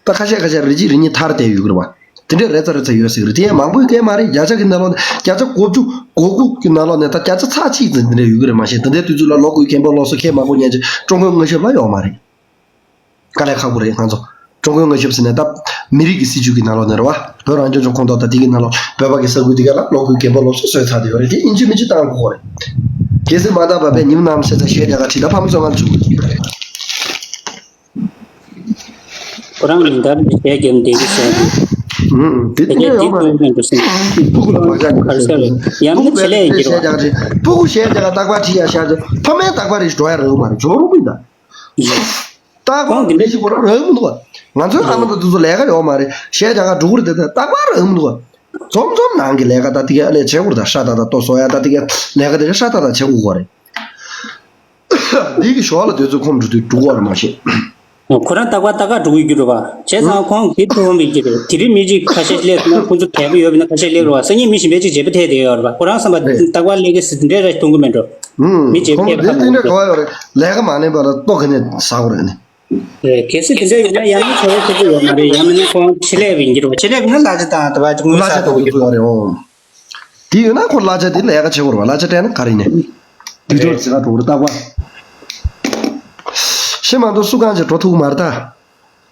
ད་ཁ་ཤས་ཁ་ཤས་རེ་གཅིག་རེ་གཉིས་ཐར་བསྡད་ཡོད་གི་རེད་བ། དེ་འདྲས་རེ་ཚ་རེ་ཚ་ཡོད་ཟེར་གི་རེད། དེ་ཡང་མང་པོའི་སྐད་མ་རེད། བརྒྱ་ཆ་གི་ནང་ལོགས་ནས་བརྒྱ་ཆ་གོ་བཅུ་གོ་དགུ་གི་ནང་ལོགས་ནས་ད་བརྒྱ་ཆ་ཚ་གཅིག་ཙམ་དེ་འདྲས་ཡོད་གི་རེད། མ་གཞི་ད་ལྟའི་དུས་ཚོད་ལ་ལོ་དགུའི་རྒན་བབ་སློབ་གསོ་ཁྱད་མང་པོ་ཉན་ཅིག་ཀྲུང་གོའི་མངའ་ཞབས་ལ་ཡོད་མ་རེད། དཀའ་ལས་ཁག་པོ་རེད་ང་ཚོ། ཀྲུང་གོའི་མངའ་ཞབས་ཟེར་ནས་ད་མི་རིགས་ཀྱི་སྲིད་བྱུས་ཀྱི་ནང་ལོགས་ནས་རེད་བ། བོད་རང་སྐྱོང་ལྗོངས་ཁོངས་གཏོགས་ད་དེ་གི་ནང་ལོགས་བོད་པ་གི་ས་ཁུལ་དེ་ག་ལ་ལོ་དགུའི་རྒན་བབ་སློབ་གསོ་བཟོས་ཚར་དེ་ཡོད་རེད། དེ་ཡིན་གཅིག་མིན་གཅིག་བཏང་དགོས་རེད། གལ་སྲིད་མ་བཏང་བ་བས་ཉིན་ནམ་ཤེས་ཚ་གཞས་རྒྱག་ག་ཁྲིད་ད་ཕ་མ་བཙོན་ཁང་བཅུག་གི་རེད། ཁོ་རང་ཉིན་ལྟར་གཞས་རྒྱབ་འདེགས་ཀྱི་བྱས་ཏེ། ཨུམ། དེ་དེ་འདྲ་ཡོད་མ་རེད། སྤུ་གུ་ལ་བག་ཆགས་ཡོད་ཟེར། ཡང་ན་ཆེད་ལས་ཡིན་གྱི་རེད་བ། སྤུ་གུ་གཞས་རྒྱག་ག་རྟག་པར་ཁྲིད་ཡ་ཤར་ཚེ་ཕ་མའི་རྟག་པར་རེ་ཞིག་འགྲོ་ཡ་རེད་མ་རེད། ཇོ་རོང་པོ་ཡིན་ད། རྟག་པར་ཁོང་གི་འདི་ལས་ཞིག་གོ་རང་རག་མི་འདུག་བ། ང་ཚོའི་ཨ་མ་དང་དེ་ཚོ་ལས་ཀ་ཡོད་མ་རེད། གཞས་རྒྱག་ག་འགྲོ་གི་རེད་དེ་རྟག་པར་རག་མི་འདུག་བ། འཛོམས་འཛོམས་ནང་གི་ལས་ཀ་ད་དེ་ག་ལས་བྱེད་དགོས་རེད་ད། ཧྲ་ཏག་ཏག་ལྟོ་བཟོ་ཡ་ད་དེ་ག་ལས་ཀ་དེ་ག་ཧྲ་ཏག་ཏག་བྱེད་དགོས་གོ་རེད། འདི་གི་ཞོར་ལ་དུས་ཚོད་ཁོམ་འགྲོ་དུས་འགྲོ་གོ་རེད་མ་གཞི། ཁོ་རང་རྟག་པར་ལྟ་ག་འགྲོ་གི་རྒྱུ་རེད་བ། བྱས་ཙང་ཁོང་གི་ཐུགས་ཕམ་པའི་གི་རེད། དེ་རིང་མི་གཅིག་ཁ་ཤས་སླེབས་སོང་ན་ཁོང་ཚོ་གལ་པོ་ཡོད་པ་ཡིན་ན་ཁ་ཤས་སླེབས་རེད་བ། སང་ཉིན་མི་གཞན་པ་གཅིག་བརྗེ་པོ་ཐེབས་བསྡད་ཡོད་རེད་བ། ཁོ་རང་བསམ་པ་རྟག་པར་སླེབས་གི་ཟེར་དེ་འདྲའི་ར་མཐོང་གི་མེད་འགྲོ། ཧུམ། མི་བརྗེ་པོ་ཁོང་ཐེབས་དེ་ཁ་དེ་འདྲ་མ་གོ་ཡོད་རེད། ལས་ཀ་མ་ལེན་པ་ལ་ལྟོ་ག་ནས་ཟ་དགོས་རེད་ནི། རེད། གལ་སྲིད་དེ་འདྲ་ཡིན་ན་ཡང་ན་ཁྱོད་རང་ཐུགས་ཁུར་ཡོད་མ་རེད། ཡང་མིན་ན་ཁོང་ཕྱི་ལས་པ་ཡིན་གྱི་རེད་བ། ཕྱི་ལས་པ་ཡིན་ན་གླ་ཆ་བཏང་དེ་བ་གླ་ཆ་བཏང་དགོས་ཀྱི་རེད་བ། རེད་འོང་། དེ་ཡོད་ན་ཁོ་གླ་ཆ་དེ་ལས་ཀ་བྱེད་དགོས་རེད་བ། གླ་ཆ་སྤྲད་ན་ག་རེ་ཡིན་ནས། དུས་ཚོད་ཟེར་ག་འགྲོ་རེད་རྟག་པ། ཤི་མ་གཏོགས་སུ་གང་ཅིག་འགྲོ་ཐུབ་ཀྱི་མ་རེད་ད།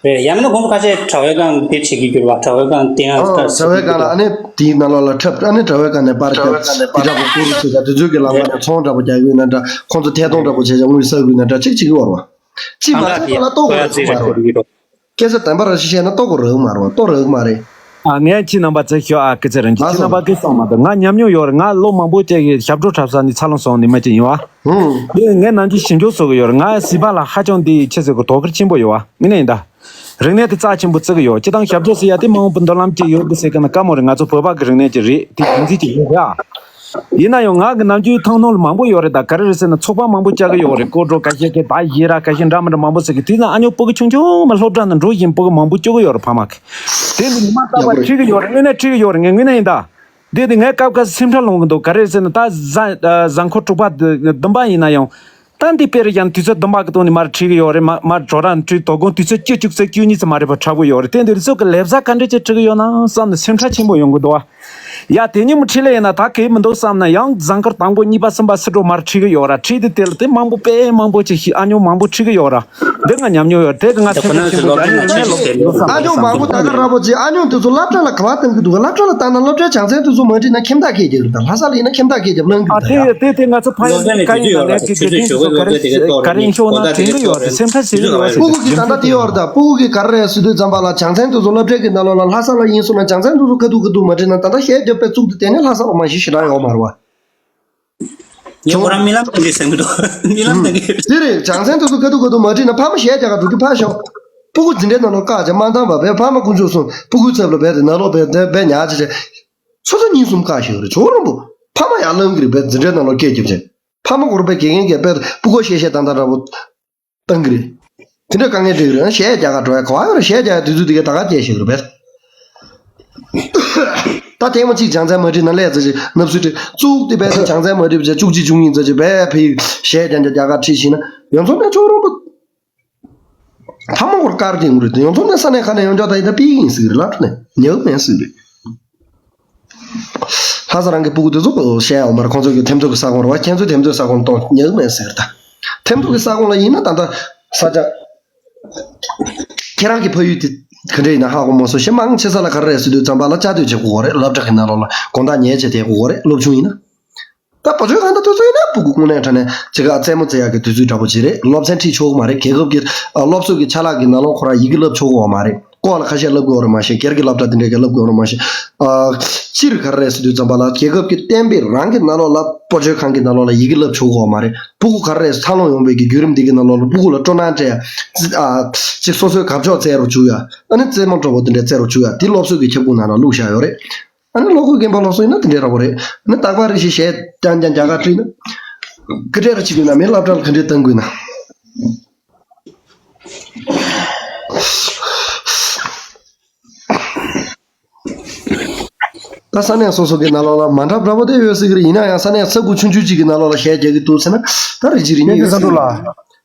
རེད། ཡང་མིན་ན་ཁོང་ཁ་ཤས་དྲ་བའི་སྒང་འདི་བྱེད་ཀྱི་རྒྱུ་རེད་བ། དྲ་བའི་སྒང་བསྟན་ཨ་ཨ་དྲ་བའི་སྒང་ལ་ཨ་ནི་དེའི་ནང་ལོགས་ལ་འཁྲབ་ཨ་ནི་དྲ་བའི་སྒང་ནས་པར་རྒྱབ་དེ་འདྲ་པོ་བསྐུར་རུ་བྱེད་ཀྱང་དུས་ཚོད་ཀྱི་ལམ་ཁ་ནས་ཚོང་འདྲ་པོ་རྒྱག་གི་ཡོད་ན་འདྲ། ཁོང་ཚོ་ཐད་གཏོང་འདྲ་པོ་བྱས་ཀྱང་དངུལ་བསགས་དགོས་ན་འདྲ་གཅིག་བྱེད་ཀྱི་ཡོད་རེད་བ། ཅི་མ་ཟད་ལ་ལྟོ་གོ་རེད་མ་རེད། སྐད་ཆ་བདེན་པ་རང་ཞིག་བཤད་ན་ལྟོ་གོ་རེད་མ་རེད་བ། ལྟོ་རེད་མ་རེད། ཨ་ངས་ཁྱེད་རྣམ་པ་ཚོ་ཞུ་ཨ་སྐད་ཆ་རང་གི་ཁྱེད་རྣམ་པ་སྐད་གསུངས་མ་གཏོགས་ང་ཉམས་མྱོང་ཡོད་རེད། ང་ལོ་མང་པོ་བཅས་ཀྱི་ཞབས་བྲོ་འཁྲབ་ས་ནས་འཚར་ལོངས་སོང་ནི་མ་ཅིག་ཡིན་བ། ཧུང་། དེ་ངས་ནམ་རྒྱུན་ཞིབ་འཇུག་བཟོ་གི་ཡོད་རེད། ང་གཟིགས་པ་ལ་ཧ་ཅང་འདི་ཆེ་ཟེར་གི་དོ་ཁུར་ཆེན་པོ་ཡོད་བ། དངོས་གནས་ཡིན་ད། རིག་གནས་དེ་རྩ་ཆེན་པོ་བརྩི་གི་ཡོད། སྤྱིར་བཏང་ཞབས་བྲོ་ཟེར་ཡ་དེ་མ་འོངས་པའི་མདུན་ལམ་ཅིག་ཡོད་དགོས་ཟེར་གི་ན་དཀའ་མོ་རེད། ང་ཚོ་བོད་པ་གི་རིག་གནས་ཅིག་རེད། དེ་རྒྱུན་འཛིན་ཅིག་ཡོད་རེད་ཨ། ཡིན་ན་ཡང་ང་གི་ནམ་རྒྱུན་ཐང་ཐང་ལ་མང་པོ་ཡོད་རེད། ད་ག་རེ་རེད་ཟེར་ན་ཚོགས་པ་མང་པོ་བཅར་གི་ཡོད་རེད། སྐོར་བྲོ་ཁ་ཤས་ཁེ་ད་ཡེ་ར་ཁ་ཤས་འདྲ་མི་འདྲ་མང་པོ་ཟེར་གི། དེ་ན་ཨ་ཉོ་སྤུ་གུ་ཆུང་ཆུང་མ་སློབ་གྲྭ་ནང་འགྲོ་བཞིན་སྤུ་གུ་མང་པོ་བཅུག་གི་ཡོད་རེད་ཕ་མ་གི། དེ་ནི་ཉི་མ་རྟག་པར་ཁྲིད་གི་ཡོད་རེད། དངོས་གནས་ཁྲིད་གི་ཡོད་རེད། ངས་དངོས་གནས་ཡིན་ད། འདི་དེ་ངའི་སྐབས་སྐབས་སེམས་ཁྲལ་སློང་གི་འདུག་ག་རེ་རེད་ཟེར་ན་ད་གཟའ་གཟའ་འཁོར་དྲུག་པ་བདུན་པ་ཡིན་ན་ཡང་། ད་འདི་དཔེ་རེད་ཀྱང་དུས་ཚོད་བདུན་པ་གི་སྟེང་ནས་མར་ཁྲིད་གི་ཡོད་རེད། མ་མར་གྲོ་ར་ཁྲིད་དོ་དགོང་དུས་ཚོད་བཅུ་གཅིག་ཚེག་བཅུ་གཉིས་ཙམ་མ་རེད་པ་འཁྲབ་གི་ཡོད་རེད། དེ་འདི་ཚོ་གི་ལས་བཟའ་ག་འདྲས་ཅིག་ཁྲིད་གི་ཡོད་ན་བསམ་ནས་སེམས་ཁྲལ་ཆེན་པོ་ཡོང་གི་འདུག་བ། ཡ་དེ་ཉིན་མོ་ཁྲིད་ལེ་ཡིན་ན་ད་གས་མི་འདུག་བསམ་ན་ཡང་གཟའ་འཁོར་དང་པོ་གཉིས་པ་གསུམ་པ་སུ་འགྲོ་མར་ཁྲིད་གི་ཡོད་ར། ཁྲིད་དེ་དེ་ལ་དེ་མང་པོ་དཔེ་མང་པོ་ཅིག་ཤི་ཨ་ཉོ་མང་པོ་ཁྲིད་གི་ཡོད་ར། འདི་ང་ཉམས་མྱོང་ཡོད། དེ་གི་ང་ད་ཁོ་ཚོ་ཚོ་ལོ་ལོ་ལོ་ལོ་ལོ་ལོ་ལོ་ཨ་ཉོ་མང་པོ་ད་ག་ར་པོ་ཅིག་ཨ་ཉོ་དེ་ཚོ་སློབ་གྲྭ་ལ་ག་བ་བཏང་གི་འདུག་སློབ་གྲྭ་ལ་བཏང་ན་སློབ་གྲྭའི་སྦྱོང་ཚན་དེ་ཚོ་མ་འགྲིག་ན་ཁྱིམ་བདག་སྐད་རྒྱག་གི་རེད། ད་ལྷ་ས་ལ་ཡིན་ན་ཁྱིམ་བདག་སྐད་རྒྱབ་ལང་གི་ཨ་རེད་ད་ཡ། དེ་དེ་དེ་ང་ཚོ་ཕ་ཡུལ་བཀའ་ཡིན་ན་ལས་ཀྱི་དེ་དེ་ཚོ་ག་རེ་ག་རེ་ཡིན་ཤོག་ན་དྲན་གི་ཡོད་རེད། སེམས་ཁྲལ་བྱེད་གི་ཡོད་རེད། སེམས་ཁྲལ་བྱེད་གི་ཡོད་རེད། སྤུ་གུ་གི་ད་ལྟ་དེ་ཡོད་རེད། ད་སྤུ་གུ་གི་ག་རེ་རེད་ཟེར་དུས་ཙམ་པ་ལ་སྦྱོང་ཚན་དེ་ཚོ་སློབ་གྲྭའི་གི་ནང་ལོགས་ལ་ལྷ་ས་ལ་ཡིན་སོང་ན་སྦྱོང་ཚན་དེ་ཚོ་ཁ་ཐུག་ཁ་ཐུག་མ་འགྲིག་ན་ད་ལྟ་གཞས་རྒྱབ་པའི་གཙུག་དེ་དེ་ནས་ལྷ་ས་ལ་མ་གཞི་ཞེ་དྲག་ཡོད་མ་རེད་བ། ངས་ཁོ་རང་རྨི་ལམ་བཏང་གི་ཟེར་གི་འདུག་རྨི་ལམ་བཏང་གི། དེ་རེད། སྦྱོང་ཚན་དེ་ཚོ་ཁ་ཐུག་ཁ་ཐུག་མ་འགྲིག་ན་ཕ་མ་གཞས་རྒྱག་ག་འགྲོ་དུས་ཕར་ཞོག་སྤུ་གུ་འཛིན་གྲྭའི་ནང་ལོགས་བཀག་བྱས་མ་བཏང་བ་བས་ཕ་མ་དཀོན་མཆོག་གསུམ་སྤུ་གུའི་ཚབ་ལ་བས་དེ་ནང་ལོགས་བས་བས་བས་ཉག་བྱས་བྱས། ཆུ་ཚོད་གཉིས་གསུམ་བཀག་ཞིག་རེད། ཇོ་རོང་པོ། ཕ་མ་ཡར་ལངས་གི་རེད། བས་འཛིན་གྲྭའི་ནང་ལོགས་སྐད་རྒྱབ་བྱས། ཕ་མ་སྐོར་བས་དགེ་རྒན་གྱིས་བས་སྤུ་གུ་བཤད་བཤད་བཏང་བཏང་འདྲ་པོ་བཏང་གི་རེད། དེ་འདྲ་དཀའ་ངལ་འཕྲད་ཀྱི་རེད། གཞས་རྒྱག་ག་འགྲོ་ཡ་ག་བ་ཡོད་རེད། གཞས་རྒྱག་ཡ་དུས་ཚོད་དེ་ག་ད་ག་སྐྱེལ་ཞིག་རེད་བས། ད་ཐེངས་མ་གཅིག་སྦྱོང་ཚན་མ་འགྲིག་ན་ལས་ཙམ་ཞིག་ནབ་སུ་ཁྲིད་བཙུགས་ཏེ་བས་ད་སྦྱོང་ཚན་མ་འགྲིག་བྱས་བཅུ་གཅིག་བཅུ་གཉིས་ཙམ་ཞིག་བས་ཕ་གཞས་རྒྱག་རྒྱག་རྒྱག་ག་ཁྲིད་ཤིག་ན་ཡོང་ཚོང་ནས་ཆོག་རོགས་པ། ཕ་མ་སྐོར་དཀར་དེ་ངུ་རེད་དེ་ཡོང་ཚོང་ནས་ས་གནས་ཁ་ནས་ཡོང་ཆོག་ད་ཡིན་ད་པི་ཡིན་ཟིག་རེད་ལབ་ནས་ཉག་མེད་ཟིག་རེད། ལྷ་ས་རང་གི་སྤུ་གུ་དེ་ཚོ་བཤད་ཡོང་མར་ཁོང་ཚོ་གི་ཐེམ་ཐོ་གི་ས་ཁོངས་རེད་བ། ཁྱེད་ཚོའི་ཐེམ་ཐོའི་ས་ཁོངས་གཏོང་ཉག་མེད་ཟེར་ད། ཐེམ་ཐོ་གི་ས་ཁོངས་ལ་ཡིན་ན་ད་ལྟ་ས་ཆ། ཁྱེད་རང་གི་ཕ་ཡུལ་དེ་ག་འདྲ་ཡིན་ན་ཧ་གོ་མ་སོང་། གཞན་མང་ཆེ་ས་ལ་ག་རེ་རེད་ཟེར་དུས་ཙམ་པ་ལ་བཅའ་སྡོད་བྱེད་དགོས་རེད། སློབ་གྲྭ་གི་ནང་ལོགས་ལ་དགོང་དག་ཉལ་བྱས་བསྡད་དགོས་རེད། སློབ་ཆུང་ཡིན་ན། ད་བུ་བཅོལ་ཁང་དང་དུས་ཚོད་ཡིན་ན་སྤུ་གུ་དངོས་གནས་དྲང་གནས་ཅིག་ག་རྩེད་མོ་རྩེ་ཡག་གི་དུས་ཚོད་འདྲ་པོ་ཅིག་རེད། སློབ་ཚན་ཁྲིད་ཆོག་གི་མ་རེད། རྒྱལ་ཁབ་ཀྱི་ཨ་སློབ་གསོ་གི་ཆ་ལག་གི་ནང་ལོགས་ཁོ་རང་ཡི་གེ་བསླབ་ཆོག་གི་ཡོད་མ་རེད། ལྐོག་ལ་ཁ་ཤས་བསླབ་དགོས་རེད་མ་གཞི་སྒེར་གྱི་སློབ་གྲྭ་དེ་འདྲས་ཀྱི་བསླབ་དགོས་རེད་མ་གཞི། ཨ་སྤྱིར་ག་རེ་རེད་ཟེར་དུས་ཙམ་པ་ལ་རྒྱལ་ཁབ་ཀྱི་གཏན་འབེབས་རང་གི་ནང་ལོགས་ལ་བུ་བཅོལ་ཁང་གི་ནང་ལོགས་ལ་ཡི་གེ་བསླབ་ཆོག་གི་ཡོད་མ་རེད། སྤུ་གུ་ག་རེ་རེད་འཚར་ལོངས་ཡོང་བའི་གི་བརྒྱུད་རིམ་འདི་གི་ནང་ལོགས་ལ་སྤུ་གུ་ལ་སྤྲོ་སྣང་སྤྲད་ཡ། ཨ་ཅིག་སོ་སོའི་དགའ་ཕྱོགས་བཙལ་རོགས་བཅུག་ཡ། ཨ་ནི་རྩེད་མོ་འདྲ་པོ་དེ་འདྲས་རྩེ་རོགས་བཅུག་ཡ། དེ་སློབ་གསོ་གི་ཁྱབ་ཁོངས་ནང་ལ་བླུགས་བཞག་ཡོད་རེད། ཨ་ནི་གློག་སྒུལ་རྒན་པ་སློབ་གསོ་ཡིན་ན་དེ་འདྲས་འདྲ་པོ་རེད། ཨ་ནི་རྟག་པར་རེ་ཞིག་གཞས་རྐྱང་རྐྱང་རྒྱ་གར་བྲིས་ན། ག་འདྲས་རེ་བྱེད་དགོས་ན་མི་སློབ་གྲྭ་ལ་ག་འདྲས་གཏོང་དགོས་ན། ད་ས་གནས་སོ་སོ་གི་ནང་ལོགས་ལ་མ་འདྲ་འདྲ་པོ་དེ་ཡོད་སྲིད་ཀྱི་རེད། ཡིན་ན་ཡང་ས་གནས་ས་ཁུལ་ཆུང་ཆུང་ཅིག་གི་ནང་ལོགས་ལ་གཞས་རྒྱག་གི་འདུག་ཟེར་ན་ད་རེ་ཅིག་རེ་གཉིས་ཡོད་སྲིད་ཀྱི་རེད།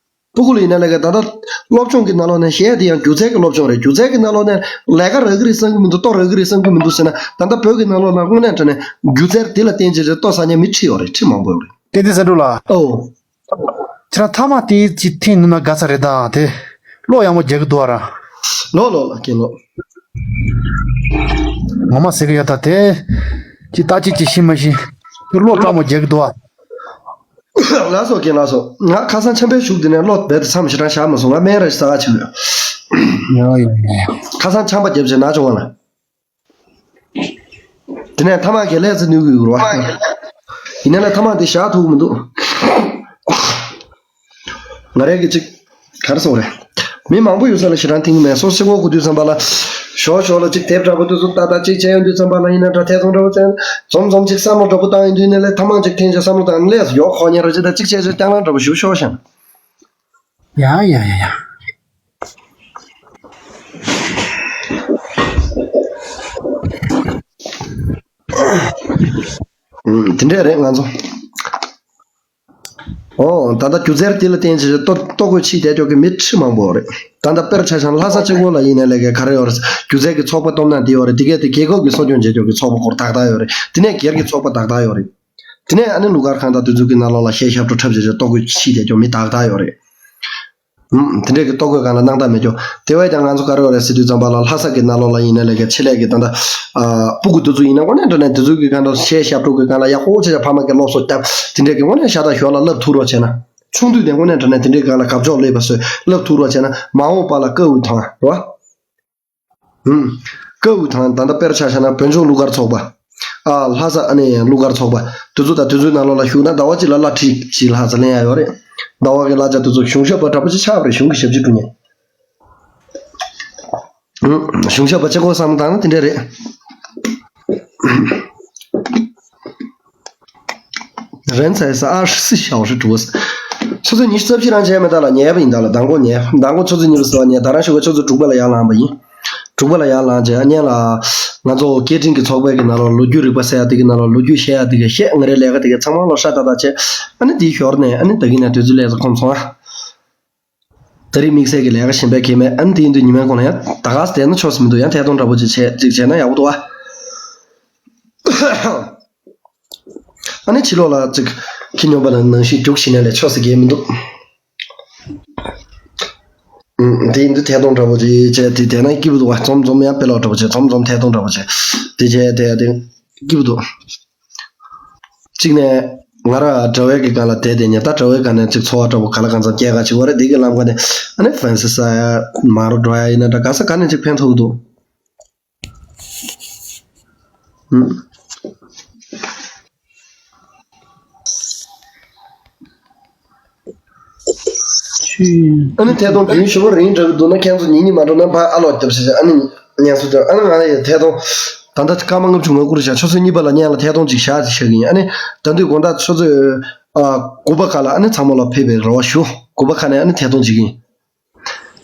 སྤུ་གུ་ལ་ཡིན་ན་ལས་ཀ་ད་ལྟ་སློབ་སྦྱོང་གི་ནང་ལོགས་ནས་གཞས་དེ་ཡང་སྒྱུ་རྩལ་གྱི་སློབ་སྦྱོང་རེད། སྒྱུ་རྩལ་གྱི་ནང་ལོགས་ནས་ལས་ཀ་རག་གི་རེད་བསམ་གྱི་མི་འདུག་ལྟོ་རག་གི་རེད་བསམ་གྱི་མི་འདུག་ཟེར་ན། ད་ལྟ་བོད་ཀྱི་ནང་ལོགས་ལ་དངོས་གནས་དྲང་གནས་སྒྱུ་རྩལ་དེ་ལ་བརྟེན་བྱས་ལྟོ་ཟ་མཁན་མི་ཁྲི་ཡོད་རེད། ཁྲི་མང་པོ་ཡོད་རེད། བསྟན་འཛིན་བཟང་གྲུབ་ལགས། ཨོ། ཁྱེད་རང་ཐ་མག་དེ་ཅིག་འཐེན་ནུས་ན་དགའ་ས་རེད་ད། དེ་གློག་ཡག་མོ་རྒྱག་གི་འདུག་ཨ་ར། ལོ་ལོ་ལོ་ཀྱེ་ལོ། ངོ་མ་ཟེར་གི་ཡོད་ད། དེ་ཅིག་ལྟ་ཅིག་ཅིག་ཤི་མ་ཤི། དེ་གློག་སྤྲང་མོ་རྒྱག་གི་འདུག་ཨ། ལགས་སོ་ཀྱེ་ལགས་སོ། ང་ཁ་སང་ཆམ་པའི་གཞུག་དེ་ནས་གློག་རྦད་དེ་མཚམས་ཞེ་དྲག་བཞག་མ་སོང་། ང་སྨན་ར་ཞིག་ཟ་ག་ཕྱིན་ཡོད། ཡོ་ཡོ་ཡོ། ཁ་སང་ཆམ་པ་བརྒྱབ་བྱས་ན་བྱུང་བ་ལ། དེ་ནས་ཐ་མག་གིས་ལས་ཚེ་ནུས་ཀྱི་ཡོད་རེད་བ། ཡིན་ན་ལས་ཐ་མག་དེ་བཞག་ཐུབ་ཀྱི་མི་འདུག་ང་རང་གིས་ཅིག་ག་རེ་གསུངས་རེད། མི་མང་པོ་ཡོད་ས་ལ་ཞེ་དྲག་འཐེན་གྱི་མེད། སོ་སོ་སེམས་ཁོག་གི་དུས་ཙམ་པ་ལ། ཞོག་ཞོག་ལ་ཅིག་དེབ་འདྲ་པོ་དུས་ཚོད་ཏག་ཏག་ཅིག་བྱས་ཡོང་དུས་ཙམ་པ་ལ་ཡིན་ན་འདྲ། ཐད་གཏོང་འདྲ་པོ་བཙལ། འཛོམས་འཛོམས་ཅིག་བསམ་བློ་འདྲ་པོ་བཏང་ཡོང་དུས་ནས་ལས་ཐ་མག་ཅིག་འཐེན་བྱས་བསམ་བློ་བཏང་ནས་ལས་ཡོག་ཁོག་ཉལ་ར་ཅིག་དང་ཅིག་བྱས་བྱས་ལྕགས་ལམ་འདྲ་པོ་ཞུ་ཤོག་ཤང་། ཡ་ཡ་ཡ་ཡ། ཨུམ། དེ་འདྲས་རེད་ང་ཚོ། ཨོ། ད་ལྟ་སྒྱུ་རྩལ་དེ་ལ་བརྟེན་བྱས་ལྟོ་ལྟོ་གོས་ཕྱིས་བསྡད་ཀྱོག་གི་མི་ཁྲི་མང་པོ་རེད། ད་ལྟ་དཔེར་ཆ་བཞག་ན་ལྷ་ས་གཅིག་པོ་ལ་ཡིན་ནའི་ལས་ཀའི་ག་རེ་ཡོད་རེད། སྒྱུ་རྩལ་གྱི་ཚོགས་པ་སྟོབས་ན་འདི་ཡོད་རེད། དེ་གས་དེ་རྒྱལ་ཁབ་ཀྱི་གསོ་སྐྱོང་བྱེད་ཀྱོག་གི་ཚོགས་པ་སྐོར་ཏག་ཏག་ཡོད་རེད། དེ་ནས་སྒེར་གྱི་ཚོགས་པ་ཏག་ཏག་ཡོད་རེད། དེ་ནས་ཨ་ནི་གླུ་གར་ཁང་དང་དེ་ཚོ་གི་ནང་ལོགས་ལ་གཞས་ཞབས་བྲོ་འཁྲབ་བྱས་བྱས་ལྟོ་གོས་ཕྱིས་བསྡད་ཀྱོག་མི་ཏག་ཏག་ཡོད་རེད། ཨུམ། དེ་འདྲས་ཀྱི་ལྟོ་གོས་སྒང་ལ་སྣང་དག་མེད་ཀྱོག་དེ་བས་ཀྱང་ང་ཚོ་ག་རེ་ཡོད་རེད་ཟེར་དུས་ཙམ་པ་ལ་ལྷ་ས་གི་ནང་ལོགས་ལ་ཡིན་ནའི་ལས་ཀའི་ཆེད་ལས་ཀྱི་ད་ལྟ་ཨ་སྤུ་གུ་དེ་ཚོ་ཡིན་ན་དངོས་གནས་དྲང་གནས་དེ་ཚོ་གི་སྒང་ལ་ཡག་པོ་བྱས་བྱས་ཕ་མ་གི་སློབ་གསོ་བརྒྱབ། དེ་འདྲས་ཀྱི་དངོས་གནས་ཤ་སྟག་ཞོར་ལ་བསླབ་ཐུབ་རོགས་བྱས་ན། ཆུང་དུས་ནས་དངོས་གནས་དྲང་གནས་དེ་འདྲས་སྒང་ལ་དགའ་ཕྱོགས་སླེབས་པ་བཟོས་བསླབ་ཐུབ་རོགས་བྱས་ན་མ་འོངས་པ་ལ་དཀའ་བའི་དང་རེད་བ། ཧུམ། དཀའ་བའི་དང་ད་ལྟ་དཔེར་ཆ་བཞག་ན་བོད་ལྗོངས་གླུ་གར་ཚོགས་པ། ཨ་ལྷ་ས་ཨ་ནི་གླུ་གར་ཚོགས་པ། དེ་ཚོ་དང་དེ་ཚོའི་ནང་ལོགས་ལ་ཞུགས་ན་ཟླ་བ་གཅིག་ལ་གླ་ཁྲི་གཅིག་ལྷག་ཙམ་ལེན་ཡ་ཡོད་རེད། ཟླ་བ་གི་གླ་ཆ་དེ་ཚོ་གཞུང་ཞབས་པ་འདྲ་པོ་ཅིག་ཆགས་པ་རེད། གཞུང་གི་ཞབས་ཕྱི་སྒྲུབ་མཁན། ཧུམ། གཞུང་ཞབས་པ་གཅིག་པོ་བསམ་བློ་བཏང་ན་དེ་འདྲས་རེད། རེན་ཚའི་ས་ཨར་སི་ཞའོ་ཧྲི་ཀྲུའུ། ཆུ་ཚོད་ཉི་ཤུ་རྩ་བཞི་རང་བྱས་མེད་ད་ལ་ཉལ་བ་ཡིན་ད་ལ། མདང་དགོང་ཉལ། མདང་དགོང་ཆུ་ཚོད་གཉིས་པ་ཟེར་བ་ཉལ། ད་རང་ཞོགས་པ་ཆུ་ཚོད་དྲུག་པ་ལ་ཡར་ལངས་པ་ཡིན། དྲུག་པ་ལ་ཡར་ལངས་རྗེས་ཨ་ཉལ་ལ། ང་ཚོ་སྐད་འཕྲིན་གྱི་ཚོགས་པའི་གི་ནང་ལ་ལོ་རྒྱུས་རིག་པ་ཟེར་ཡ་དེ་གི་ནང་ལ་ལོ་རྒྱུས་བཤད་ཡ་དེ་གི་བཤད། ང་རའི་ལས་ཀ་དེ་གི་ཚང་མ་ལོ་ཧྲ་ཏག་ཏག་བྱས། ཨ་ནི་དེའི་ཞོར་ནས་ཨ་ནི་ད་གིན་ནས་དུས་ཚོད་ལས་ས་ཁོམ་སོང་ཨ། ད་རེས་དམིགས་བསལ་གྱི་ལས་ཀ་གཞན་པའི་གལ་མེད། ཨ་ནི་དེ་ཡིན་དུས་ཉི་མའི་གོང་ལ་ཡང་ད་ག་ས་བསྡད་ན་ཆོག་ས་མི་འདུག་ཡང་ཐད་གཏོང་འདྲ་པོ་ཅིག་བྱས་ཅིག་བྱས་ན་ཡག་པོ་འདུག་ཨ། ཨ་ནི་ཕྱི་ལོགས་ལ་ཅིག་ཁྱི་སྨྱོན་པ་ལ་ནང་བཞིན་རྒྱུགས་ཤིག་ནས་ལས་ཆོག་ས་གལ་མི་འདུག་ཨུམ། དེ་ཡིན་དུས་ཐད་གཏོང་འདྲ་པོ་ཅིག་བྱས་དེ་བསྡད་ན་སྐྱིད་པོ་འདུག་བ། འཛོམས་འཛོམས་ཡང་དཔེ་ལོག་འདྲ་པོ་བྱས་འཛོམས་འཛོམས་ཐད་གཏོང་འདྲ་པོ་བྱས་དེ་བྱས་དེ་ཡང་དེ་སྐྱིད་པོ་འདུག་གཅིག་ནས་ང་ར་དྲ་བའི་གི་སྒང་ལ་བསྡད་དེ་ཉལ། ད་དྲ་བའི་སྒང་ནས་ཅིག་འཚོ་བ་འདྲ་པོ་ག་ལ་གང་འཚམ་སྐྱེལ་ག་ཅིག་བ་རེད། འདི་གི་ལམ་ཁ་ནས་ཨ་ནི་ཧྥན་སི་ས་ཡ་མ་རུ་འགྲོ་ཡ་ཡིན་ན་འདྲ་ག་ས་ག་ནས་ཅིག་ཕན་ཐོགས་འདུག་ཨུམ། ཨ་ནི་ཐད་གཏོང་རྒྱུན་ཞུ་བ་རིང་འདྲ་གི་འདུག་ན་ཁྱེད་ཚོ་ཉིན་གཉིས་མ་འགྲོ་ན་ཕར་ཨ་ལོག་རྒྱབ་ཤག་ཨ་ནི་ཉན་སུ་དང་ཨ་ནི་ང་ཡི་ཐད་གཏོང་ད་ལྟ་སྐར་མ་ལྔ་བཅུ་ང་དགུ་རེད་ཤག་ཆུ་ཚོད་གཉིས་པ་ལ་སྔོན་ལ་ཐད་གཏོང་ཅིག་བཞག་ཅིག་བཞག་གི་ཡིན། ཨ་ནི་ད་དུང་དགོང་དག་ཆུ་ཚོད་ཨ་དགུ་པ་ཁ་ལ་ཨ་ནི་ཚང་མ་ལ་ཕེབས་པའི་རེ་བ་ཞུ། དགུ་པ་ཁ་ནས་ཨ་ནི་ཐད་གཏོང་བྱེད་ཀྱི་ཡིན།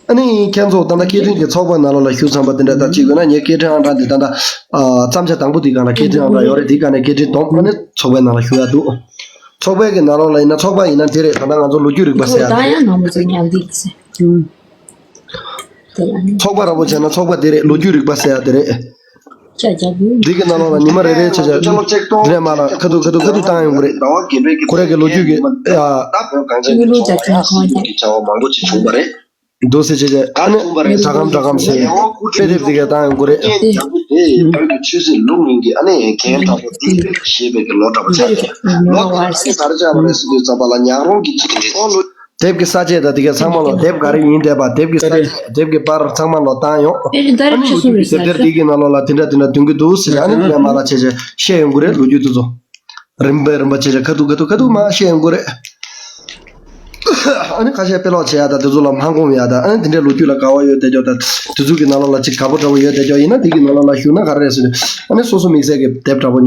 ཨ་ནི་ཁྱེད་ཚོ་ད་ལྟ་སྐད་འཕྲིན་གྱི་ཚོགས་པའི་ནང་ལོགས་ལ་ཞུགས་ཚར་བ་དེ་འདྲ་ད་ཅིག་ཡོད་ན་ངའི་སྐད་འཕྲིན་ཨང་གྲངས་འདི་ད་ལྟ་ཨ་བརྩམས་བྱ་དང་པོ་འདི་སྒང་ལ་སྐད་འཕྲིན་ཨང་གྲངས་ཡོད་རེད། འདི་སྒང་ནས་སྐད་འཕྲིན་སྡོམ། ཨ་ནི་ཚོགས་པའི་ནང་ལ་ཞུགས་ཡ་འདུག་ཚོགས་པའི་གི་ནང་ལོགས་ལ་ཡིན་ན་ཚོགས་པ་ཡིན་ན་དེ་རེད། ད་ལྟ་ང་ཚོ་ལོ་རྒྱུས་རིག་པ་ཟེར་ཡ་དེ་རེད། ཚོགས་པ་ར་བོ་བྱས་ན་ཚོགས་པ་དེ་རེད། ལོ་རྒྱུས་རིག་པ་ཟེར་ཡ་དེ་རེད། འདི་གི་ནང་ལོགས་ལ་ཉི་མ་རེ་རེ་བྱས་བྱས་འདི་ནས་མར་ལ་ཁ་ཐུག་ཁ་ཐུག་ཁ་ཐུག་བཏང་ཡོང་གི་རེད། ཁོ་རང་གི་ལོ་རྒྱུས་ཀྱི་ཨ། འདུག་སེ་བྱས་བྱས་ཨ་ནི་སྒྲ་སྒམ་སྒྲ་སྒམ་ཟེར་དཔེ་དེབ་འདི་ག་བཏང་ཡོང་གི་རེད། དེ་བོད་ཀྱི་ཆོས་སྲིད་ལུགས་གཉིས་ཀྱི་ཨ་ནི་རྒན་གྲགས་པོ་དེ་བོད་ཀྱི་ཞེས་པའི་གི་ལོ་འདྲ་པོ་ཆགས་ཀྱི་ལོ་འདི་ཨ་ནི་ག་རེ་ཆགས་པ་རེད་ཟེར་དུས་ཙམ་པ་ལ་ཉག་རོང་གི་ཅིག་གི་ཁོང་ལོ། དེབ་ཀྱི་ས་བཅད་དང་དེ་གའི་ཚང་མ་ལོ་དེབ་ག་རེ་ཡིན་བསྡད་པ་དེབ་ཀྱི་ས་བཅད་དེབ་ཀྱི་པར་ཚང་མ་ལོ་བཏང་ཡོང་། ཨ་ནི་ལོ་རྒྱུས་ཀྱི་དེབ་ཐེར་འདི་གི་ནང་ལོགས་ལ་དེ་འདྲ་དེ་འདྲ་འདོན་གྱི་འདུག་ཟེར་ཨ་ནི་དེ་ནས་མ་ལ་བྱས་བྱས་བཤད་ཡོང་གི་རེད། ལོ་རྒྱུས་དེ་ཚོ་རིམ་པས་རིམ་པ་བྱས་བྱས་ཁ་ཐུག་ཁ་ཐུག་ཁ་ཐུག་མ་བཤད་ཡོང་གི་རེད། ཨ་ནི་ཁ་ཤས་དཔེ་ཀློག་བྱེད་ཡ་དང་དེ་ཚོ་ལ་མ་འགོམ་ཡ་དང་ཨ་ནི་དེ་འདྲའི་ལོ་རྒྱུས་ལ་དགའ་བ་ཡོད་བསྡད་ཀྱོག་དང་དེ་ཚོ་གི་ནང་ལོགས་ལ་ཅིག་དགའ་པོ་འདྲ་པོ་ཡོད་བསྡད་ཀྱོག་ཡིན་ན་དེ་གི་ནང་ལོགས་ལ་ཞུགས་ན་ག་རེ་རེད་ཟེར་ནས་ཨ་ནི་སོ་སོ་དམིགས་བསལ་གྱི་དེབ་འདྲ་པོ་ཉོ།